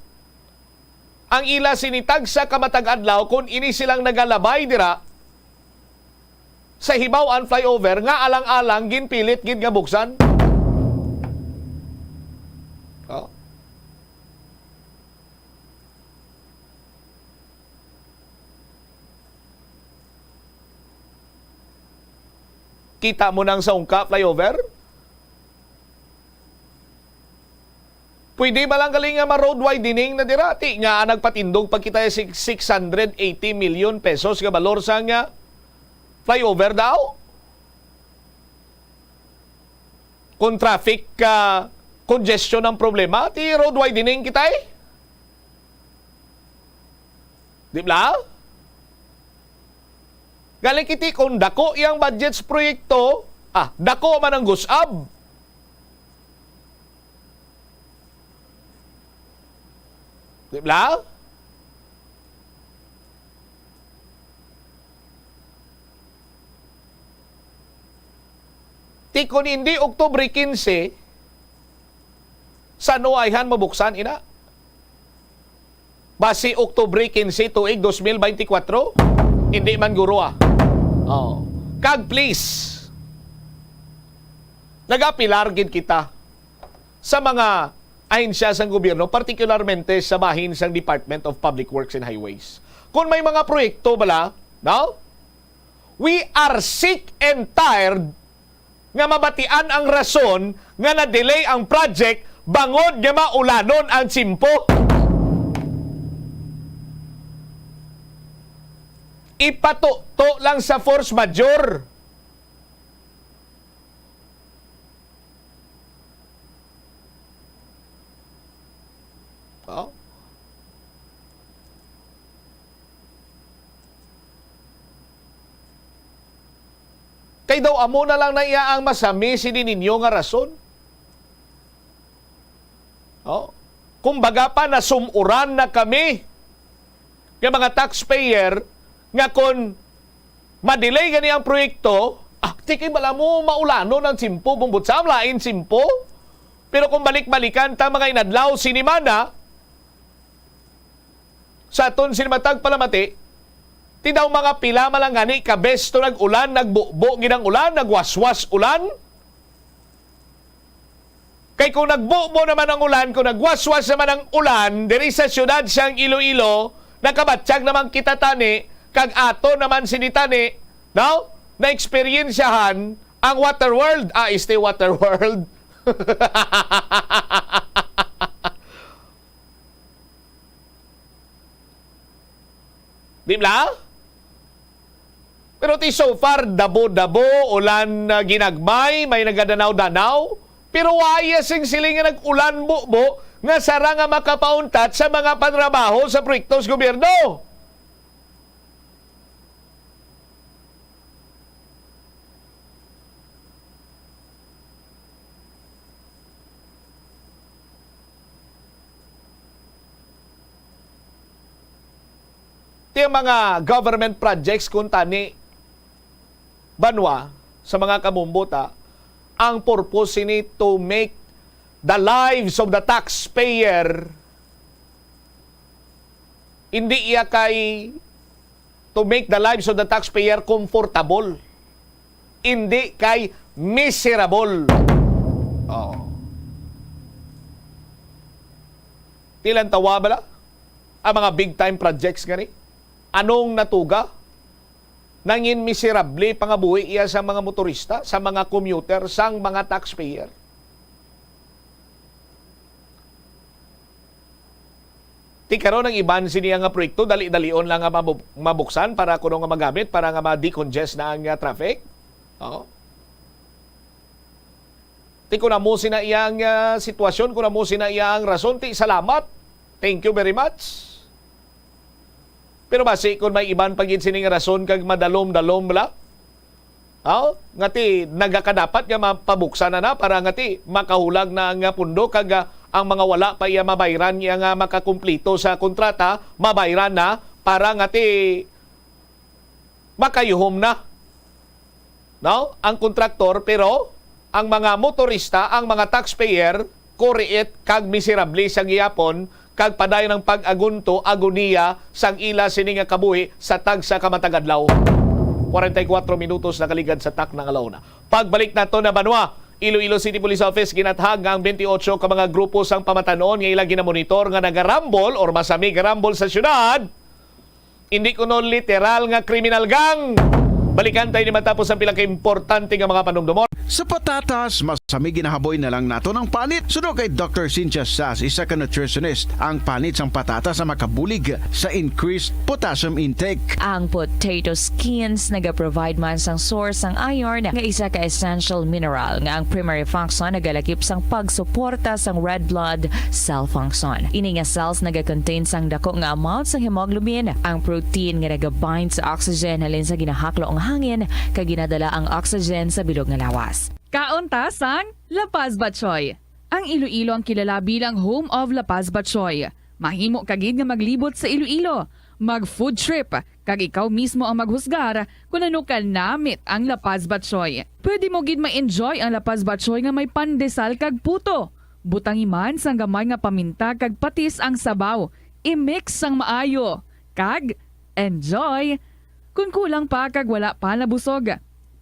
ang ila sini tagsa ka matag adlaw kon ini silang nagalabay dira sa Hibaw-an Flyover nga alang-alang ginpilit gid nga buksan. Oh. Kita mo nang sa Ungka Flyover? Pwede ba lang gali nga ma-road widening na dira? Ti nga nagpatindog pa kita sig six hundred eighty million pesos nga balor sang, ah, flyover daw? Kung traffic, ah, congestion ang problema, ti road widening kita, eh. Di ba? Gali kiti kung dako iyang budget sa proyekto, ah, dako man ang gusab. Di ba? Ti kon hindi Oktubre quince, san-o ayhan mabuksan ina? Basi Oktubre quince tuig dos mil beintikwatro? Hindi man guro, ah. Oh. Kag please, nagapilar gid kita sa mga ahensya sang gobyerno, partikularmente sa bahin sang Department of Public Works and Highways. Kung may mga proyekto bala, no? We are sick and tired nga mabatian ang rason nga na-delay ang project bangod nga maulanon ang tiyempo. Ipatukto lang sa force majeure. Oh. Kay daw amo na lang na iya ang masami sini ninyo nga rason. Oh. Kumbaga pa, nasum-uran na kami nga mga taxpayer nga kon ma-delay gani ang proyekto, ah, ti kay bala mo maulanon ang tiyempo, bumbot sa lain tiyempo. Pero kung balik-balikan ta mga inadlaw, sinimana, sa aton sini matag palamati, ti daw mga pila man lang gani ka beses to nag-ulan, nagbubo gid ang ulan, nagwaswas ulan. Kay kung nagbubo naman ang ulan, kung nagwaswas naman ang ulan diri sa siyudad sang Iloilo, nakabatyag naman kita tani, kag ato naman sini tani, no? Naeksperyensyahan ang Water World. Ah, este Water World. Di ba? Pero ti so far, dabo-dabo, ulan na ginagmay, may nagadanaw-danaw. Pero wala sing siling nga nag-ulan bubo nga sara nga makapauntat sa mga panrabaho sa proyekto sa gobyerno. Ti ang mga government projects kuntani, banwa, sa mga kamumbo ta, ang purpose sini to make the lives of the taxpayer, hindi iya kay to make the lives of the taxpayer comfortable, hindi kay miserable. Oo. Ti lang tawa bala ang mga big time projects gani? Anong natuga? Nangin miserable pangabuhi iya sa mga motorista, sa mga commuter, sang mga taxpayer. Ti karon ang iban sini nga proyekto, dali-dalion lang nga mabu-, mabuksan para kuno nga magamit, para nga ma-decongest na ang, ah, traffic. Oo. Ti kun amo sina iyang, ah, sitwasyon, kun amo sina iyang rason, ti salamat. Thank you very much. Pero basi kun may iban pa gid sini nga rason kag madalom-dalom bala, aw, nga ti nagakadapat nga mapabuksan na na para nga ti makahulag na nga pundo kag, ah, ang mga wala pa iya mabayran iya nga makakumplito sa kontrata, mabayran na para nga ti makayuhom na, no? Ang kontraktor, pero ang mga motorista, ang mga taxpayer, Kuriit kag miserable sa gihapon, kag padayon ang pag-agunto, agoniya sang ila sini nga kabuhi sa tagsa ka matag adlaw. Kwarenta y kuwatro minutos nakaligad sa takna nga alawna. Pagbalik nato na banwa, Iloilo City Police Office ginathag nga ang twenty-eight ka mga grupo sang pamatanon nga ila ginamonitor nga nagarambol or masami garambol sa syudad, hindi kuno literal nga kriminal gang. Balikan tayo ni matapos ang pila ka importante nga mga panumdumon. Sa patatas, masami ginahaboy na lang nato ng panit. Suno kay Doctor Cynthia Sas, isa ka nutritionist, ang panit sang patatas ang makabulig sa increased potassium intake. Ang potato skins nagaprovide man sang source sang iron, nga isa ka essential mineral nga ang primary function nagalakip sang pagsuporta sang red blood cell function. Ini nga cells nagakontain sang dako nga amount sang hemoglobin, ang protein nga nagabind sa oxygen halin sa ginahaklo nga hangin kag ginadala ang oxygen sa bilog nga lawas. Kaon ta sang La Paz Batchoy. Ang Iloilo ang kilala bilang home of La Paz Batchoy. Mahimo ka gid nga maglibot sa Iloilo, mag food trip, kag ikaw mismo ang maghusgar kon ano ka namit ang La Paz Batchoy. Pwede mo gid ma-enjoy ang La Paz Batchoy nga may pandesal kag puto. Butangi man sang gamay nga paminta kag patis ang sabaw. I-mix sang maayo. Kag enjoy! Kon kulang pa kag wala pa nabusog,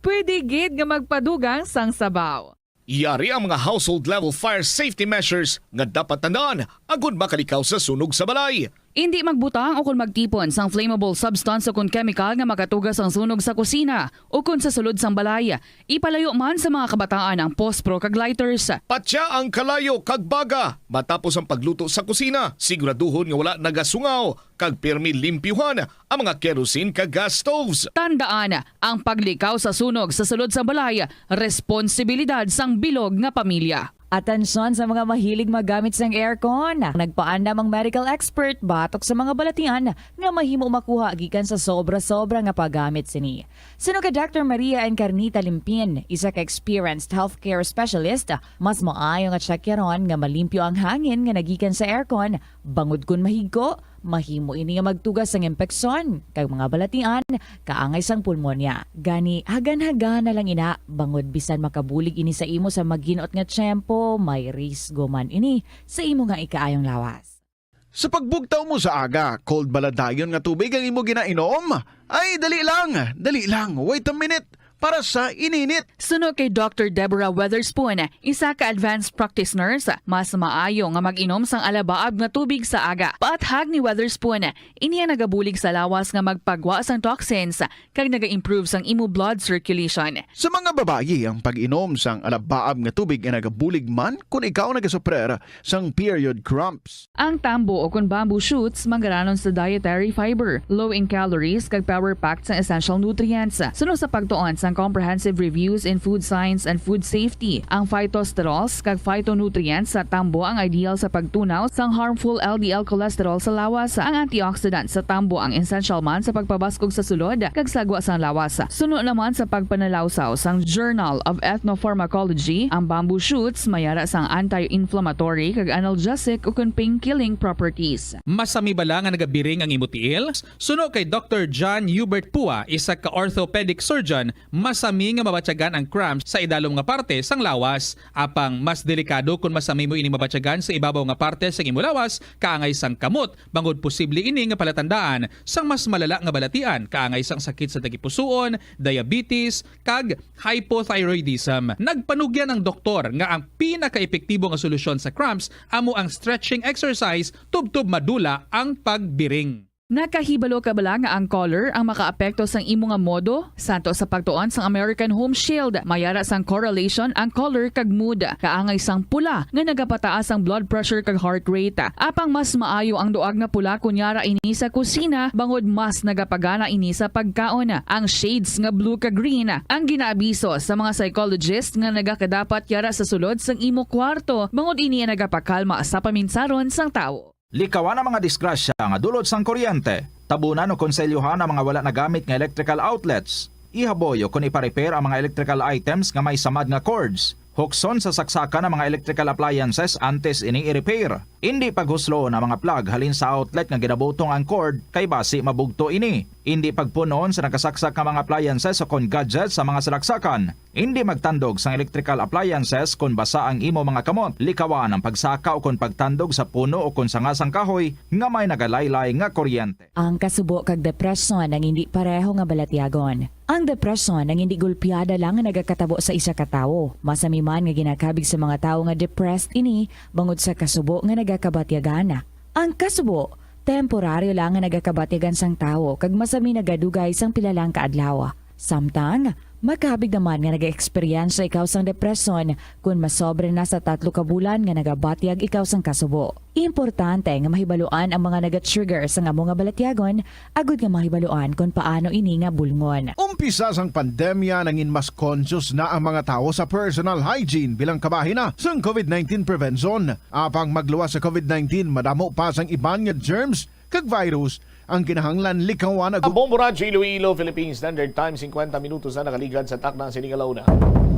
pwede gid nga magpadugang sang sabaw. Yari ang mga household level fire safety measures nga dapat tandaan agud makalikaw sa sunog sa balay. Indi magbutang o kon magtipon sang flammable substance o kon chemical nga makatuga sang sunog sa kusina o kon sa sulod sang balay. Ipalayo man sa mga kabataan ang pospro kag lighters. Patya ang kalayo kag baga matapos ang pagluto sa kusina. Siguraduhon nga wala nagasungaw kag pirmi limpyuhan ang mga kerosene kag gas stoves. Tandaan, ang paglikaw sa sunog sa sulod sa balay, responsibilidad sang bilog nga pamilya. Atensyon sa mga mahilig maggamit sang aircon. Nagpaandam ang medical expert batok sa mga balatian nga mahimo makuha gikan sa sobra-sobra nga paggamit sini. Suno kay Doctor Maria Encarnita Limpin, isa ka experienced healthcare specialist, mas maayo nga tsakyaron nga malimpyo ang hangin nga nagikan sa aircon, bangod kon mahigko, mahimo ini nga magtuga sang impeksyon kag mga balatian kaangay sang pulmonya. Gani, hagan-hagan na lang ina, bangod bisan makabulig ini sa imo sa maginot nga tiyempo, may risgo man ini sa imo nga ikaayong lawas. Sa pagbugtaw mo sa aga, cold ba la dayon nga tubig ang imo ginainom? Ay, dali lang, dali lang, wait a minute. Para sa ininit. Suno kay Doctor Deborah Weatherspoon, isa ka advanced practice nurse, mas maayo nga mag-inom sang alabaab nga tubig sa aga. Paathag ni Weatherspoon, ini ang nagabulig sa lawas nga magpagwa sang toxins kag naga-improve sang imo blood circulation. Sa mga babayi, ang pag-inom sang alabaab nga tubig ay nagabulig man kon ikaw nagasuprer sang period cramps. Ang tambo o kon bamboo shoots manggaranon sa dietary fiber, low in calories, kag power-packed sang essential nutrients. Suno sa pagtuon sang Comprehensive Reviews in Food Science and Food Safety, ang phytosterols kag phytonutrients sa tambo ang ideal sa pagtunaw sang harmful L D L cholesterol sa lawas. Ang antioxidant sa tambo ang essential man sa pagpabaskog sa sulod kag sagwa sang lawas. Suno naman sa pagpanalawsaw sang Journal of Ethnopharmacology, ang bamboo shoots mayara sang anti-inflammatory kag analgesic ukon pain-killing properties. Masami bala nga nagabiring ang imo tiil? Suno kay Doctor John Hubert Pua, isa ka orthopedic surgeon, masami nga mabatyagan ang cramps sa idalom nga parte sang lawas. Apang mas delikado kon masami mo ining mabatyagan sa ibabaw nga parte sang imo lawas, kaangay sang kamot, bangod posible ini nga palatandaan sang mas malala nga balatian, kaangay sang sakit sa tagipusoon, diabetes, kag hypothyroidism. Nagpanugyan ang doktor nga ang pinakaepektibo nga solusyon sa cramps amo ang stretching exercise tubtob madula ang pagbiring. Nakahibalo ka bala nga ang color ang makaapekto sang imo nga modo? Santo sa pagtuon sang American Home Shield, mayara sang correlation ang color kag mood. Kaangay sang pula nga nagapataas ang blood pressure kag heart rate. Apang mas maayo ang duag nga pula kon yara ini sa kusina, bangod mas nagapagana ini sa pagkaon. Ang shades nga blue kag green ang ginaabiso sa mga psychologist nga nagakadapat yara sa sulod sang imo kwarto, bangod ini ang nagapakalma sa paminsaron sang tawo. Likawan ang mga disgrasya nga dulot sang kuryente. Tabunan o konselyohan ang mga wala nagamit nga electrical outlets. Ihaboy o kon ipa-repair ang mga electrical items nga may samad nga cords. Hukson sa saksakan ang mga electrical appliances antes ini i-repair. Indi paghusloon ang mga plug halin sa outlet nga ginabutong ang cord, kay basi mabugto ini. Indi pagpun-on sa nakasaksak nga mga appliances o kon gadgets sa mga salaksakan. Hindi magtandog sang electrical appliances kon basa ang imo mga kamot. Likawan ang pagsaka o kon pagtandog sa puno o kon sanga sang kahoy nga may nagalaylay nga kuryente. Ang kasubo kag depresyon ang hindi pareho nga balatyagon. Ang depresyon ang hindi gulpiada lang nga nagakatabo sa isa ka tawo. Masami man nga ginakabig sa mga tawo nga depressed ini bangod sa kasubo nga nagakabatyagan. Ang kasubo, temporaryo lang nga nagakabatyagan sang tawo kag masami nagadugay sang pila lang ka adlaw. Samtang, makabig naman nga nagaeksperyensya ikaw sang depresyon kon masobra na sa tatlo ka bulan nga nagabatyag ikaw sang kasubo. Importante nga mahibaluan ang mga nagatrigger sang amo nga balatyagon agud nga mahibaluan kon paano ini nga bulngon. Umpisa sang pandemya, nangin mas conscious na ang mga tawo sa personal hygiene bilang kabahin na sang COVID nineteen prevention. Apang magluwas sa COVID nineteen, madamo pa sang iban nga germs kag virus ang kinahanglan likawan. Ang Bombo Radyo Iloilo, Philippine Standard Time, singkwenta minutos na nakaligad sa takna sini nga launa.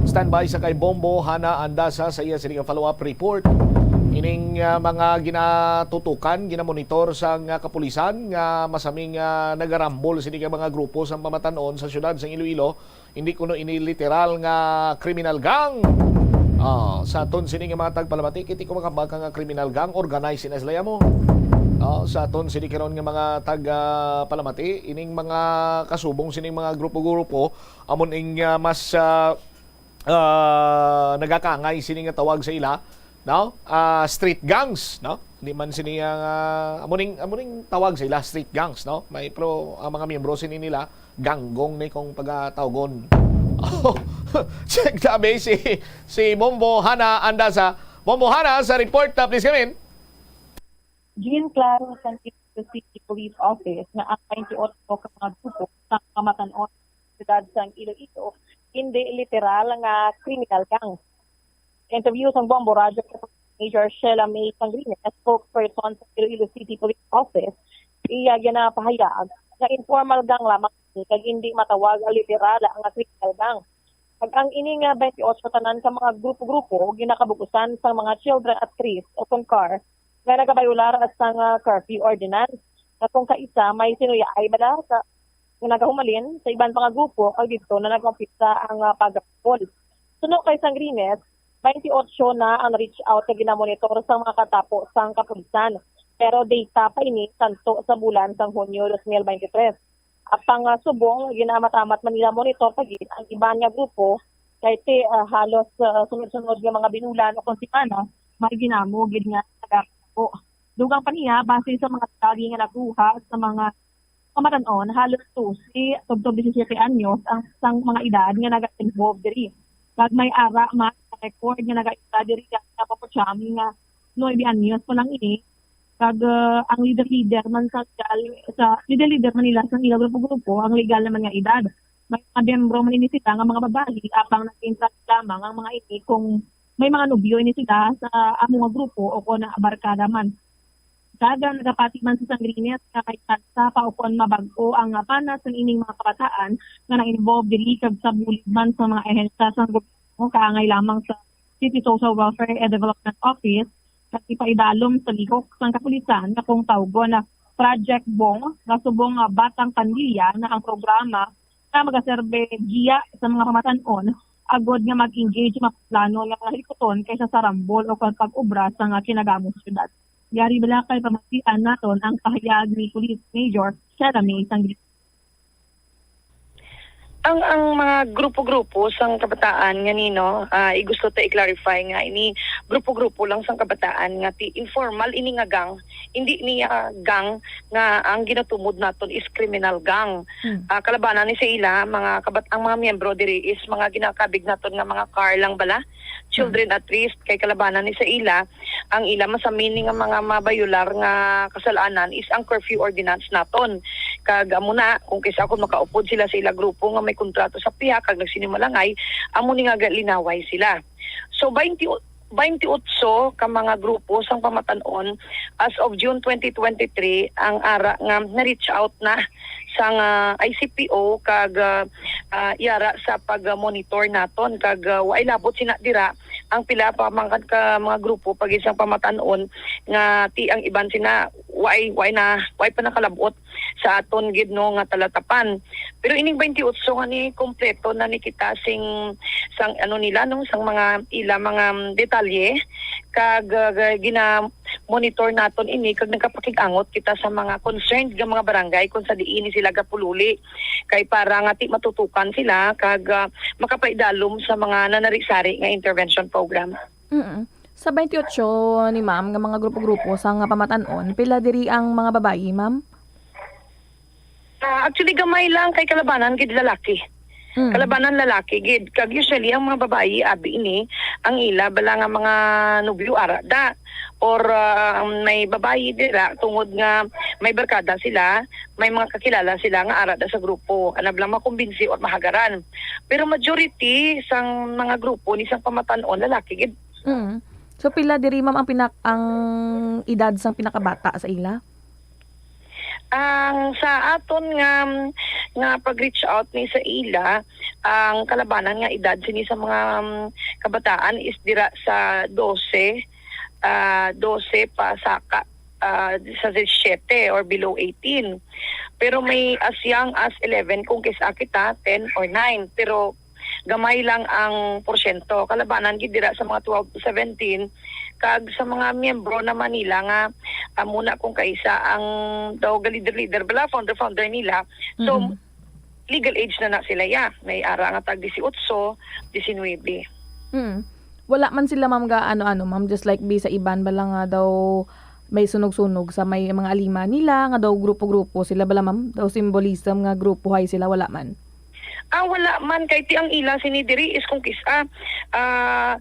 Standby sa kay Bombo Hana Andasa sa iya sini nga follow-up report. Ining, ah, mga ginatutukan, ginamonitor sang, ah, kapulisan nga masaming, ah, nagarambol sini nga mga grupo sa pamatan-on sa siyudad sang Iloilo. Hindi kuno ini literal nga criminal gang. Ah, sa aton sini nga mga tagpalamati, kiti ko makabaka nga criminal gang, organized sila mo. Ah, sa aton sini karon nga mga tagpalamati, ining mga kasubong sining mga grupo-grupo, amon ing, ah, mas, ah, ah, nagakangay sini nga tawag sa ila, no? Ah, street gangs, no? Di man sini ang, ah, amo ning, amo ning tawag sa ila, street gangs, no? May, pero ang mga miyembro sini nila, ganggong ni kung pagatawgon. Check tabi si, si Bombo Hana Andasa. Bombo Hana, sa report, ah, please come in. Jean Claro, San Isidro City Police Office, nga ang twenty-eight ka mga grupo sa kamatan-on sa siyudad sang Iloilo, hindi literal nga criminal gang. Interview sang Bombo Radyo, Major Sheila May Sangrines, spokesperson sa Iloilo City Police Office, iya ginapahayag nga informal gang lamang ini kag hindi matawag ang literal nga criminal gang. Kag ang ini nga twenty-eight tanan ka mga grupo-grupo ginakabug-usan sang mga children at trees o kung car nga nagabayular sang, ah, curfew ordinance. Nga kung kaisa may sinuyaay bala sa nga nagahumalin sa iban pa nga grupo, kag didto na nag-umpisa ang, ah, pagkapol. Suno kay Sangrines, twenty-eight na ang reach out nga ginamonitor sa mga katapo sang kapulisan. Pero data pa ini tanto sa bulan sang Hunyo dos mil bente tres. Apang, ah, subong ginaamat-amat man nila monitor pa gid ang iban nga grupo, kay ti, ah, halos, ah, sunod-sunod nga mga binulan o kon semana, may ginamo gid nga nagakatapo. Dugang pa niya, base sa mga detalye nga nakuha sa mga pamatan-on, halos dose tubtob disisiete anyos ang sang mga edad nga naga-involve diri. Kag may ara man nga record nga nag-aita diri sa Papucham nga nuebe anyos pa lang ini. Kag, ah, ang leader-leader man sa, sa leader-leader man nila sa ilang grupo-grupo ang legal naman nga edad. May mga miyembro man ini sila nga mga babayi, apang nag-interact lamang ang mga ini kung may mga nobyo ini sila sa amo nga grupo o kon barkada man. Kag nagapati man si Sangrines nga may tsansa pa o kon mabag-o ang panas sang ining mga kabataan nga na-involve diri kag sa bulid man sa mga ahensya sang gobyerno, kaangay lamang sa City Social Welfare and Development Office, kag ipaidalom sa lihok sang kapulisan nga kung tawgon na Project Bong nga subong nga Batang Pandilya na ang programa nga magaserbe giya sa mga pamatan-on agod nga mag-engage maplano nga mga hilikuton kaysa sa rambol o kon pag-obra sa nga kinagamos syudad. Yari bala kay pamatian naton ang pahayag ni Police Major Sara May Sangri. Ang, ang mga grupo-grupo sang kabataan nga nino, ah, igusto ta i-clarify nga ini grupo-grupo lang sang kabataan nga ti informal ini nga gang, hindi niya gang nga ang ginatumod naton is criminal gang. Hmm. Ah, kalabanan ni sa ila, mga kabat-, ang mga miyembro diri is mga ginakabig naton nga mga car lang bala, children at risk, kay kalabanan ni sa ila, ang ila masamin ni nga mga mabayular nga kasal-anan is ang curfew ordinance naton. Kag amo na, kung kaysa akon makaupod sila sa ila grupo nga may kontrato sa piha kag nagsinimalangay, amo ni nga galinaway sila. So, twenty, twenty-eight ka mga grupo sang pamatan-on as of June twenty twenty-three ang ara nga na-reach out na sang, ah, I C P O kag, ah, ah, yara sa pag-monitor naton kag, ah, waay labot sina dira ang pila pa man ka mga grupo pag isang pamatan-on nga ti ang iban sina way, way na, way pa nakalabot sa aton gid, no, nga talatapan. Pero ining twenty-eight nga ni kompleto na ni kita sing, sang ano nila, no, sang mga ila mga, um, detalye, kag, uh, gina-monitor naton ini, kag nagkapakig-angot kita sa mga concerned nga mga barangay kung sa diin ni sila gapululi, kay para nga ti matutukan sila kag, uh, makapaidalom sa mga nanari-sari nga intervention program. Mm. Sa twenty-eight ni ma'am nga mga grupo-grupo sa nga pamatan-on, pila diri ang mga babayi, ma'am? Ah, actually, gamay lang kay kalabanan gid lalaki. Mm. Kalabanan lalaki gid. Kag usually, ang mga babayi, abi ini, ang ila bala nga mga nobyo ara da. Or, ah, may babayi dira, tungod nga may barkada sila, may mga kakilala sila nga ara da sa grupo. Ana bala makumbinsi or mahagaran. Pero majority sang mga grupo ni sang pamatan-on, lalaki gid. Mm. So, pila diri, ma'am, ang pinak-, ang edad sang pinakabata sa ila? Ang sa aton nga, nga pag-reach out ni sa ila, ang kalabanan nga edad sini sa mga, um, kabataan is dira sa dose, ah, dose pa saka, ah, sa disisyete or below eighteen. Pero may as young as eleven kung kis-a kita, ten or nine. Pero gamay lang ang porsyento. Kalabanan gid dira sa mga twelve to seventeen, kag sa mga miyembro naman nila nga, ah, muna kung kaisa ang daw ga-leader-leader bala, founder-founder nila. So, Mm. legal age na na sila, ya. May ara nga tag disiotso, disinuybe. Mm. Wala man sila, ma'am, ga ano-ano, ma'am, just like bi sa iban bala nga daw may sunog-sunog sa may mga alima nila, nga daw grupo-grupo sila bala, ma'am, daw symbolism nga grupo hay sila, wala man. Ah, wala man, kay ti ang ila sini diri is kung kis-a, ah,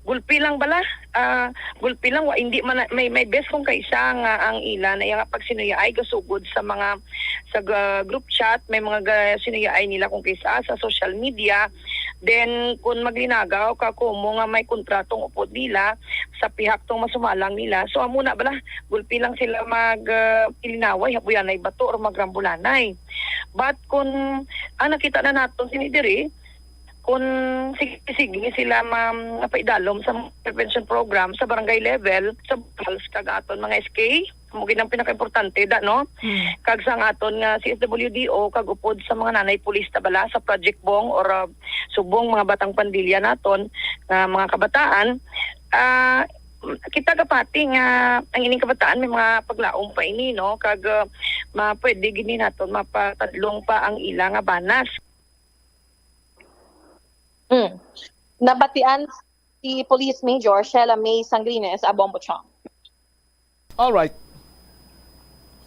gulpi lang bala, ah, gulpi lang, wa, hindi man na, may, may best kung kaisa nga ang ila na iya nga pagsinuyaay gasugod sa mga, sa ga-, group chat, may mga ga-, sinuyaay nila kung kis-a sa social media. Then, kung maglinagaw ka, kumo nga may kontratong upod nila sa pihak tong masumalang nila. So, amo na bala, gulpi lang sila mag, ah, ilinaway, habuyanay bato or magrambulanay. But kung, ah, nakita na naton sini diri, kung sige-sige sila ma-, mapaidalom sa prevention program sa barangay level, sa Bukals kag aton mga S K, amo gid ang pinakaimportante da, no? Hmm. Kag sang aton nga C S W D O, kag upod sa mga nanay pulis ta bala sa Project Bong or, ah, Subong, mga batang pandilya naton nga mga kabataan, ah, kita gapati nga ang ining kabataan may mga paglaom pa ini, no? Kag, ah, ma-, pwede gid ni naton mapatadlong pa ang ila nga banas. Mm. Nabatian si Police Major Sheila May Sanglines, Abombo Chong. Alright.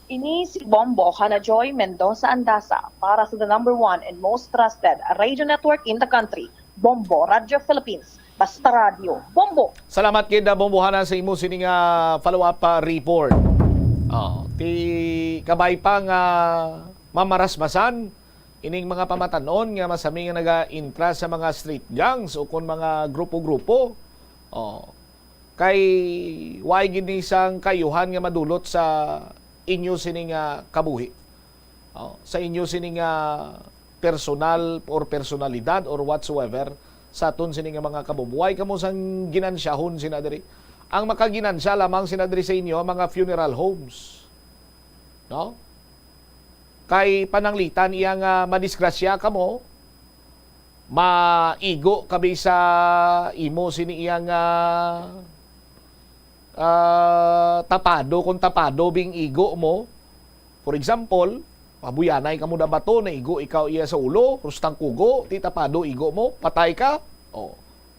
Ini si Bombo Hana Joy Mendoza Andasa para sa the number one and most trusted radio network in the country, Bombo Radio Philippines. Basta Radio, Bombo! Salamat gid, ah, Bombo Hana, sa imo sini nga follow-up, ah, report. Oh, ti kabay pa nga mamarasmasan ining mga pamatan-on nga masami nga naga-intra sa mga street gangs o kon mga grupo-grupo. Oh. Kay wala gid ni sang kaayuhan nga madulot sa inyo sini nga kabuhi. Oh, sa inyo sini nga personal or personalidad or whatsoever sa aton sini nga mga kabubuhay. Kamo sang ginansyahon sina diri. Ang makaginansya lamang sina diri sa inyo, mga funeral homes. No? Kay pananglitan iya nga madisgrasya kamo, maigo ka bi sa imo sini iya nga, ah, tapado, kung tapado bing igo mo. For example, mabuyanay kamo da bato, naigo ikaw iya sa ulo, rustang kugo, ti tapado igo mo, patay ka. Oh.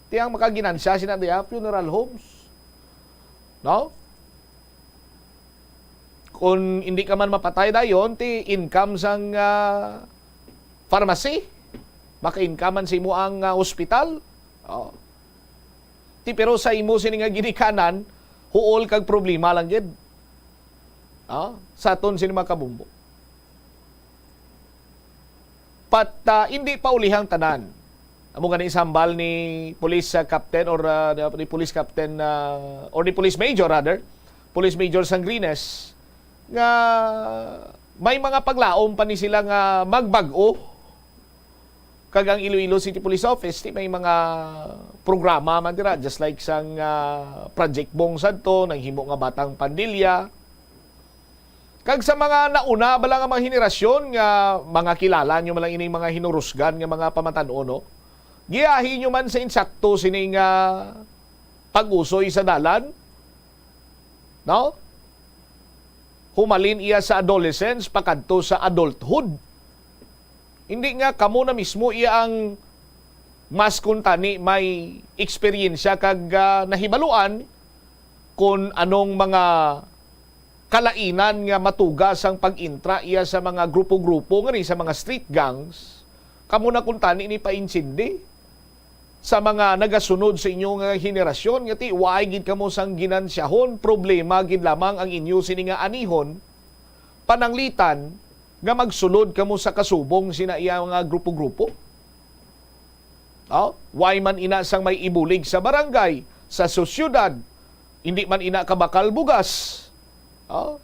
Ti ang makaginansya sina diya, funeral homes. No? Kung hindi ka man mapatay dayon, ti income sang, ah, pharmacy, maka-income man sa imo ang, ah, hospital. Oh. Ti pero sa imo sini nga ginikanan, huol kag problema lang gid. Ah, sa aton sini mga kabumbo. But, ah, hindi pa ulihang tanan. Amo gani sambal ni Police, ah, Captain or, ah, ni Police Captain, ah, or ni Police Major rather, Police Major Sangrines, nga may mga paglaom pa ni sila nga magbag-o. Kag ang Iloilo City Police Office, ti may mga programa man dira, just like sang, ah, Project Bong sadto, nanghimo nga Batang Pandilya. Kag sa mga nauna bala nga mga henerasyon nga mga kilala nyo man lang ining mga hinurusgan nga mga pamatan-on, no? Giyahi nyo man sa insakto sini nga pag-usoy sa dalan, no? Humalin iya sa adolescence pakadto sa adulthood. Hindi nga kamo na mismo iya ang mas kuntani may eksperyensya kag, ah, nahibaluan kon anong mga kalainan nga matuga sang pag-intra iya sa mga grupo-grupo, ngani sa mga street gangs. Kamo na kuntani ni paintindi sa mga nagasunod sa inyo nga henerasyon, nga ti, waay gid kamo sang ginansyahon, problema gid lamang ang inyo sini nga anihon, pananglitan nga magsulod kamo sa kasubong sina iya nga grupo-grupo. Oh, why man ina sang may ibulig sa barangay, sa sosyudad, hindi man ina kabakal bugas. Oh.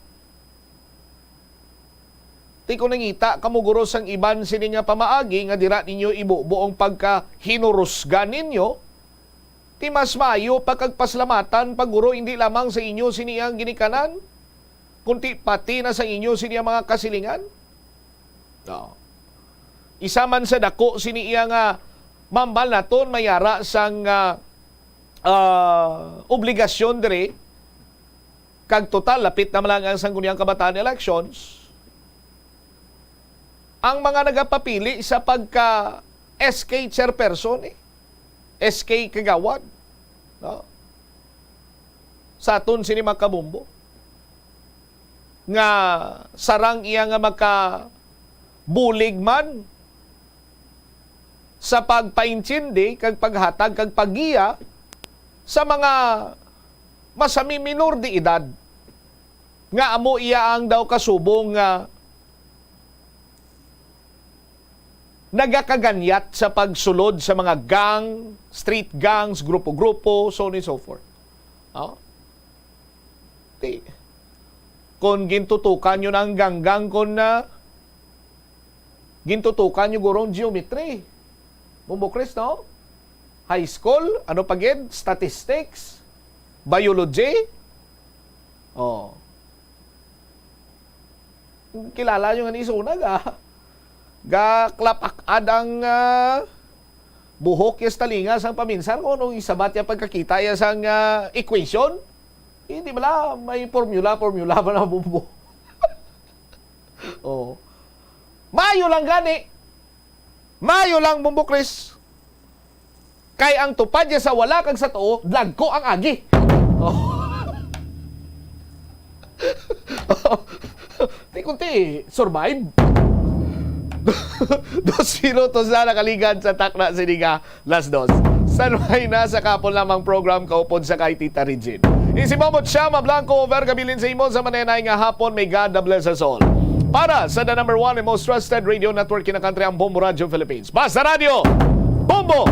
Ti kung nangita kamo guro sang iban sini nga pamaagi nga dira ninyo ibubo ang pagkahinurusgan ninyo, ti mas maayo pa kag paslamatan pa guro hindi lamang sa inyo sini ang ginikanan, kundi pati na sa inyo sini ang mga kasilingan. No. Isa man sa dako sini iya nga mambal naton mayara sang, ah, ah, obligasyon diri, kag total lapit na man lang ang Sangguniang Kabataan elections, ang mga nagapapili sa pagka S K chairperson, eh, S K kagawad, no? Sa aton sini mga kabombo, nga sarang iya nga makabulig man sa pagpaintindi kag paghatag kag paggiya sa mga masami minor de edad, nga amo iya ang daw kasubong nga nagakaganyat sa pagsulod sa mga gang, street gangs, grupo-grupo, so on and so forth. No? Ti, kung gintutukan nyo na ang ganggang, kung na, gintutukan nyo gurong geometry. Bumbo Chris, no? High school, ano pa gid? Statistics, biology. Oh. Kilala nyo nga ni Sunag, ah. Gaklapak-ad ang, ah, buhok ya sa talinga sang paminsar kung anong isabat ya pagkakita ya sang, ah, equation. Hindi bala may formula, formula ba na bumbo? Oh. Mayo lang gani. Mayo lang, Bumbo Chris. Kay ang tupad niya sa wala kag sa tuo, dagko ang agi. Oh. Ti kunti, survive. Dos minutos na nakaligad sa takna sini nga las dos. Sanway na sa kapon lamang program kaupod sa kay Tita Regine. Isi mo mo siya, Mablangko, over kabilin sa imo sa manenay nga hapon. May God bless us all. Para sa the number one and most trusted radio network in the country, ang Bombo Radio Philippines. Basta Radio, Bombo!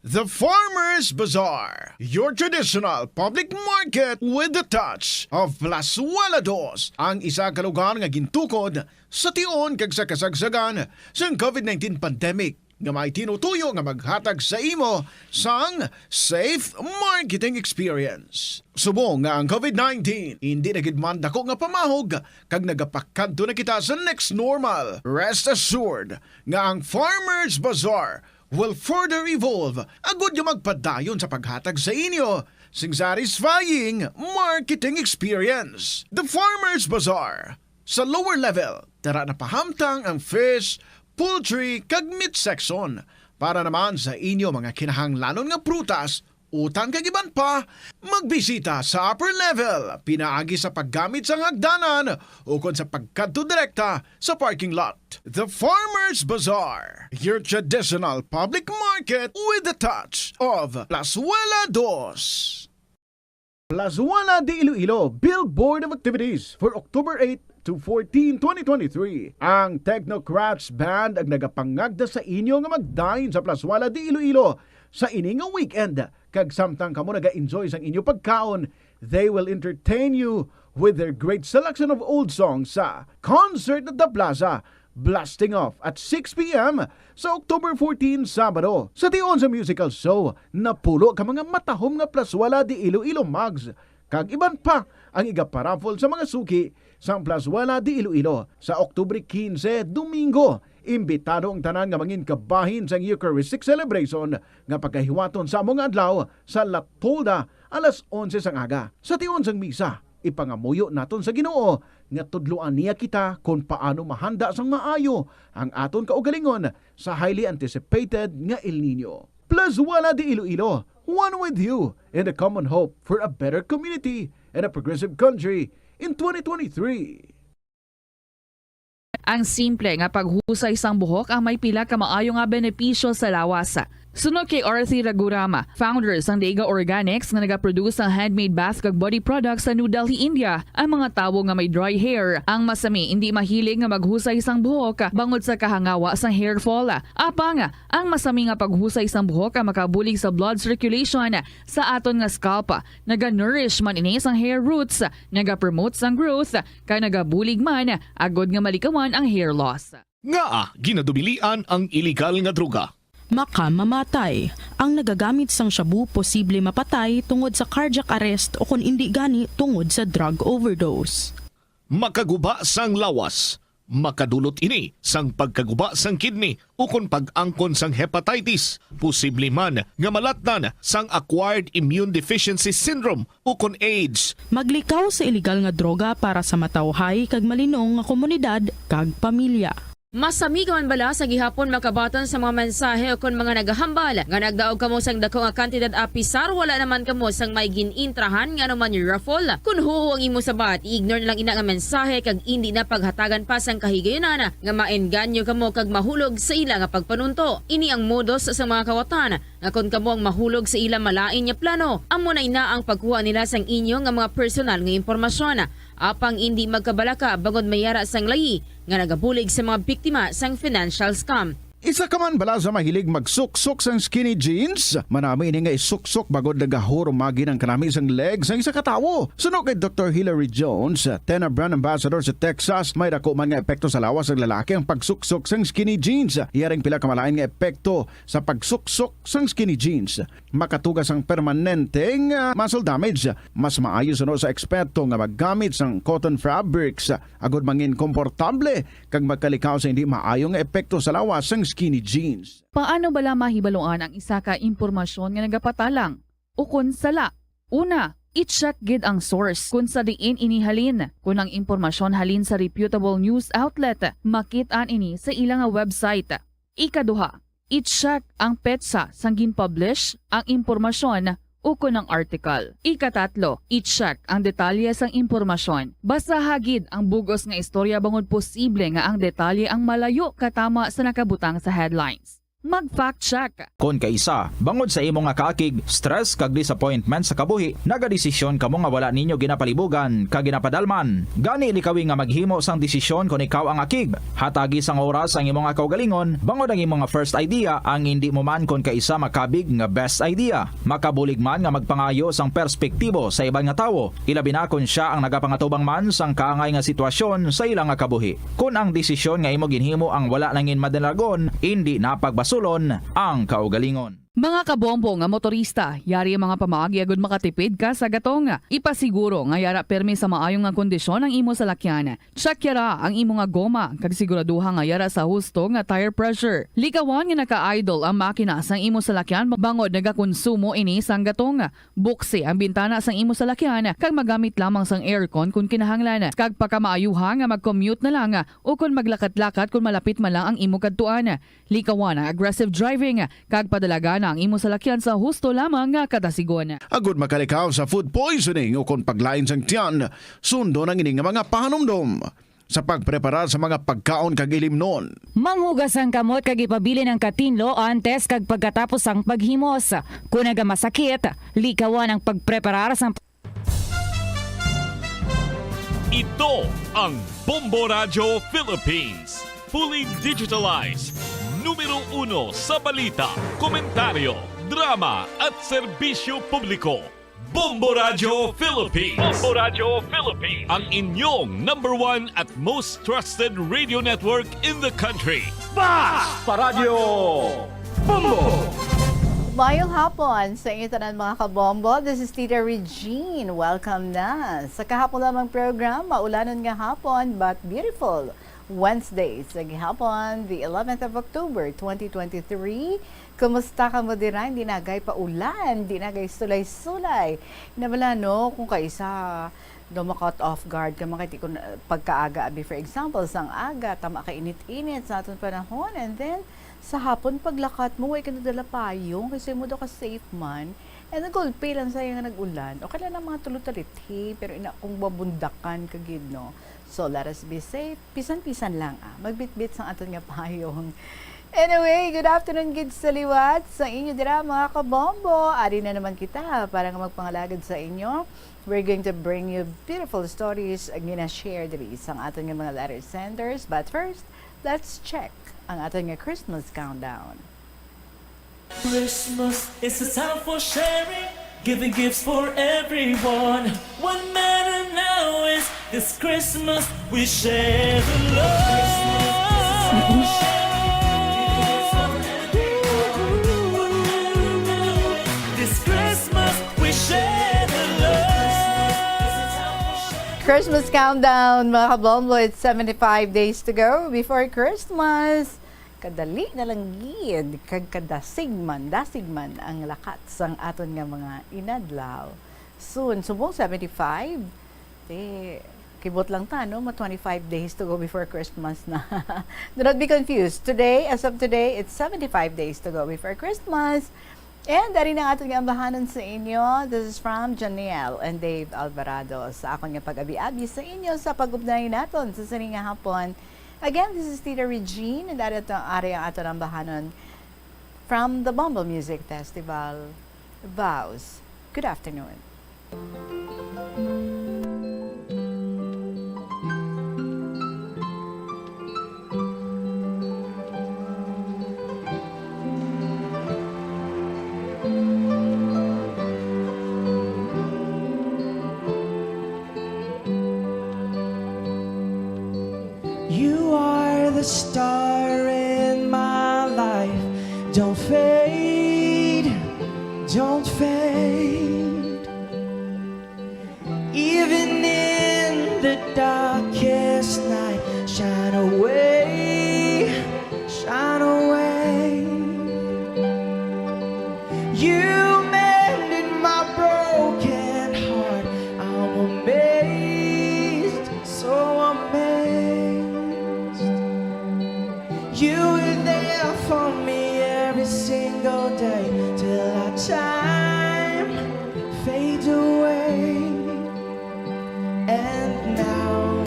The Farmers Bazaar, your traditional public market with the touch of Plazuela Dos, ang isa ka lugar nga gintukod sa tion kag sa kasagsagan sang covid nineteen pandemic, nga may tinutuyo nga maghatag sa imo sang safe marketing experience. Subong nga ang covid nineteen hindi na gid man dako nga pamahog kag nagapakadto na kita sa next normal, rest assured nga ang Farmers Bazaar will further evolve agud nga magpadayon sa paghatag sa inyo sing satisfying marketing experience. The Farmers Bazaar. Sa lower level, dara na pahamtang ang fish, poultry, kag meat section. Para naman sa inyo mga kinahanglanon nga prutas, utan kag iban pa, magbisita sa upper level pinaagi sa paggamit sang hagdanan ukon sa pagkadto direkta sa parking lot. The Farmers Bazaar, your traditional public market with the touch of Plazuela Dos. Plazuela de Iloilo, Billboard of Activities for October eight to fourteen, twenty twenty-three. Ang Technocrats Band ang nagapangagda sa inyo nga magdayon sa Plazuela de Iloilo sa ini nga weekend. Kag samtang kamo naga-enjoy sang inyo pagkaon, they will entertain you with their great selection of old songs sa Concert at the Plaza, blasting off at six p m sa October fourteen, Sabado. Sa tion sa musical show, napulo ka mga matahom nga Plazuela de Iloilo mugs kag iban pa ang igaparaffle sa mga suki sang Plazuela de Iloilo sa Oktubre quince, Domingo. Imbitado ang tanan nga mangin kabahin sang Eucharistic celebration nga pagahiwaton sa amo nga adlaw sa La Tolda alas onse sang aga. Sa tion sang misa, ipangamuyo naton sa Ginoo nga tudloan niya kita kon paano mahanda sang maayo ang aton kaugalingon sa highly anticipated nga El Niño. Plazuela de Iloilo, one with you in the common hope for a better community and a progressive country in twenty twenty-three. Ang simple nga paghusay sang buhok ang may pila ka maayo nga benepisyo sa lawas. Suno kay Arthur Ragurama, founder sang Dega Organics nga nagaproduce sang handmade bath kag body products sa New Delhi, India, ang mga tawo nga may dry hair ang masami indi mahilig nga maghusay sang buhok bangod sa kahangawa sang hair fall. Apang, ang masami nga paghusay sang buhok ang makabulig sa blood circulation sa aton nga scalp. Naga-nourish man ini sang hair roots, nagapromote sang growth, kag nagabulig man agud nga malikawan ang hair loss. Ngaa ginadumilian ang iligal nga droga? Makamamatay. Ang nagagamit sang shabu posible mapatay tungod sa cardiac arrest o kon indi gani tungod sa drug overdose. Makaguba sang lawas. Makadulot ini sang pagkaguba sang kidney ukon pag-angkon sang hepatitis, posible man nga malatnan sang acquired immune deficiency syndrome ukon AIDS. Maglikaw sa iligal nga droga para sa matawhay kag malinong nga komunidad kag pamilya. Masami ka man bala sa gihapon makabaton sa mga mensahe ukon mga nagahambal nga nagdaog kamo sang dako nga kantidad apisar wala naman kamo sang may gin-intrahan nga anuman raffle? Kon huo ang imo sabat, i-ignore na lang ina nga mensahe kag indi na paghatagan pa sang kahigayunan nga maengganyo kamo kag mahulog sa ila nga pagpanunto. Ini ang modus sa mga kawatan nga kon kamo ang mahulog sa ila malain nga plano, amo na ina ang pagkuha nila sang inyo nga mga personal nga impormasyon. Apang indi magkabalaka bangod may yara sang layi nga nagabulig sa mga biktima sang financial scam. Isa ka man bala sa mahilig magsuksok sang skinny jeans? Manami ini nga isuksok bangod nagahurumagi ang kanami sang leg sang isa ka tawo. Suno kay Doktor Hilary Jones, Tena brand ambassador sa Texas, may dako man nga epekto sa lawas sang lalaki ang pagsuksok sang skinny jeans. Iya ring pila ka malain nga epekto sa pagsuksok sang skinny jeans. Makatuga sang permanente nga muscle damage. Mas maayo suno sa eksperto nga maggamit sang cotton fabrics agud mangin komportable kag makalikaw sa hindi maayo nga epekto sa lawas sang skinny jeans. Paano bala mahibaluan ang isa ka impormasyon nga nagapatalang ukon sala? Una, i-check gid ang source kon sa diin ini halin. Kon ang impormasyon halin sa reputable news outlet, makit-an ini sa ila nga website. Ikaduha, i-check ang petsa sang gin-publish ang impormasyon ukon ang article. Ikatatlo, i-check ang detalye sang impormasyon. Basaha gid ang bug-os nga istorya bangod posible nga ang detalye ang malayo katama sa nakabutang sa headlines. Mag-fact check. Kon kaisa, bangod sa imo nga kaakig, stress kag disappointment sa kabuhi, nagadesisyon kamo nga wala ninyo ginapalibugan kag ginapadalman. Gani likawi nga maghimo sang desisyon kon ikaw ang akig. Hatagi sang oras ang imo nga kaugalingon bangod ang imo nga first idea ang indi mo man kon kaisa makabig nga best idea. Makabulig man nga magpangayo sang perspektibo sa iban nga tawo, ilabi na kon sia ang nagapangatubang man sang kaangay nga sitwasyon sa ila nga kabuhi. Kon ang desisyon nga imo ginhimo ang wala nangin madalagon, indi na pagbasulon ang kaugalingon. Mga kabombo nga motorista, yari ang mga pamaagi agud makatipid ka sa gatong. Ipasiguro nga yara permi sa maayo nga kondisyon ang imo salakyan. Check yara ang imo nga goma kag siguraduha nga yara sa husto nga tire pressure. Likawan nga naka-idle ang makina sang imo salakyan bangod nagakonsumo ini sang gatong. Buksi ang bintana sang imo salakyan kag magamit lamang sang aircon kon kinahanglan. Kag pakamaayuha nga mag-commute na lang o kon maglakat-lakat kon malapit man lang ang imo kadtuan. Likawan ang aggressive driving kag padalagan ang imo salakyan sa husto lamang nga katasigon. Agud makalikaw sa food poisoning ukon paglain sang tiyan, sundon ang ini nga mga pahanumdom sa pagpreparar sa mga pagkaon kag ilimnon. Manghugas ang kamot kag ipabilin ang katinlo antes kag pagkatapos sang paghimos. Kon nagamasakit, likawan ang pagpreparar sang Ito ang Bombo Radyo Philippines. Fully digitalized. Numero uno sa balita, komentaryo, drama at serbisyo publiko. Bombo Radyo Philippines. Bombo Radyo Philippines. Ang inyong number one at most trusted radio network in the country. Fast Paradyo Bombo! Maayong hapon sa inyo tanan, mga kabombo. This is Tita Regine. Welcome na sa kahapon lamang program, maulanon nga hapon but beautiful Wednesday sa gihapon, the eleventh of October, twenty twenty-three. Kumusta kamo dira? Hindi na gay paulan, hindi na gay sulay-sulay. Nabala, no, kung kaisa daw ma-caught off guard ka, makita ko na pagkaaga, abi, for example, sang aga, tama ka init-init sa aton panahon, and then, sa hapon, paglakat mo, way ka nadala payong, kasi mo daw ka safe man. And nagulpi lang sa nga nag-ulan. Okay lang ang mga tulo-taliti, pero ina kung babundakan ka gid, no? So, let us be safe. Pisan-pisan lang, ah. Magbitbit sang aton nga payong. Anyway, good afternoon gid sa liwat sa inyo dira, mga kabombo. Ari na naman kita para nga magpangalagad sa inyo. We're going to bring you beautiful stories nga na-share diri sang aton nga mga letter senders. But first, let's check ang aton nga Christmas countdown. Christmas is a time for sharing, giving gifts for everyone. What matter now is this Christmas we share the love. This Christmas we share the love. Christmas countdown, mga kabombo. It's seventy-five days to go before Christmas. Kadali na lang gid, kag kadasig man, dasig man ang lakat sang aton nga mga inadlaw. Soon, subong seventy-five, eh, kibot lang ta, no? Ma twenty-five days to go before Christmas na. Do not be confused. Today, as of today, it's seventy-five days to go before Christmas. And ari na ang aton nga ambahanon sa inyo. This is from Janiel and Dave Alvarado. Sa akon nga pag-abi-abi sa inyo sa pag-upnay naton sa sini nga hapon. Again, this is Tita Regine, and ari ato, ari ang aton ambahanon from the Bombo Music Festival, Vows. Good afternoon. You are the star in my life. Don't fade, don't fade. Even in the darkest night, shine away, shine away. You mended my broken heart. I'm amazed, so amazed. You were there for me every single day till our time fades away. And now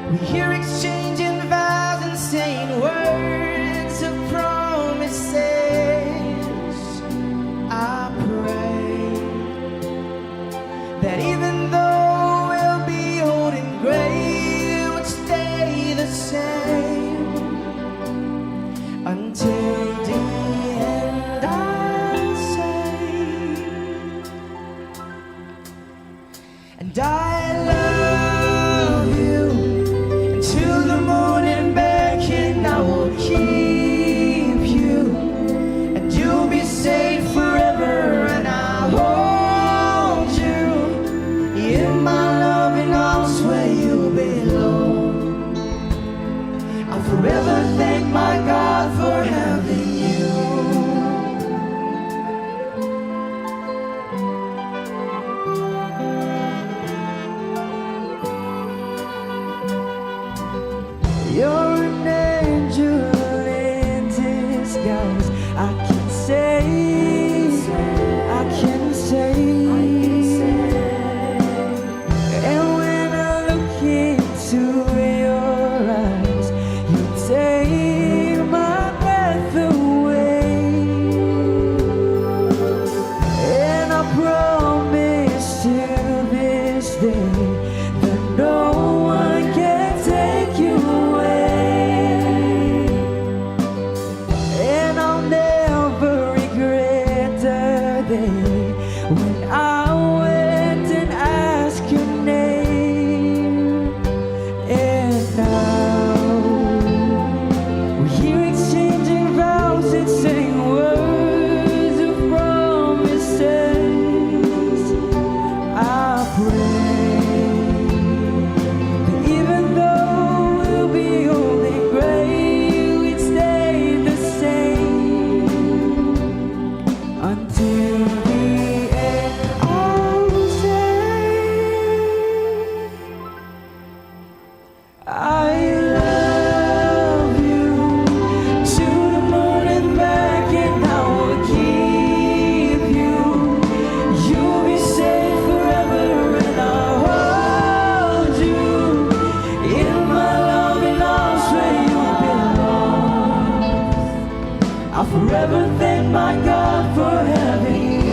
we hear exchanging vows and saying words of promises. I pray that even though we'll be old and gray, we'll stay the same until the end, I say. And I love you until the morning. Until the end, I will say, I love you to the moon and back, and I will keep you. You'll be safe forever, and I'll hold you in my loving arms where you belong. I'll forever thank my God for having you.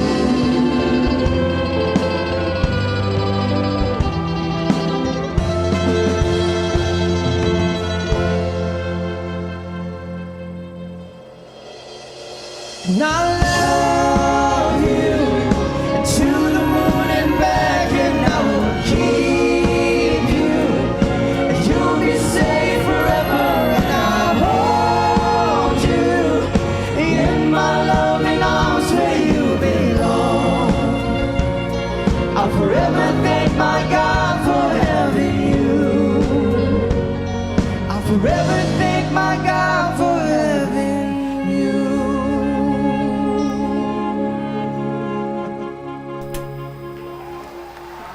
And I love you to the moon and back, and I will keep you. You'll be safe forever, and I'll hold you in my loving arms where you belong. I'll forever thank my God for having you. I'll forever thank my God for having you.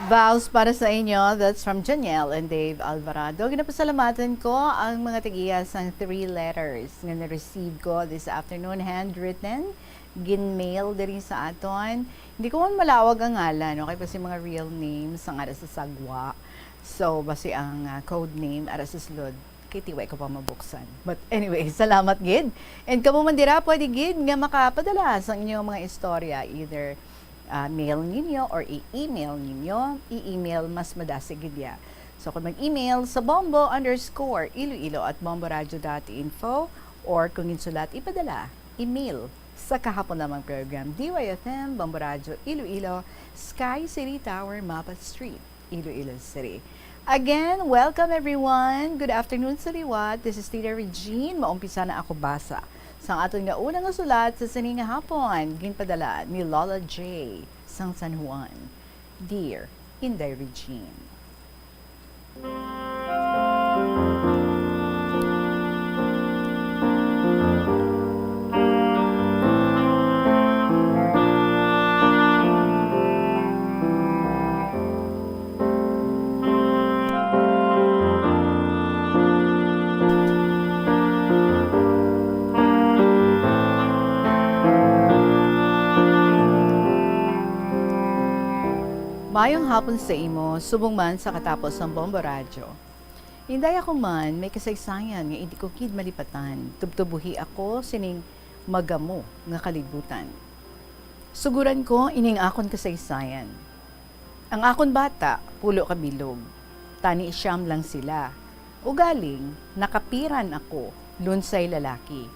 Vows para sa inyo, that's from Janielle and Dave Alvarado. Ginapasalamatan ko ang mga tagiya sang three letters nga na-receive ko this afternoon, handwritten, gin-mail diri sa aton. Hindi ko man malawag ang ngalan, okay, basi mga real names ang ara sa sagwa. So, basi ang, ah, code name ara sa sulod, kay tiway ko pa mabuksan. But anyway, salamat gid. And kamo man dira, pwede gid nga makapadala sang inyong mga istorya, either, ah, mail ninyo or i-email ninyo. I-email, mas madasig gid ya. So, kung mag-email sa bombo underscore iloilo at bomboradio dot info, or kung insulat, ipadala, email sa kahapon lamang program, D Y F M, Bombo Radyo Iloilo, Sky City Tower, Mapa Street, Iloilo City. Again, welcome everyone. Good afternoon sa liwat. This is Tita Regine. Maumpisa na ako basa sang aton nga una nga sulat sa sini nga hapon. Ginpadala ni Lola J sang San Juan. Dear Inday Regine. Mayong hapon sa imo, subong man sa katapos sang Bombo Radyo. Inday, ako man may kasaysayan nga indi ko gid malipatan. Tubtob buhi ako sining magamo nga kalibutan. Suguran ko ining akon kasaysayan. Ang akon bata, pulo ka bilog. Tani siyam lang sila. Ugaling, nakapiran ako, lunsay lalaki.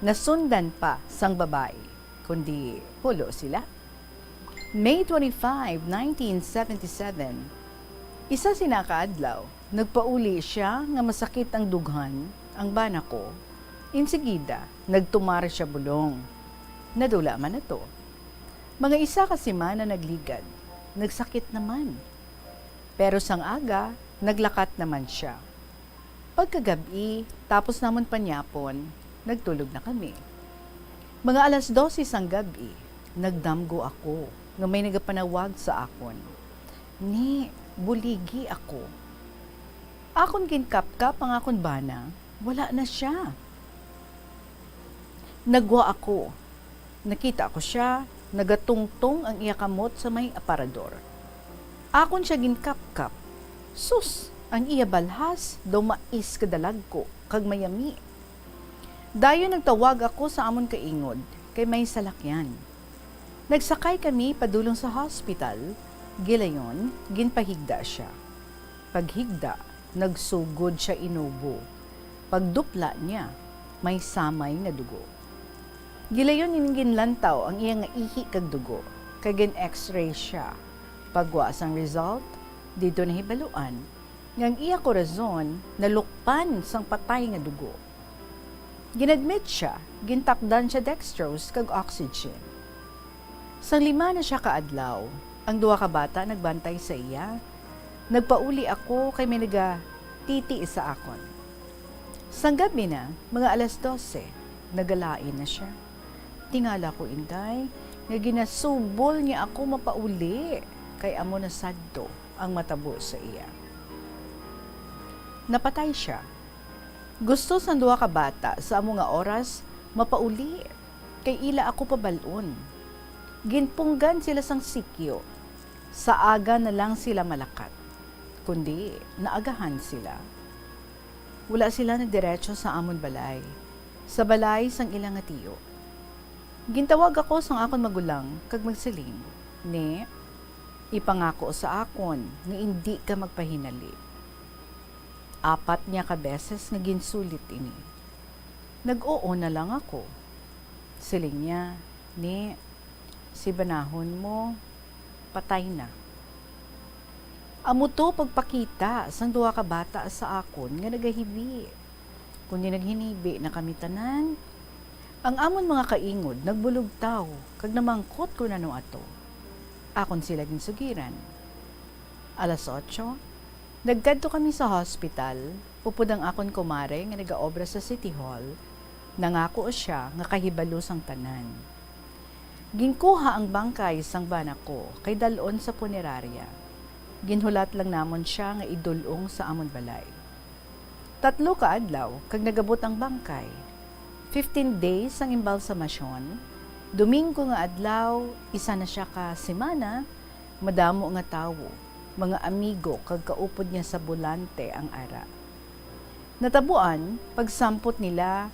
Nasundan pa sang babae, kundi pulo sila. May twenty-five, nineteen seventy-seven, isa sina ka adlaw, nagpauli siya nga masakit ang dughan, ang bana ko. Insigida, nagtumar siya bulong. Nadula man ato. Mga isa ka semana nagligad, nagsakit naman. Pero sang aga, naglakat naman siya. Pagkagab-i, tapos namon panyapon, nagtulog na kami. Mga alas dose sang gab-i, nagdamgo ako nga may nagapanawag sa akon. Ni, buligi ako. Akon ginkapkap ang akon bana, wala na siya. Nagwa ako. Nakita ko sia, nagatungtong ang iya kamot sa may aparador. Akon sia ginkapkap. Sus, ang iya balhas daw mais kadalagko kag mayami. Dayon nagtawag ako sa amon kaingod, kay may salakyan. Nagsakay kami padulong sa hospital, gilayon, ginpahigda sia. Paghigda, nagsugod sia inubo. Pagdupla niya, may samay nga dugo. Gilayon ning ginlantaw ang iya nga ihi kag dugo, kag gin-X-ray sia. Pagwa sang result, didto nahibaluan nga ang iya korazon nalukpan sang patay nga dugo. Gin-admit sia, gintakdan sia dextrose kag oxygen. Sang lima na sia ka adlaw, ang duha ka bata nagbantay sa iya. Nagpauli ako kay may nagatiti sa akon. Sang gab-i na, mga alas dose, nagalain na sia. Tingala ko, Inday, nga ginasubol niya ako mapauli, kay amo na sadto ang matabo sa iya. Napatay sia. Gusto sang duha ka bata sa amo nga oras mapauli, kay ila ako pabal-on. Ginpunggan sila sang sikyo. Sa aga na lang sila malakat, kundi naagahan sila. Wala sila nagdiretso sa amon balay, sa balay sang ila nga tiyo. Gintawag ako sang akon magulang kag magsiling, "Ni, ipangako sa akon nga indi ka magpahinali." Apat niya ka beses nga ginsulit ini. Nag-oo na lang ako. Siling niya, "Ni, si banahon mo patay na." Amo to pagpakita sang duha ka bata sa akon nga nagahibi. Kundi naghinibi na kami tanan, ang amon mga kaingod nagbulugtaw kag namangkot kon ano ato. Akon sila ginsugiran. Alas otso, nagkadto kami sa hospital, upod ang akon kumare nga nagaobra sa City Hall. Nangako sia nga kahibalo sang tanan. Ginkuha ang bangkay sang bana ko kay dal-on sa punerarya. Ginhulat lang namon sia nga idul-ong sa amon balay. Tatlo ka adlaw kag nag-abot ang bangkay. Fifteen days ang imbalsamasyon. Domingo nga adlaw, isa na sia ka semana, madamo nga tawo, mga amigo kag kaupod niya sa bolante ang ara. Natabuan, pagsampot nila,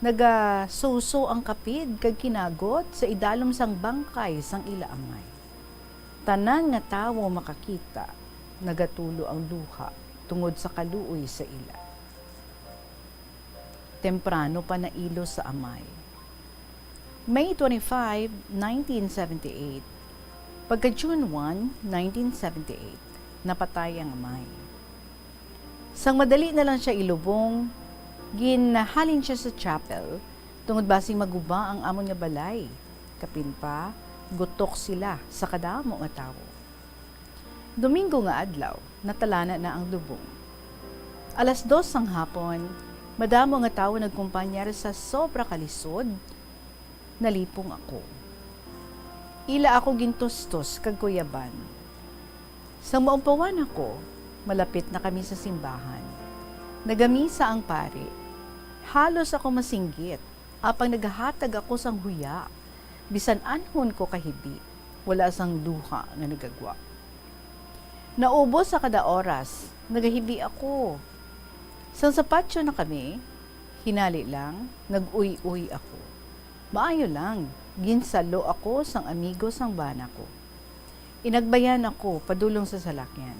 nagasuso ang kapid kag kinagot sa idalom sang bangkay sang ila amay. Tanan nga tawo makakita, nagatulo ang luha tungod sa kaluoy sa ila. Temprano pa nailo sa amay. May twenty-five, nineteen seventy-eight. Pagka June one, nineteen seventy-eight, napatay ang amay. Sang madali na lang sia ilubong, ginhalin sia sa chapel, tungod basing maguba ang amon nga balay. Kapin pa, gutok sila sa kadamo nga tawo. Domingo nga adlaw, natalana na ang lubong. Alas dos sang hapon, madamo nga tawo nagkumpanyar sa sobra ka lisod, nalipong ako. Ila ako gintustos kag kuyaban. Sang maumpawan ako, malapit na kami sa simbahan. Nagamisa ang pari. Halos ako masinggit, apang nagahatag ako sang huya. Bisan anhon ko kahibi, wala sang luha nga nagagwa. Naubos sa kada oras, nagahibi ako. Sang sa patio na kami, hinali lang, nag-uy-uy ako. Maayo lang, ginsalo ako sang amigo sang bana ko. Inagbayan ako padulong sa salakyan.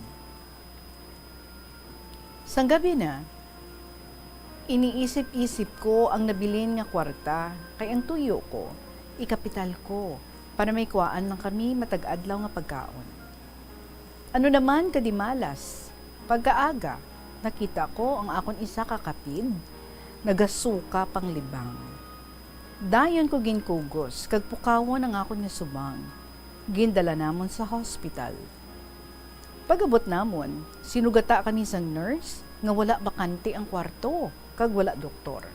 Sang gabi na, iniisip-isip ko ang nabilin nga kwarta, kay ang tuyo ko, ikapital ko, para may kuwaan lang kami matag adlaw nga pagkaon. Ano naman kadimalas, pagkaaga, nakita ko ang akon isa ka kapid nagasuka panglibang. Dayon ko ginkugos kag pukawon ang akon nga subang. Gindala namon sa hospital. Pag-abot namon, sinugata kami sang nurse nga wala bakante ang kwarto kag wala doktor.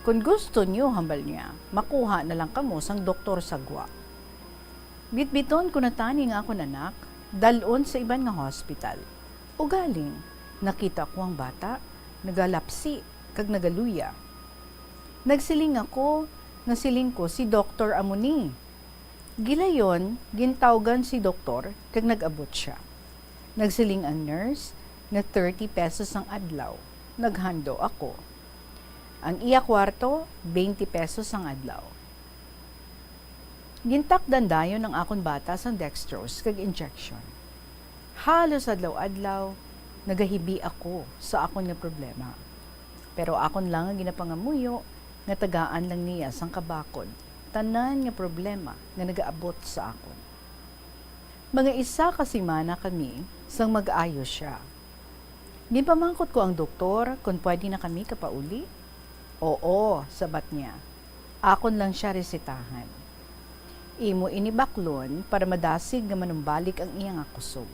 "Kon gusto niyo," hambal niya, "makuha na lang kamo sang doktor sa gwa." Bitbiton ko na tani nga akon anak, dal-on sa iban nga hospital. Ugaling, nakita ko ang bata, nagalapsi, kag nagaluya. Nagsiling ako, nasiling ko, "Si doktor amo ni." Gilayon, gintawgan si doktor, kag nag-abot sia. Nagsiling ang nurse nga thirty pesos ang adlaw. Naghando ako. Ang iya kwarto, twenty pesos ang adlaw. Gintakdan dayon ang akon bata sang dextrose kag injection. Halos adlaw-adlaw, nagahibi ako sa akon nga problema. Pero akon lang nga ginapangamuyo nga tagaan lang niya sang kabakod tanan nga problema nga nagaabot sa akon. Mga isa ka semana kami sang mag-ayo sia. Ginpamangkot ko ang doktor kon pwede na kami kapauli. "Oo," sabat niya. "Akon lang sia resetahan. Imo ini baklon para madasig nga manumbalik ang iya nga kusog."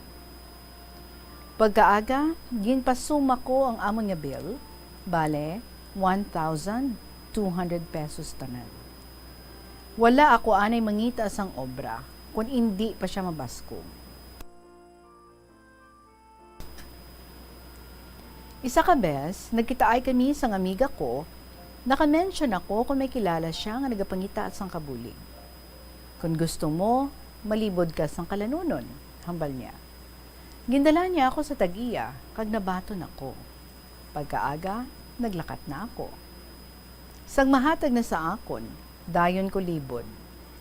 Pagkaaga, ginpasuma ko ang amon nga bill, bale, one thousand two hundred pesos tanan. Wala ako anay mangita sang obra kon indi pa sia mabaskog. Isa ka bes, nagkitaay kami sang amiga ko, naka-mention ako kon may kilala sia nga nagapangita sang kabulig. "Kon gusto mo, malibod ka sang kalanunon," hambal niya. Gindala niya ako sa tag-iya, kag nabaton ako. Pagkaaga, naglakat na ako. Sang mahatag na sa akon, dayon ko libod.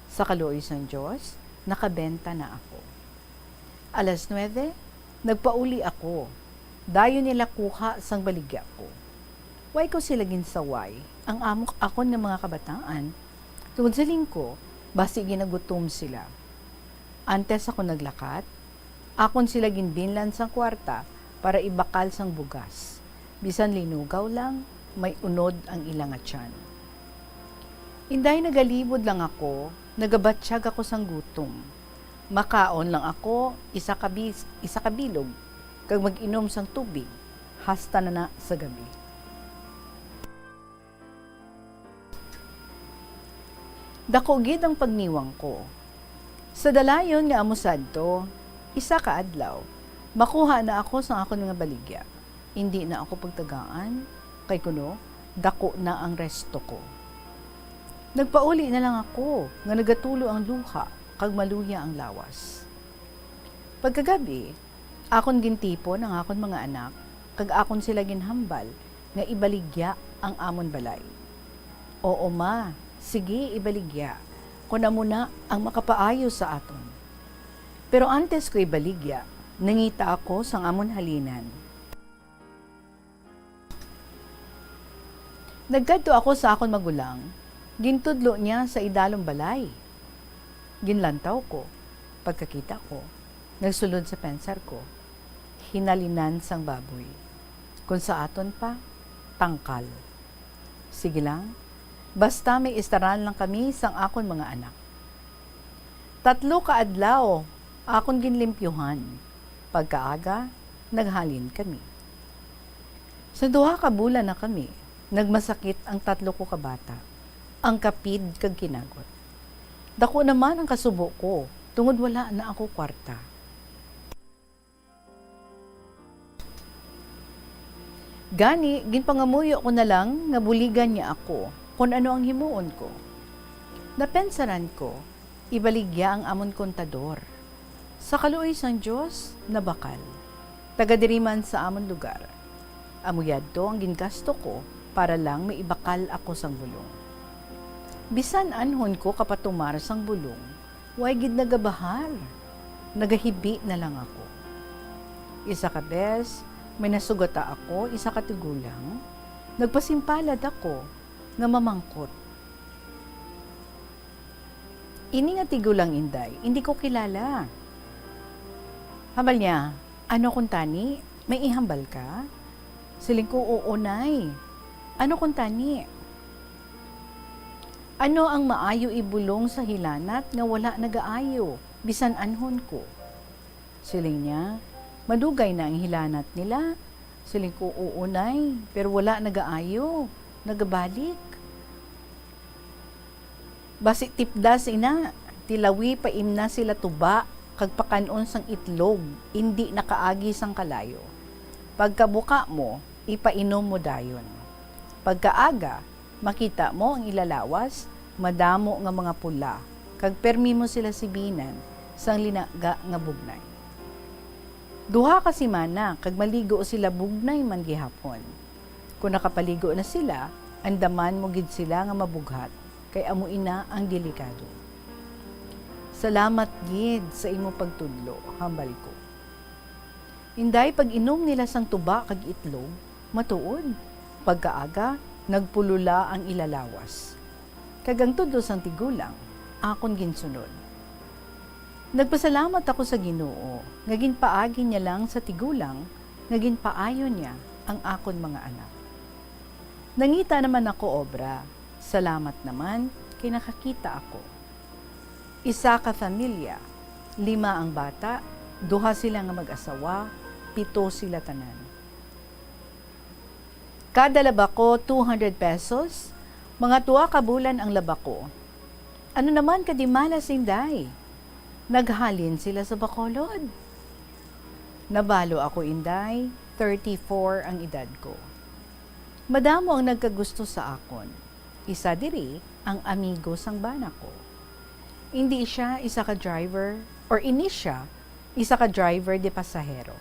Sa kaluoy sang Dios, nakabenta na ako. Alas nuebe, nagpauli ako. Dayon nila kuha sang baligya ko. Way ko sila ginsaway, ang amo akon nga mga kabataan, tungod siling ko, basi ginagutom sila. Antes ako naglakat, akon sila ginbinlan sang kwarta para ibakal sang bugas. Bisan linugaw lang, may unod ang ila nga tiyan. Inday nagalibod lang ako, nagabatyag ako sang gutom. Makaon lang ako isa ka bis-, isa ka bilog, kag mag-inom sang tubig, hasta na, na sa gabi. Dako gid ang pagniwang ko. Sa dalayon nga amo sadto, isa ka adlaw, makuha na ako sang akon nga baligya. Indi na ako pagtagaan, kay kuno, dako na ang resto ko. Nagpauli na lang ako nga nagatulo ang luha kag maluya ang lawas. Pagkagabi, akon gintipon ang akon mga anak, kag akon sila ginhambal nga ibaligya ang amon balay. "Oo, ma, sige, ibaligya, kon amo na ang makapaayo sa aton." Pero antes ko ibaligya, nangita ako sang amon halinan. Nagkadto ako sa akon magulang, gintudlo niya sa idalom balay. Ginlantaw ko. Pagkakita ko, nagsulod sa pensar ko, hinalinan sang baboy. Kung sa aton pa, tangkal. Sige lang, basta may istaran lang kami sang akon mga anak. Tatlo ka adlaw akon ginlimpyuhan. Pagkaaga, naghalin kami. Sa duha ka bulan na kami, nagmasakit ang tatlo ko ka bata, ang kapid kag kinagot. Dako naman ang kasubo ko, tungod wala na ako kwarta. Gani, ginpangamuyo ko na lang nga buligan niya ako kon ano ang himuon ko. Napensaran ko, ibaligya ang amon kontador. Sa kaluoy sang Dios, nabakal. Taga diri man sa amon lugar. Amo yadto ang gingasto ko para lang maibakal ako sang bulong. Bisan anhon ko kapatumar sang bulong, way gid nagabahar. Nagahibi na lang ako. Isa ka bes, may nasugata ako, isa ka tigulang. Nagpasimpalad ako nga mamangkot. Ini nga tigulang, Inday, indi ko kilala. Hambal niya, "Ano kuntani? May ihambal ka?" Siling ko, "Oo, Nay." "Ano kuntani?" "Ano ang maayo ibulong sa hilanat nga wala nagaayo, bisan anhon ko?" Siling niya, "Madugay na ang hilanat nila." Siling ko, "Oo, Nay, pero wala nagaayo, nagabalik." "Basi tipdas ina, tilawi pa imna sila tuba, kag pakan-on sang itlog, indi nakaagi sang kalayo. Pagkabuka mo, ipainom mo dayon. Pagkaaga, makita mo ang ila lawas, madamo nga mga pula, kag permi mo sila sibinan sang linaga nga bugnay. Duha ka simana, kag maligo sila bugnay man gihapon. Kon nakapaligo na sila, andaman mo gid sila nga mabughat, kay amo ina ang delikado." "Salamat gid sa imo pagtudlo," hambal ko. Inday, pag-inom nila sang tuba kag itlog, matuod, pagkaaga, nagpulula ang ila lawas. Kag ang tudlo sang tigulang, akon ginsunod. Nagpasalamat ako sa Ginoo nga ginpaagi niya lang sa tigulang nga ginpaayo niya ang akon mga anak. Nangita naman ako obra, salamat naman kay nakakita ako. Isa ka familya, lima ang bata, duha sila nga mag-asawa, pito sila tanan. Kada laba ko, two hundred pesos, mga tuwa ka bulan ang laba ko. Ano naman ka di malas, Inday? Naghalin sila sa Bacolod. Nabalo ako, Inday, thirty-four ang edad ko. Madamo ang nagkagusto sa akon. Isa diri ang amigo sang bana ko. Indi siya isa ka driver, or ini siya isa ka driver de pasahero.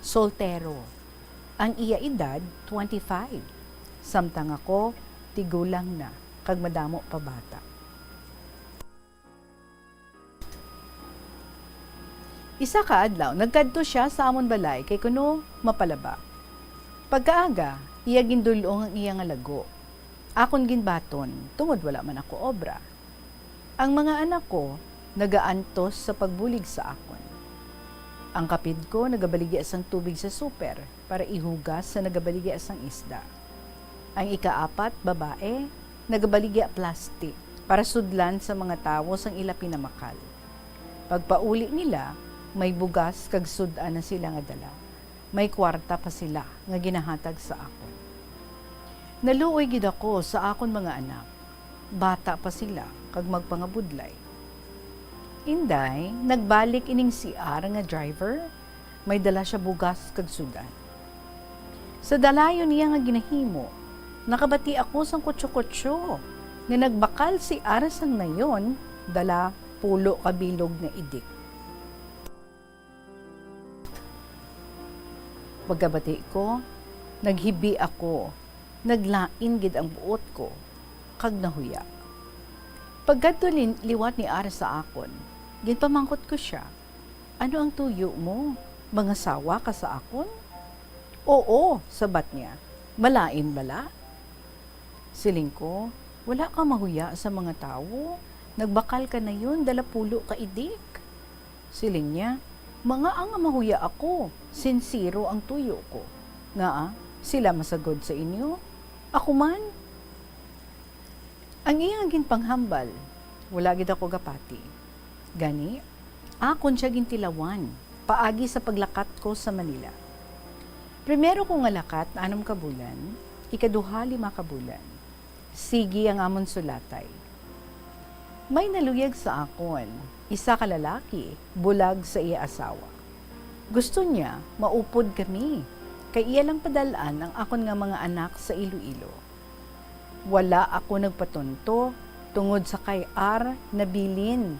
Soltero. Ang iya edad, twenty-five. Samtang ako, tigulang na, kag madamo pa bata. Isa ka adlaw, nagkadto siya sa amon balay kay kuno mapalaba. Pagkaaga, iya gindul-ong ang iya nga lago. Akon ginbaton, tungod wala man ako obra. Ang mga anak ko nagaantos sa pagbulig sa akon. Ang kapid ko nagabaligya sang tubig sa super para ihugas sa nagabaligya sang isda. Ang ikaapat, babae, nagabaligya plastik para sudlan sa mga tawo sang ila pinamakal. Pagpauli nila, may bugas kag sud-an na sila nga dala. May kwarta pa sila nga ginahatag sa akon. Naluoy gid ako sa akon mga anak. Bata pa sila kag magpangabudlay. Inday, nagbalik ining si R nga driver. May dala sia bugas kag sud-an. Sa dalayon niya nga ginahimo, nakabati ako sang kutso-kutso nga nagbakal si R sang nayon dala pulo ka bilog nga idik. Pagkabati ko, naghibi ako, naglain gid ang buot ko, kag nahuya. Pagkadto lin-, liwat ni R sa akon, ginpamangkot ko sia, "Ano ang tuyo mo? Mangasawa ka sa akon?" "Oo," sabat niya. "Malain bala?" Siling ko, "Wala ka mahuya sa mga tawo. Nagbakal ka nayon dala pulo ka idik." Siling niya, "Mangaa nga mahuya ako, sinsero ang tuyo ko. Ngaa, sila masagod sa inyo? Ako man?" Ang iya nga ginpanghambal, wala gid ako gapati. Gani, akon sia gintilawan paagi sa paglakat ko sa Manila. Primero ko nga lakat, anum ka bulan, ikaduha, lima ka bulan. Sige ang amon sulatay. May naluyag sa akon, isa ka lalaki, bulag sa iya asawa. Gusto niya maupod kami, kay iya lang padal-an ang akon nga mga anak sa Iloilo. Wala ako nagpatunto tungod sa kay R nabilin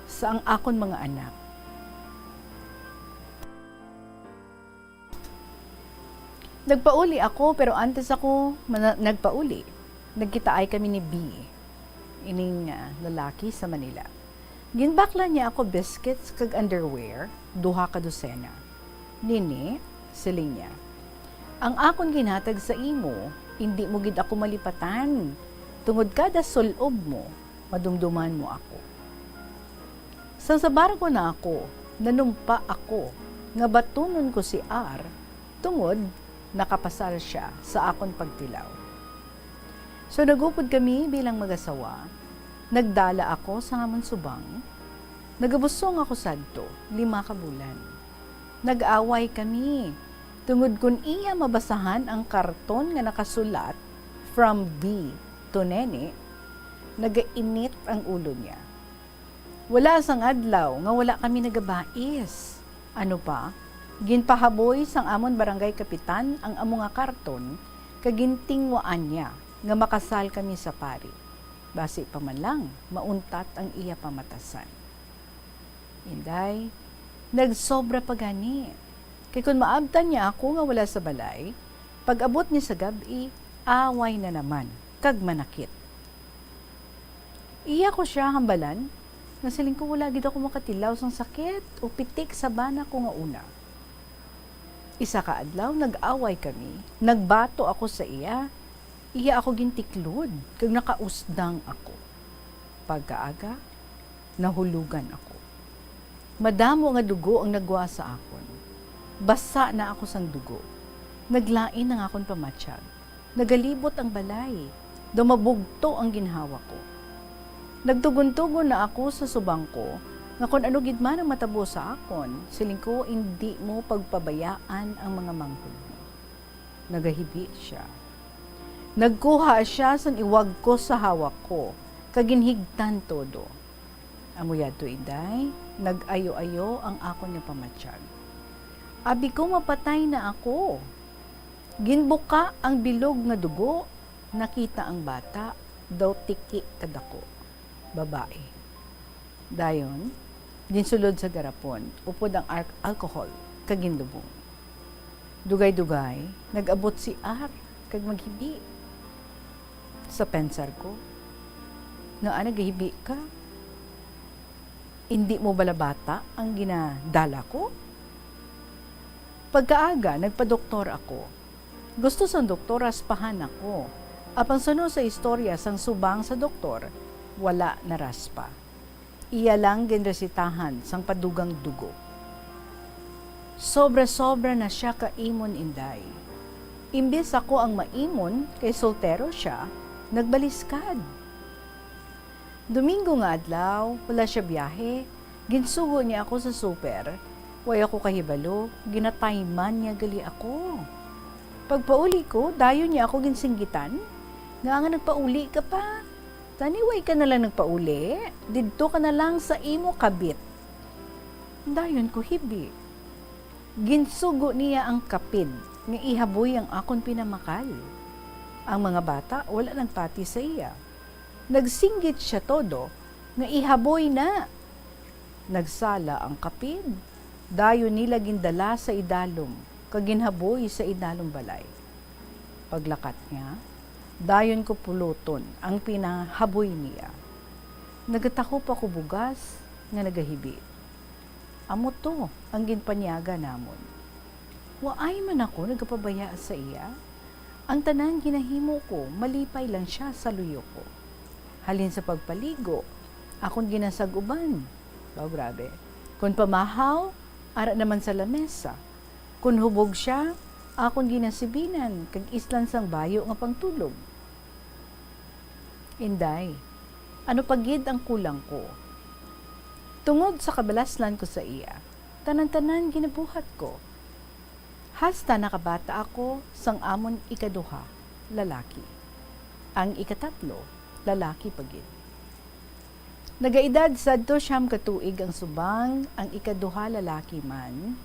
sa ang akon mga anak. Nagpauli ako, pero antes ako mana-, nagpauli, nagkitaay kami ni B, ining, ah, lalaki sa Manila. Ginbaklan niya ako biscuits kag underwear, duha ka dosena. "Nini," siling niya, "ang akon ginhatag sa imo, indi mo gid ako malipatan, tungod kada sul-ob mo, madumduman mo ako." Sang sa barko na ako, nanumpa ako nga batunon ko si R tungod nakapasal sia sa akon pagtilaw. So, nagupod kami bilang mag-asawa. Nagdala ako sa amon subang. Nagabusong ako sadto, lima ka bulan. Nag-away kami, tungod kon iya mabasahan ang karton nga nakasulat, "From B to Nene," nagainit ang ulo niya. Wala sang adlaw nga wala kami nagabais. Ano pa, ginpahaboy sang amon barangay kapitan ang amo nga karton kag gintingwaan niya nga makasal kami sa pari. Basi pa man lang mauntat ang iya pamatasan. Inday, nagsobra pa gani. Kay kon maabtan niya ako nga wala sa balay, pag-abot ni sa gab-i, away na naman, kag manakit. Iya ko sia hambalan, nga siling ko wala gid ako makatilaw sang sakit o pitik sa bana ko nga una. Isa ka adlaw, nag-away kami, nagbato ako sa iya, iya ako gintiklod, kag nakausdang ako. Pagkaaga, nahulogan ako. Madamo nga dugo ang nagwa sa akon. Basa na ako sang dugo. Naglain ang akon pamatyag. Nagalibot ang balay. Daw mabugto ang ginhawa ko. Nagtugon-tugon na ako sa subang ko nga kon ano gid man ang matabo sa akon, siling ko, "Indi mo pagpabayaan ang mga manghod mo." Nagahibi sia. Nagkuha sia sang iwag ko sa hawak ko, kag ginhigtan todo. Amo yadto, Inday, nag-ayo-ayo ang akon nga pamatyag. Abi ko mapatay na ako. Ginbuka ang bilog nga dugo, nakita ang bata, daw tiki kadako. Babae. Dayon, ginsulod sa garapon, upod ang ar-, alcohol, kag ginlubong. Dugay-dugay, nag-abot si R kag maghibi. Sa pensar ko, "Ngaa nagahibi ka? Indi mo bala bata ang ginadala ko?" Pagkaaga, nagpadoktor ako. Gusto sang doktor raspahan ako. Apang suno sa istorya sang subang sa doktor, wala naraspa. Iya lang ginresitahan sang padugang dugo. Sobra-sobra na sia kaimon, Inday. Imbis ako ang maimon kay soltero sia, nagbaliskad. Domingo nga adlaw, wala sia biyahe. Ginsugo niya ako sa super. Way ako kahibalo, ginatayman niya gali ako. Pagpauli ko, dayon niya ako ginsinggitan, "Ngaa nga nagpauli ka pa? Tani way ka na lang nagpauli, didto ka na lang sa imo kabit." Dayon ko hibi. Ginsugo niya ang kapid nga ihaboy ang akon pinamakal. Ang mga bata wala nagpati sa iya. Nagsinggit sia todo nga ihaboy na. Nagsala ang kapid, dayon nila gindala sa idalom kag ginhaboy sa idalom balay. Paglakat niya, dayon ko puloton ang pinahaboy niya. Nagatahop ako bugas nga nagahibi. Amo to ang ginpanyaga namon. Waay man ako nagapabaya sa iya. Ang tanan ginahimo ko, malipay lang sia sa luyo ko. Halin sa pagpaligo, akon ginasag-uban. Wow, grabe. Kon pamahaw, ara naman sa lamesa. Kon hubog sia, akon ginasibinan kag islan sang bayo nga pangtulog. Inday, ano pa gid ang kulang ko? Tungod sa kabalaslan ko sa iya, tanan-tanan ginabuhat ko. Hasta nakabata ako sang amon ikaduha, lalaki. Ang ikatatlo, lalaki pa gid. Nagaedad sadto siyam ka tuig ang subang, ang ikaduha lalaki man,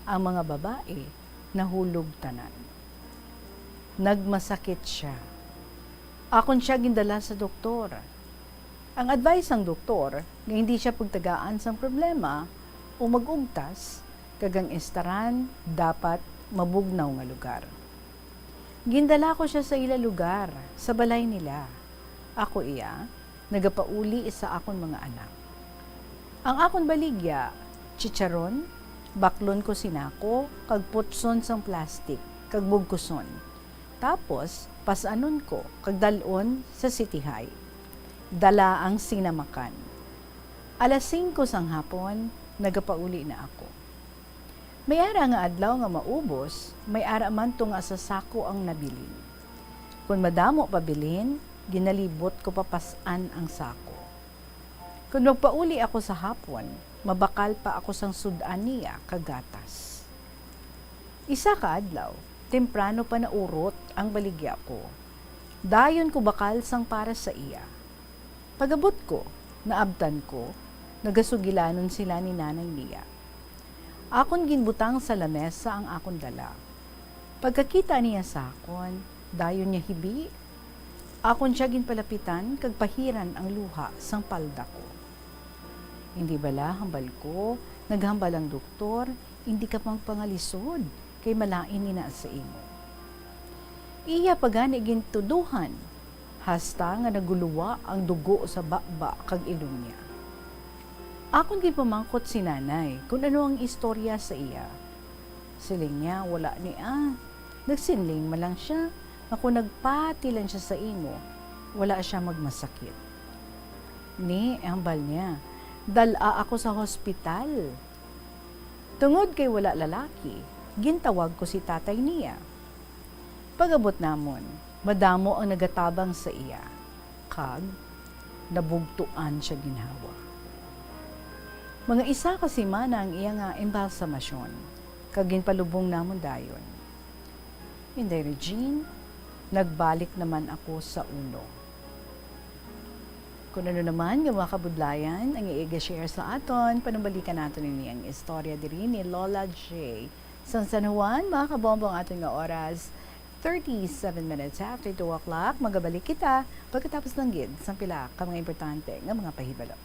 ang mga babae nahulog tanan. Nagmasakit sia. Akon sia gindala sa doktor. Ang advice sang doktor nga hindi sia pagtagaan sang problema o mag-ugtas, kag ang estaran dapat mabugnaw nga lugar. Gindala ko sia sa ila lugar, sa balay nila. Ako iya, nagapauli sa akon mga anak. Ang akon baligya, chicharon, baklon ko sinako, kag putson sang plastik, kag bugkuson. Tapos, pas-anon ko, kag dal-on sa City High. Dala ang sinamakan. Alas singko sang hapon, nagapauli na ako. May ara nga adlaw nga maubos, may ara man tunga sa sako ang nabilin. Kon madamo pa bilin, ginalibot ko papas-an ang sako. Kon magpauli ako sa hapon, mabakal pa ako sang sud-an niya kag gatas. Isa ka adlaw, temprano pa naurot ang baligya ko. Dayon ko bakal sang para sa iya. Pag-abot ko, naabtan ko, nagasugilanon sila ni nanay niya. Akon ginbutang sa lamesa ang akon dala. Pagkakita niya sa akon, dayon niya hibi. Akon sia ginpalapitan kag pahiran ang luha sang palda ko. Hindi bala, hambal ko, naghambal ang doktor, hindi ka magpangalisod, kay malain ina sa imo. Iya pa gani gintuduhan, hasta nga naguluwa ang dugo sa baba kag ilong niya. Akon ginpamangkot si nanay kon ano ang istorya sa iya. Siling niya, wala ni ah. Nagsiling man lang siya nga kon nagpati lang siya sa imo, wala siya magmasakit. Ni, hambal niya, dal-a ako sa hospital. Tungod kay wala lalaki, gintawag ko si tatay niya. Pag-abot namon, madamo ang nagatabang sa iya, kag nabugtuan siya ginhawa. Mga isa ka semana ang iya nga embalsamasyon, kag ginpalubong namon dayon. Inday Regine, nagbalik naman ako sa uno. Kung ano naman nga mga kabudlayan ang iiga-share sa aton, panumbalikan naton ini ang istorya diri ni Lola J. Sang San Juan, mga kabombo, ang aton nga oras, thirty-seven minutes after two o'clock. Magabalik kita pagkatapos lang gid sang pila ka mga importante nga mga pahibalo.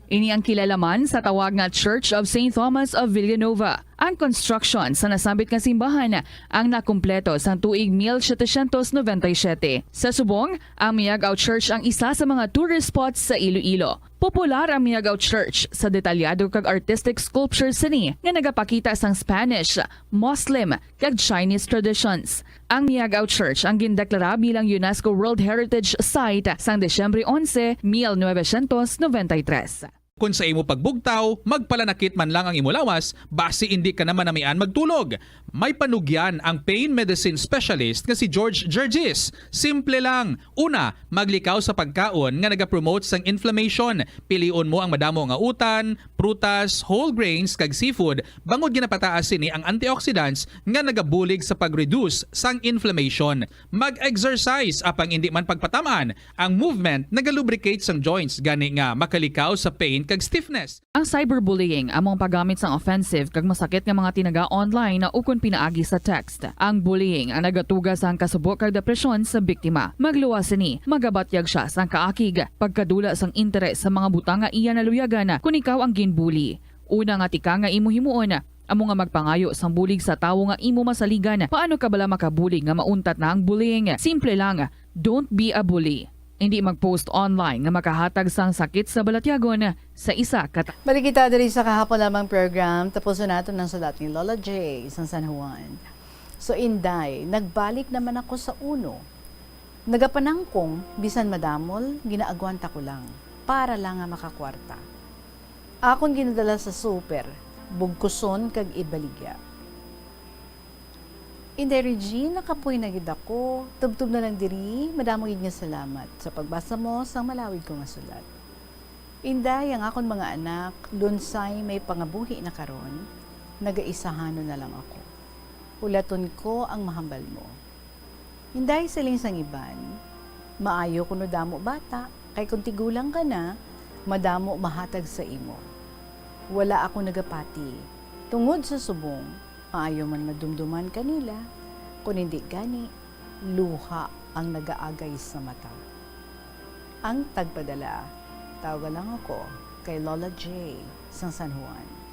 Ini ang kilalaman sa tawag nga Church of Saint Thomas of Villanova. Ang construction sa nasambit nga simbahan ang nakumpleto sang tuig mil setecientos noventa y siete. Sa subong, ang Miagao Church ang isa sa mga tourist spots sa Iloilo. Popular ang Miagao Church sa detalyado kag artistic sculpture sini nga nagapakita sang Spanish, Muslim, kag Chinese traditions. Ang Miagao Church ang gindeklara bilang UNESCO World Heritage Site sang Disyembre onse, mil novecientos noventa y tres. Kon sa imo pagbugtaw, magpalanakit man lang ang imo lawas, basi indi ka na manamian magtulog. May panugyan ang pain medicine specialist nga si George Gergis. Simple lang. Una, maglikaw sa pagkaon nga nagapromote sang inflammation. Pilion mo ang madamo nga utan, prutas, whole grains, kag seafood, bangod ginapataas sini ang antioxidants nga nagabulig sa pag-reduce sang inflammation. Mag-exercise, apang indi man pagpataman, ang movement nagalubricate sang joints, gani nga makalikaw sa pain kag stiffness. Ang cyberbullying amo ang paggamit sang offensive kag masakit nga mga tinaga online ukon pinaagi sa text. Ang bullying ang nagatuga sang kasubo kag depresyon sa biktima. Magluwas sini, magabatyag sia sang kaakig, pagkadula sang interes sa mga butang nga iya naluyagan kon ikaw ang ginbully. Una nga tika nga imo himuon amo nga magpangayo sang bulig sa tawo nga imo masaligan. Paano ka bala makabulig nga mauntat na ang bullying? Simple lang, don't be a bully. Indi mag-post online nga makahatag sang sakit sa balatyagon sa isa ka ta- Balik kita diri sa kahapon lamang program. Tapuson naton ang sulat ni Lola J sang San Juan. So, Inday, nagbalik naman ako sa uno. Nagapanangkong, bisan madamol, ginaagwanta ko lang para lang nga makakwarta. Akon ginadala sa super, bugkuson kag ibaligya. Inday Regine, nakapoy na gid ako. Tubtob na lang diri, madamo gid nga salamat sa pagbasa mo sang malawig ko nga sulat. Inday, ang akon mga anak, lunsay may pangabuhi na karon, nagaisahanon na lang ako. Hulaton ko ang mahambal mo. Inday, siling sang iban, maayo kuno damo bata, kay kon tigulang ka na, madamo mahatag sa imo. Wala ako nagapati, tungod sa subong, maayo man madumduman kanila, kon indi gani, luha ang nagaagay sa mata. Ang tagpadala, tawaga lang ako kay Lola J sang San Juan.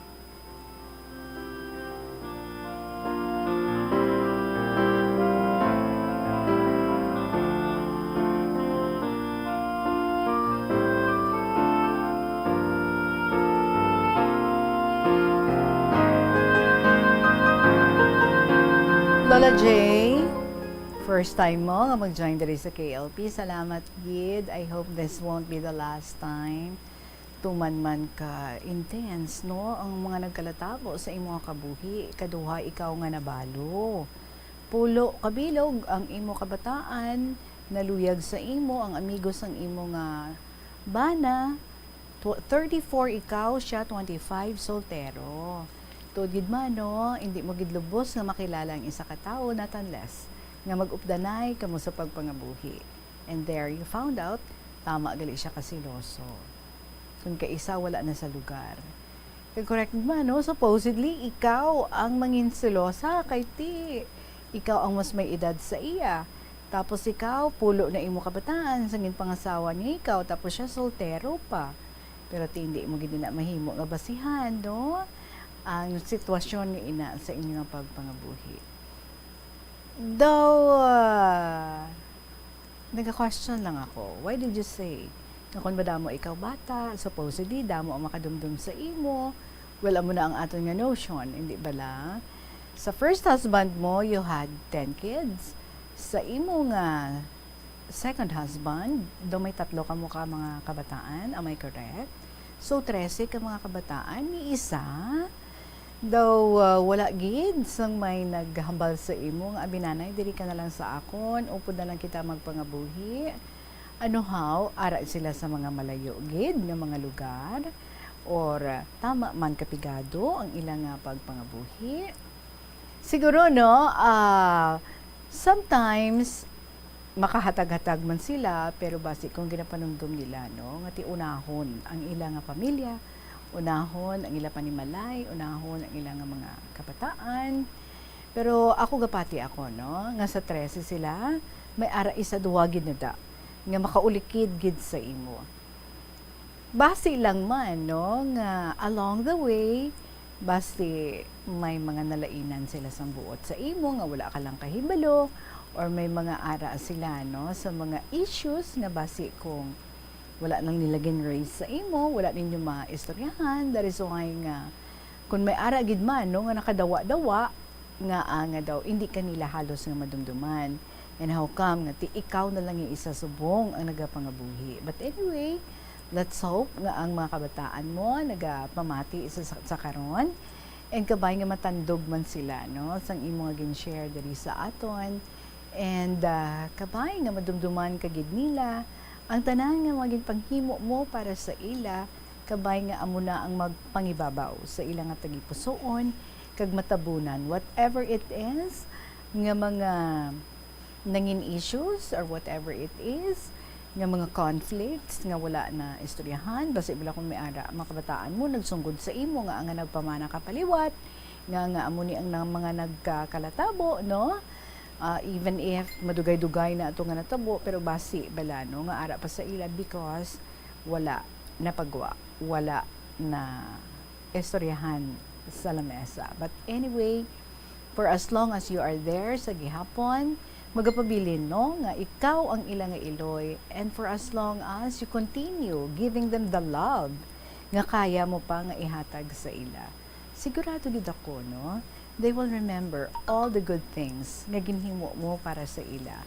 Lola J, first time mo nga mag-join diri sa K L P. Salamat gid. I hope this won't be the last time. Tuman man ka intense, no, ang mga nagkalatago sa imo nga kabuhi, kaduha ikaw nga nabalo. Pulo ka bilog ang imo kabataan, naluyag sa imo ang amigo sang imo nga bana. Tw-, thirty-four ikaw, siya twenty-five, soltero. Tuod gid man, no, hindi mo gid lubos nga makilala ang isa ka tawo, not unless nga mag-updanay kamo sa pagpangabuhi. And there you found out, tama gali siya ka seloso. Kung kaisa wala na sa lugar. Kay correct man, no? Supposedly, ikaw ang mangin selosa kay ti ikaw ang mas may edad sa iya. Tapos ikaw, pulo na imo kabataan sa ginpangasawa niya ikaw, tapos siya soltero pa. Pero ti hindi mo gid na mahimo nga basihan, no? Ang sitwasyon nga ina sa inyo nga pagpangabuhi. Though, ah, naga-question lang ako, why did you say nga kon madamo ikaw bata, supposedly damo ang makadumdum sa imo? Well, amo na ang aton nga notion, hindi bala? Sa first husband mo, you had ten kids. Sa imo nga second husband, daw may tatlo kamo ka mga kabataan, am I correct? So, trese ka mga kabataan, ni isa daw, ah, wala gid sang may naghambal sa imo nga, "Abi nanay, diri ka na lang sa akon, upod na lang kita magpangabuhi." Ano haw, ara sila sa mga malayo gid nga mga lugar? Or, ah, tama man kapigado ang ila nga pagpangabuhi? Siguro, no, ah, sometimes, Makahatag-hatag man sila, pero basi kung ginapanumdom nila, no, nga ti unahon ang ila nga pamilya, unahon ang ila panimalay, unahon ang ila nga mga kabataan. Pero ako, gapati ako, no, nga sa trese sila, may ara isa duwa gid na da nga makaulikid gid sa imo. Basi lang man, no, nga along the way, basi may mga nalainan sila sang buot sa imo nga wala ka lang kahibalo, or may mga ara sila, no, sa mga issues nga basi kung wala lang nila gin-raise sa imo, wala ninyo maistoryahan. That is why nga, kung may ara gid man, no, nga nakadawa-dawa, nga, ah, nga daw hindi ka nila halos nga madumduman. And how come nga ti ikaw na lang yung isa subong ang nagapangabuhi? But anyway, let's hope nga ang mga kabataan mo nagapamati sa, sa, sa karon. And kabay nga matandog man sila, no, sang imo nga gin-share diri sa aton. And, ah, kabay nga madumduman ka gid nila ang tanan nga mga ginpanghimo mo para sa ila, kabay nga amo na ang magpangibabaw sa ila nga tagipusoon kag matabunan, whatever it is nga mga nangin issues or whatever it is, nga mga conflicts nga wala na istoryahan, basi bala kung may ara, mga kabataan mo, nagsunggod sa imo nga ang nagpamana ka paliwat, nga, nga amo ni ang nang mga nagkakalatabo, no? Ah, even if madugay-dugay na ato nga natabo, pero basi bala, no, nga ara pa sa ila because wala napagwa, wala na istoryahan sa lamesa. But anyway, for as long as you are there sa gihapon, magapabilin, no, nga ikaw ang ila nga iloy, and for as long as you continue giving them the love nga kaya mo pa nga ihatag sa ila, sigurado gid ako, no, they will remember all the good things nga ginhimo mo para sa ila.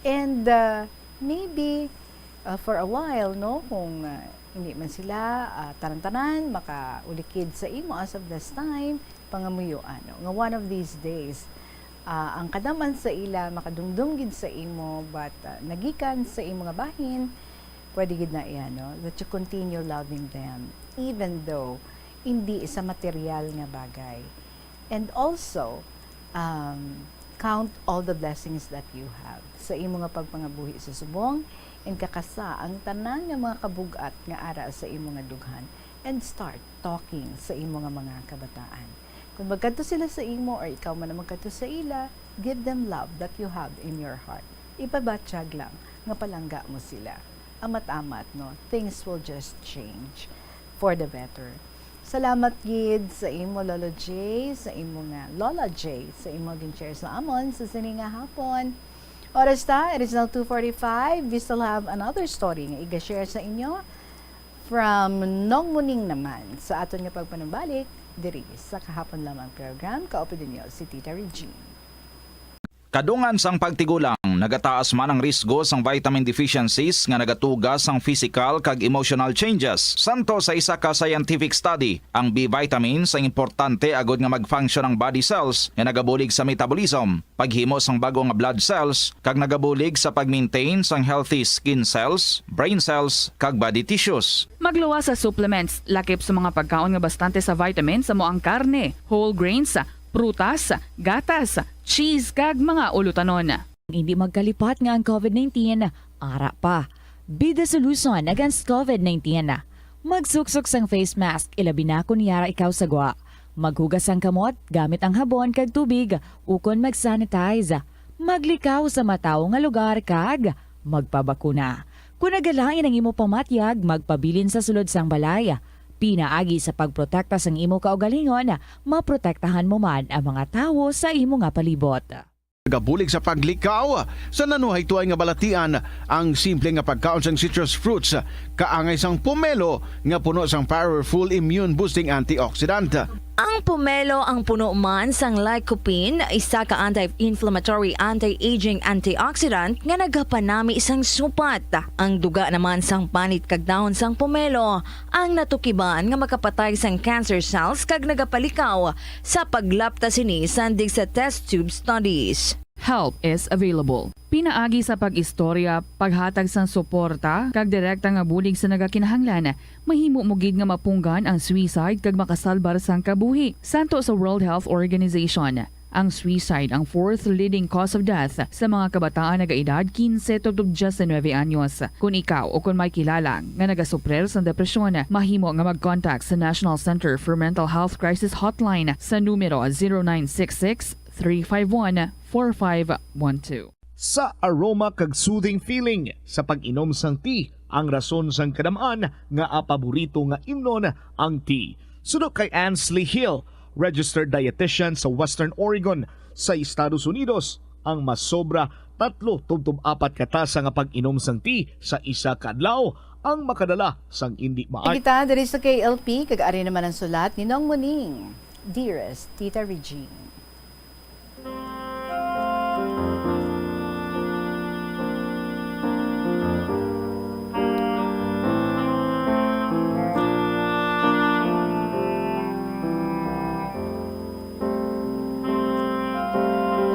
And, uh, maybe, uh, for a while, no, kung, uh, hindi man sila, uh, tanan-tanan makaulikid sa imo as of this time, pangamuyoan, no, nga one of these days, uh, ang kadam-an sa ila makadumdom gid sa imo, but, uh, nagikan sa imo nga bahin, pwede gid na iya, no, that you continue loving them, even though hindi sa material nga bagay. And also, um, count all the blessings that you have sa imo nga pagpangabuhi sa subong, and kakasa ang tanan nga mga kabug-at nga ara sa imo nga dughan, and start talking sa imo nga mga kabataan. Kung magkadto sila sa imo or ikaw man ang magkadto sa ila, give them love that you have in your heart. Ipabatyag lang nga palangga mo sila. Amat-amat, no? Things will just change for the better. Salamat gid sa imo, Lolo J, sa imo nga, Lola J, sa imo gin-share sa amon sa sini nga hapon. Oras ta, it is now two forty-five. We still have another story nga iga-share sa inyo from Nong Muning naman sa aton nga pagpanumbalik diri sa Kahapon Lamang program. Kaupod ninyo si Tita Regine. Kadungan sang pagtigulang, nagataas man ang risgo sang vitamin deficiencies nga nagatuga sang physical kag emotional changes. Santo sa isa ka scientific study, ang B vitamins ang importante agod nga mag-function ang body cells nga nagabulig sa metabolism, paghimo sang bag-o nga blood cells, kag nagabulig sa pag-maintain sang healthy skin cells, brain cells, kag body tissues. Magluwas sa supplements, lakip sa mga pagkaon nga bastante sa vitamins, amo ang karne, whole grains, prutas, gatas, cheese, kag mga ulutanon. Hindi magkalipat nga ang COVID nineteen ara pa. Be the solution against COVID nineteen. Magsuksok sang face mask, ilabi na kon yara ikaw sa gwa. Maghugas sang kamot gamit ang habon kag tubig, ukon mag-sanitize. Maglikaw sa matawo nga lugar kag magpabakuna. Kon nagalain ang imo pamatyag, magpabilin sa sulod sang balay. Pinaagi sa pagprotekta sang imo kaugalingon, maprotektahan mo man ang mga tawo sa imo nga palibot. Nagabulig sa paglikaw sa nanuhaytoay nga balatian ang simple nga pagkaon sang citrus fruits, kaangay sang pomelo nga puno sang powerful immune boosting antioxidant. Ang pomelo ang puno man sang lycopene, isa ka anti-inflammatory, anti-aging antioxidant nga nagapanami sang supat. Ang duga naman sang panit kag dahon sang pomelo ang natukiban nga makapatay sang cancer cells kag nagapalikaw sa paglapta sini sandig sa test tube studies. Help is available. Pinaagi sa pag-istorya, paghatag sang suporta, kag direkta nga bulig sa nagakinahanglan, mahimo mo gid nga mapunggan ang suicide kag makasalbar sang kabuhi. Santo sa World Health Organization, Ang suicide ang fourth leading cause of death sa mga kabataan nagaedad quince tubtob diecinuebe anyos. Kon ikaw o kon may kilala nga nagasuprir sang depresyon, mahimo nga mag-contact sa National Center for Mental Health Crisis Hotline sa numero zero nine six six, three five one, four five one two. Sa aroma kag soothing feeling sa pag-inom sang tea, ang rason sang kadam-an nga paborito nga imnon ang tea. Suno kay Ansley Hill, registered dietitian sa Western Oregon sa Estados Unidos, ang masobra tatlo tubtob apat ka tasa nga pag-inom sang tea sa isa ka adlaw ang makadala sang indi maay. Kita diri sa K L P, kag ari naman ang sulat ni Nong Muning, Dearest Tita Regine.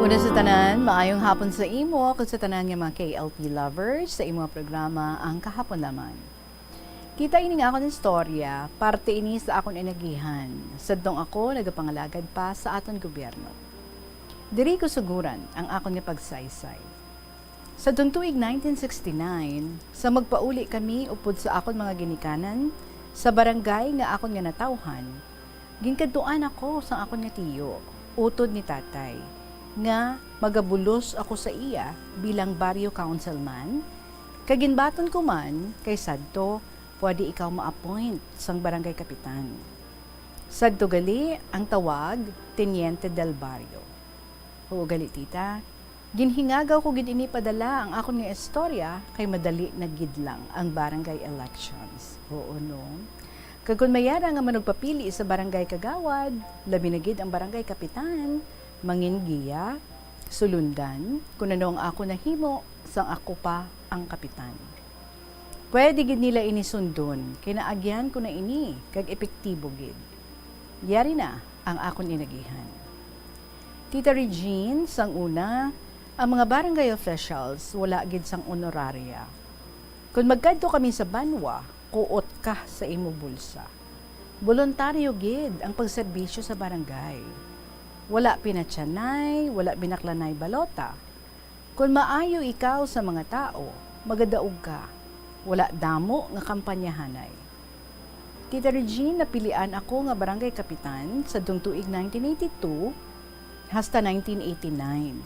Una sa tanan, maayong hapon sa imo kag sa tanan nga mga K L P lovers sa imo nga programa, Ang Kahapon Lamang. Kita ini nga akon istorya, parte ini sa akon inagihan, sadtong ako nagapangalagad pa sa aton gobyerno. Diri ko suguran ang akon nga pagsaysay. Sa tuig nineteen sixty-nine, sa magpauli kami upod sa akon mga ginikanan sa barangay nga akon nga natawhan, ginkadtuan ako sang akon nga tiyo, utod ni tatay, nga magabulos ako sa iya bilang baryo councilman, kag ginbaton ko man kay sadto pwede ikaw ma-appoint sang barangay kapitan. Sadto gali ang tawag, Teniente del Barrio. Oo gali, tita. Ginhingagaw ko gid ini padala ang akon nga istorya kay madali na gid lang ang barangay elections. Oo, no? Kag kon may ara nga manugpapili sa barangay kagawad, labi na gid ang barangay kapitan, mangin giya, sulundan, kon ano ang akon nahimo sang ako pa ang kapitan. Pwede gid nila ini sundon, kay naagyan ko na ini, kag epektibo gid. Yari na ang akon inagihan. Tita Regine, sang una, ang mga barangay officials wala gid sang honoraria. Kon magkadto kami sa banwa, kuot ka sa imo bulsa. Boluntaryo gid ang pagserbisyo sa barangay. Wala pinatyanay, wala binaklanay balota. Kon maayo ikaw sa mga tawo, magadaog ka. Wala damo nga kampanyahanay. Tita Regine, napilian ako nga barangay kapitan sa tuig nineteen eighty-two hasta nineteen eighty-nine.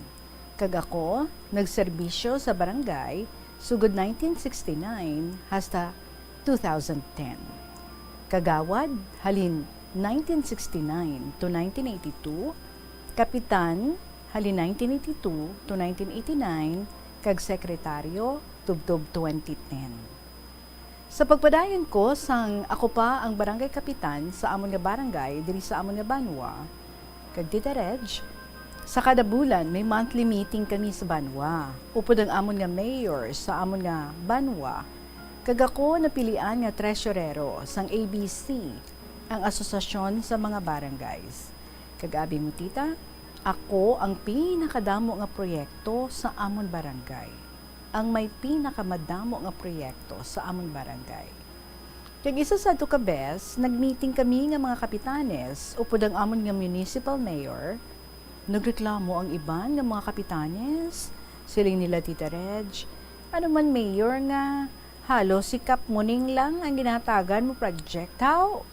Kag ako nagserbisyo sa barangay sugod nineteen sixty-nine hasta two thousand ten. Kagawad halin nineteen sixty-nine to nineteen eighty-two, kapitan halin nineteen eighty-two to nineteen eighty-nine, kag sekretaryo tubtob twenty ten. Sa pagpadayon ko sang ako pa ang barangay kapitan sa amon nga barangay diri sa amon nga banwa, kag Tita Reg, sa kada bulan may monthly meeting kami sa banwa, upod ang amon nga mayor sa amon nga banwa, kag ako napilian nga treasurero sang A B C, ang Asosasyon sa mga Barangays. Kag abi mo, tita, ako ang pinakadamo nga proyekto sa amon barangay. Ang may pinakamadamo nga proyekto sa amon barangay. Kag isa sadto ka bes, nag-meeting kami nga mga kapitanes upod ang amon nga municipal mayor. Nagreklamo ang iban nga mga kapitanes. Siling nila, Tita Reg, "Ano man, Mayor, nga halos si Kap Muning lang ang ginahatagan mo project, haw?"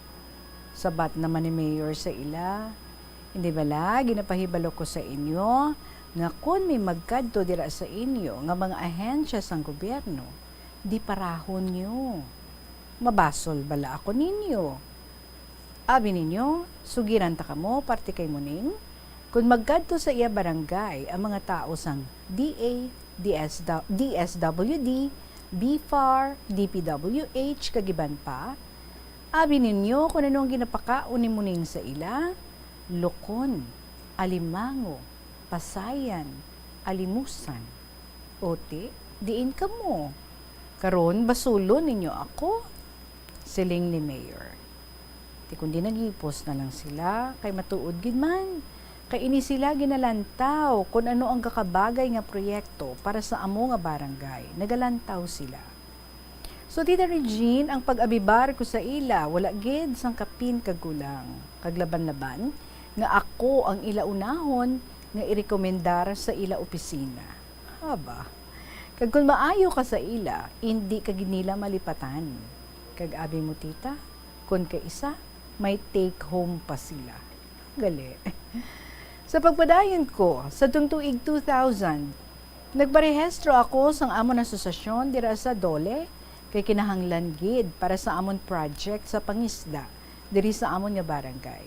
Sabat naman ni Mayor sa ila, "Hindi bala ginapahibalo ko sa inyo nga kon may magkadto dira sa inyo nga mga ahensya sang gobyerno, di parahon niyo? Mabasol bala ako ninyo? Abi ninyo, sugiran ta kamo parte kay Muning? Kon magkadto sa iya barangay ang mga tawo sang D A, D S, D S W D, B far, D P W H, kag iban pa, abi ninyo kon ano ang ginapakaon ni Muning sa ila? Lukon, alimango, pasayan, alimusan. O ti, diin kamo? Karon basulon ninyo ako," siling ni Mayor. Ti kundi nagipos na lang sila, kay matuod gid man, kay ini sila ginalantaw kon ano ang gakabagay nga proyekto para sa amo nga barangay. Nagalantaw sila. So, Tita Regine, ang pag-abibar ko sa ila, wala gid sang kapin kag kulang. Kag laban-laban, nga ako ang ila unahon nga irekomendar sa ila opisina. Haba. Kag kon maayo ka sa ila, indi ka gid nila malipatan. Kag abi mo, tita, kon kaisa, may take home pa sila. Gali. Sa pagpadayon ko, sa tung tuig two thousand, nagparehistro ako sang amon asosasyon dira sa DOLE, kay kinahanglan gid para sa amon project sa pangisda diri sa amon nga barangay.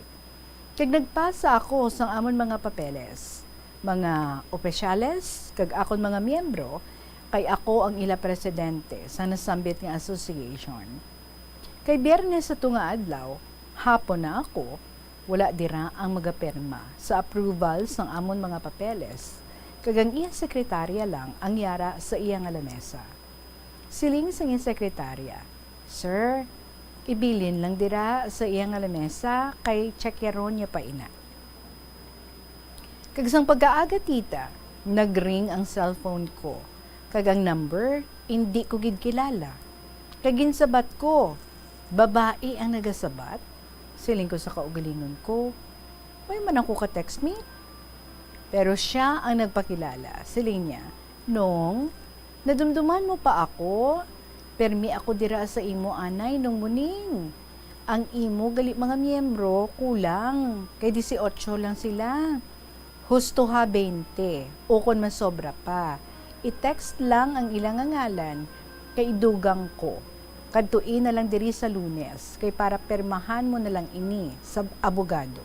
Kag nagpasa ako sang amon mga papeles, mga opisyales, kag akon mga miyembro, kay ako ang ila presidente sa nasambit nga association. Kay Biyernes sa tunga adlaw, hapon na ako, wala dira ang magapirma sa approval sang amon mga papeles, kag ang iya sekretarya lang ang yara sa iya nga lamesa. Siling sang iya sekretarya, "Sir, ibilin lang dira sa iya nga lamesa kay tsakyaron niya pa ina." Kag sang pagkaaga, tita, nagring ang cellphone ko, kag ang number indi ko gid kilala. Kag ginsabat ko, "Babayi ang nagasabat?" Siling ko sa kaugalingon ko, "Wala man ako ka-text me." Pero sia ang nagpakilala. Siling niya, "Nong, nadumduman mo pa ako? Permi ako dira sa imo anay, Nong Muning. Ang imo gali mga miyembro kulang, kay dieciocho lang sila. Husto ha, twenty, o kon masobra pa, i-text lang ang ila nga ngalan, kay idugang ko. Kadtoi na lang diri sa Lunes, kay para pirmahan mo na lang ini sa abogado."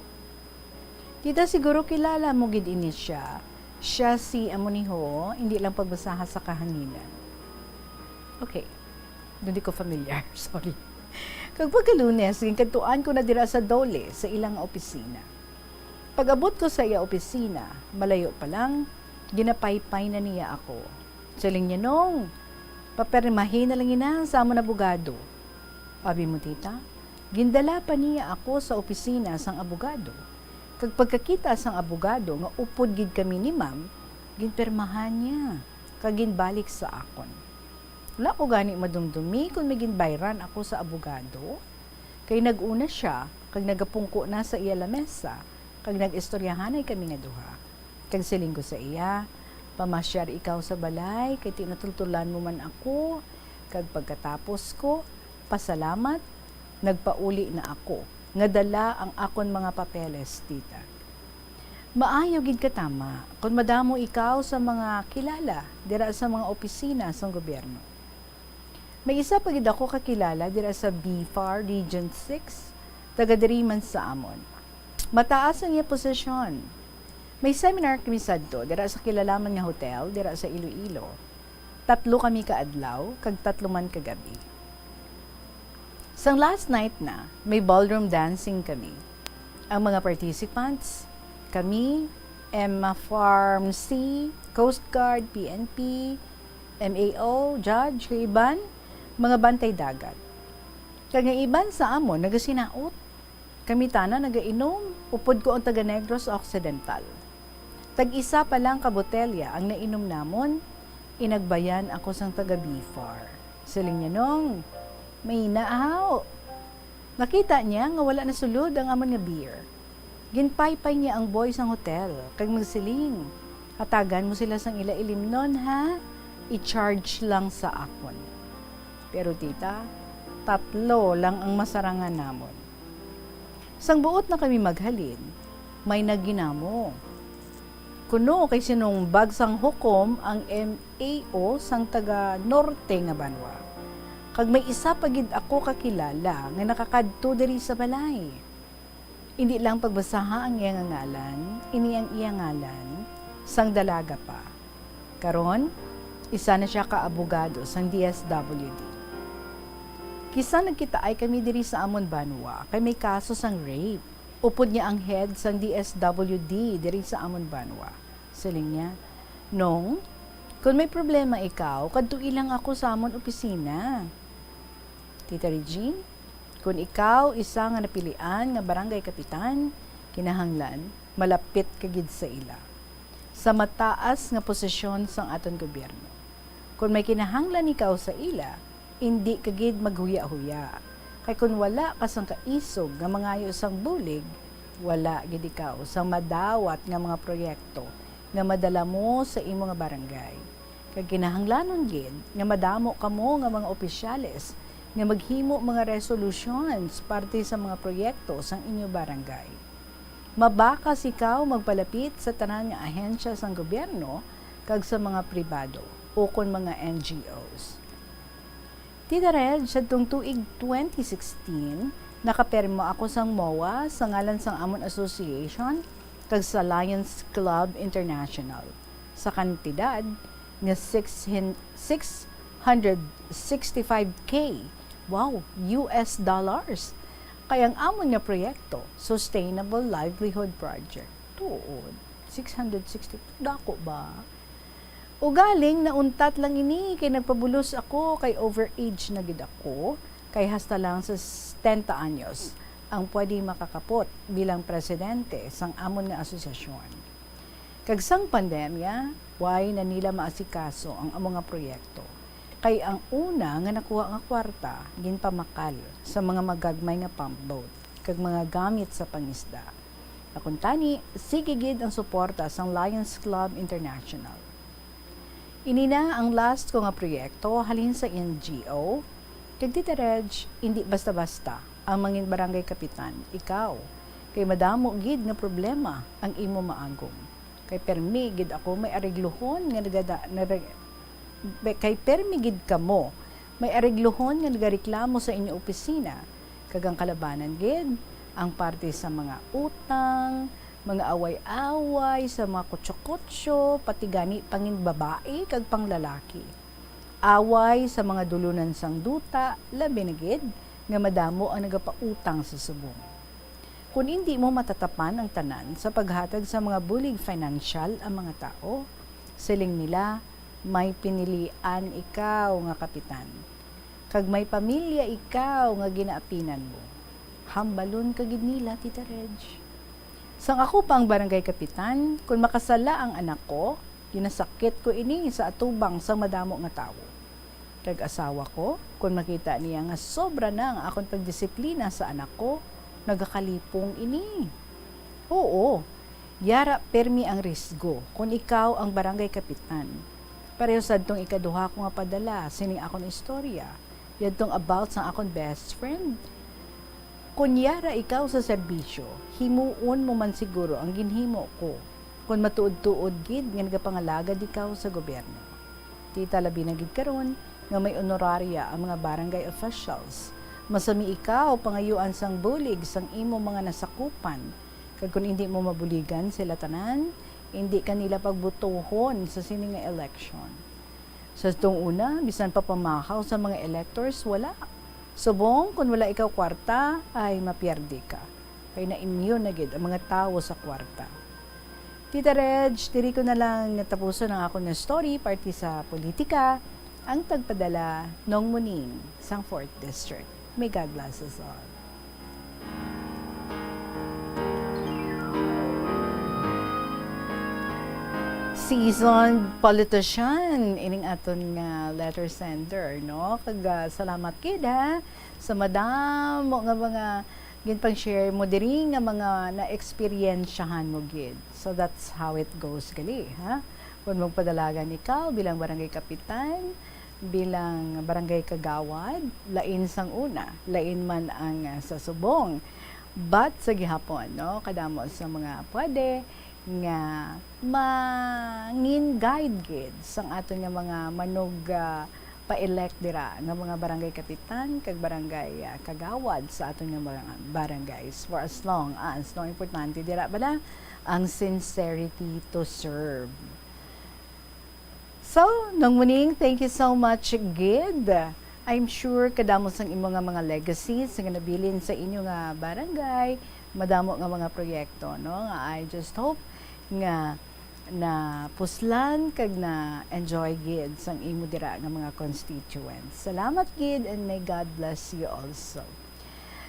"Tita, siguro kilala mo gid ini sia. Sia si amo ni ho, indi lang pagbasaha sa kahanginan." Okay. Hindi ko familiar. Sorry. Kag pagka-Lunes, ginkadtuan ko na dira sa DOLE, sa ilang opisina. Pag-abot ko sa iya opisina, malayo pa lang, ginapaypay na niya ako. Siling niya, "Nong, papirmahi na lang ina sa amon abogado." Abi mo, tita, gindala pa niya ako sa opisina sang abogado. Kag pagkakita sang abogado nga upod gid kami ni ma'am, ginpirmahan niya kag ginbalik sa akon. Wala ko gani madumdumi kon may ginbayran ako sa abogado, kay nag-una sia kag nagapungko na sa iya lamesa, kag nag-istoryahanay kami nga duha. Kag siling ko sa iya, "Pamasyar ikaw sa balay, kay tinatultulan mo man ako." Kag pagkatapos ko, pasalamat, nagpauli na ako, nga dala ang akon mga papeles, tita. Maayo gid katama kon madamo ikaw sa mga kilala dira sa mga opisina sang gobyerno. May isa pa gid ako kakilala dira sa BFAR Region six, taga diri man sa amon. Mataas ang iya posisyon. May seminar kami sadto dira sa kilalaman nga hotel dira sa Iloilo. Tatlo kami ka adlaw kag tatlo man ka gabi. Sang last night na, may ballroom dancing kami. Ang mga participants, kami, M Farm C, Coast Guard, P N P, M A O, judge, kag iban, mga bantay dagat. Kag ang iban sa amon nagasinaot. Kami tanan nagainom, upod ko ang taga Negros Occidental. Tag-isa pa lang ka botelya ang nainom namon, inagbayan ako sang taga BFAR. Siling niya, "Nong, may nahaw." Nakita niya nga wala na sulod ang amon nga beer. Ginpaypay niya ang boy sang hotel, kag magsiling, "Hatagan mo sila sang ila ilimnon, ha? I-charge lang sa akon." Pero, tita, tatlo lang ang masarangan namon. Sang buot na kami maghalin, may nagginamo. Kuno kay sinumbag sang hukom ang M A O sang taga Norte nga banwa. Kag may isa pa gid ako kakilala nga nakakadto diri sa balay. Indi lang pagbasaha ang iya nga ngalan, ini ang iya ngalan, sang dalaga pa. Karon, isa na sia ka abogado sang D S W D. Kisa nagkitaay kami diri sa amon banwa kay may kaso sang rape. Upod niya ang head sang D S W D diri sa amon banwa. Siling niya, "Nong, kon may problema ikaw, kadtoi lang ako sa amon opisina." Tita Regine, kon ikaw isa nga napilian nga barangay kapitan, kinahanglan malapit ka gid sa ila, sa mataas nga posisyon sang aton gobyerno. Kon may kinahanglan ikaw sa ila, indi ka gid maghuya-huya, kay kon wala ka sang kaisog nga mangayo sang bulig, Wala gid ikaw sang madawat nga mga proyekto nga madala mo sa imo nga barangay. Kag kinahanglanon gid nga madamo kamo nga mga opisyales nga maghimo mga resolutions parte sa mga proyekto sang inyo barangay. Mabakas ikaw magpalapit sa tanan nga ahensya sang gobyerno kag sa mga pribado ukon mga N G Os. Tita Reg, sadtong tuig twenty sixteen, nakaperma ako sang MOA sa ngalan sang amon association kag sa Lions Club International sa kantidad nga six hin-, six hundred sixty-five K, wow, U S dollars. Kay ang amon nga proyekto, Sustainable Livelihood Project. Tuod, six hundred sixty, dako ba? Ugaling nauntat lang ini kay nagpabulos ako kay overage na gid ako, kay hasta lang sa setenta anyos ang pwede makakapot bilang presidente sang amon nga asosasyon. Kag sang pandemya, way na nila maasikaso ang amo nga proyekto, kay ang una nga nakuha nga kwarta ginpamakal sa mga magagmay nga pump boat kag mga gamit sa pangisda. Akon tani, sige gid ang suporta sang Lions Club International. Ini na ang last ko nga proyekto halin sa N G O. Kag Tita Reg, indi basta-basta ang mangin barangay kapitan, ikaw, kay madamo gid nga problema ang imo maagom. Kay permi gid ako may areglohon nga nagada-, nare-, be-, kay permi gid kamo may areglohon nga nagareklamo sa inyo opisina, kag ang kalabanan gid, ang parte sa mga utang, mga away-away, sa mga kutsyo-kutsyo, pati gani pangin babayi kag panglalaki. Away sa mga dulunan sang duta, labi na gid nga madamo ang nagapautang sa subong. Kon indi mo matatapan ang tanan sa paghatag sa mga bulig financial ang mga tawo, siling nila, may pinilian ikaw nga kapitan, kag may pamilya ikaw nga ginaapinan mo. Hambalon ka gid nila, Tita Reg. Sang ako pa ang barangay kapitan, kon makasala ang anak ko, ginasakit ko ini sa atubang sang madamo nga tawo. Kag asawa ko, kon makita niya nga sobra na ang akon pagdisiplina sa anak ko, nagakalipong ini. Oo, yara permi ang risgo kon ikaw ang barangay kapitan. Pareho sadtong ikaduha ko nga padala sining akon istorya, yadtong about sang akon best friend. Kon yara ikaw sa serbisyo, himuon mo man siguro ang ginhimo ko, kon matuod-tuod gid nga nagapangalagad ikaw sa gobyerno. Tita, labi na gid karon nga may honoraria ang mga barangay officials. Masami ikaw pangayuan sang bulig sang imo mga nasakupan, kag kon indi mo mabuligan sila tanan, indi ka nila pagbutohon sa sini nga election. Sa tong una, bisan pa pamahaw sa mga electors, wala. Subong, kon wala ikaw kwarta, ay mapierde ka. Kay na-immune na gid ang mga tawo sa kwarta. Tita Reg, diri ko na lang natapuson ang akon nga story parte sa politika, ang tagpadala, Nong Muning, sang fourth District. May God bless us all. Seasoned politician ining aton nga letter sender, no? Kag, ah, salamat gid, ha, sa madamo nga mga ginpang-share mo diri nga mga naeksperyensyahan mo gid. So that's how it goes gali, ha? Kung magpadalagan ikaw bilang barangay kapitan, bilang barangay kagawad, lain sang una, lain man ang, ah, sa subong. But sa gihapon, no, kadamo sa mga pwede nga mangin guide gid sang aton nga mga manug, ah, pa-elect dira nga mga barangay kapitan kag barangay, ah, kagawad sa aton nga mga barangays for as long as, no, importante dira bala ang sincerity to serve. So, Nong Muning, thank you so much gid. I'm sure kadamo sang imo nga mga legacies nga nabilin sa inyo nga barangay, madamo nga mga proyekto, no? Nga I just hope nga napuslan kag na-enjoy gid sang imo dira nga mga constituents. Salamat gid and may God bless you also.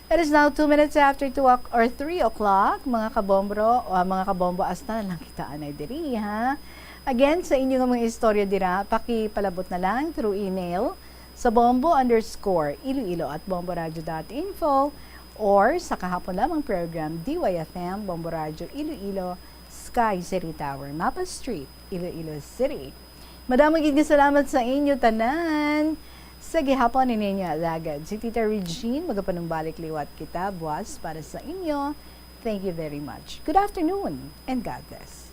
It is now two minutes after two o'clock or three o'clock, mga kabombro, o, mga kabombo, asta na lang kita anay diri, ha? Again, sa inyo nga mga istorya dira, pakipalabot na lang through email sa bombo underscore iloilo at bomboradio dot info Or sa kahapon lamang program, D Y F M, Bombo Radyo, Iloilo, Sky City Tower, Mapa Street, Iloilo City. Madamo gid nga salamat sa inyo tanan. Sa gihapon ni ninyo alagad, si Tita Regine, magapanumbalik liwat kita, buwas para sa inyo. Thank you very much. Good afternoon and God bless.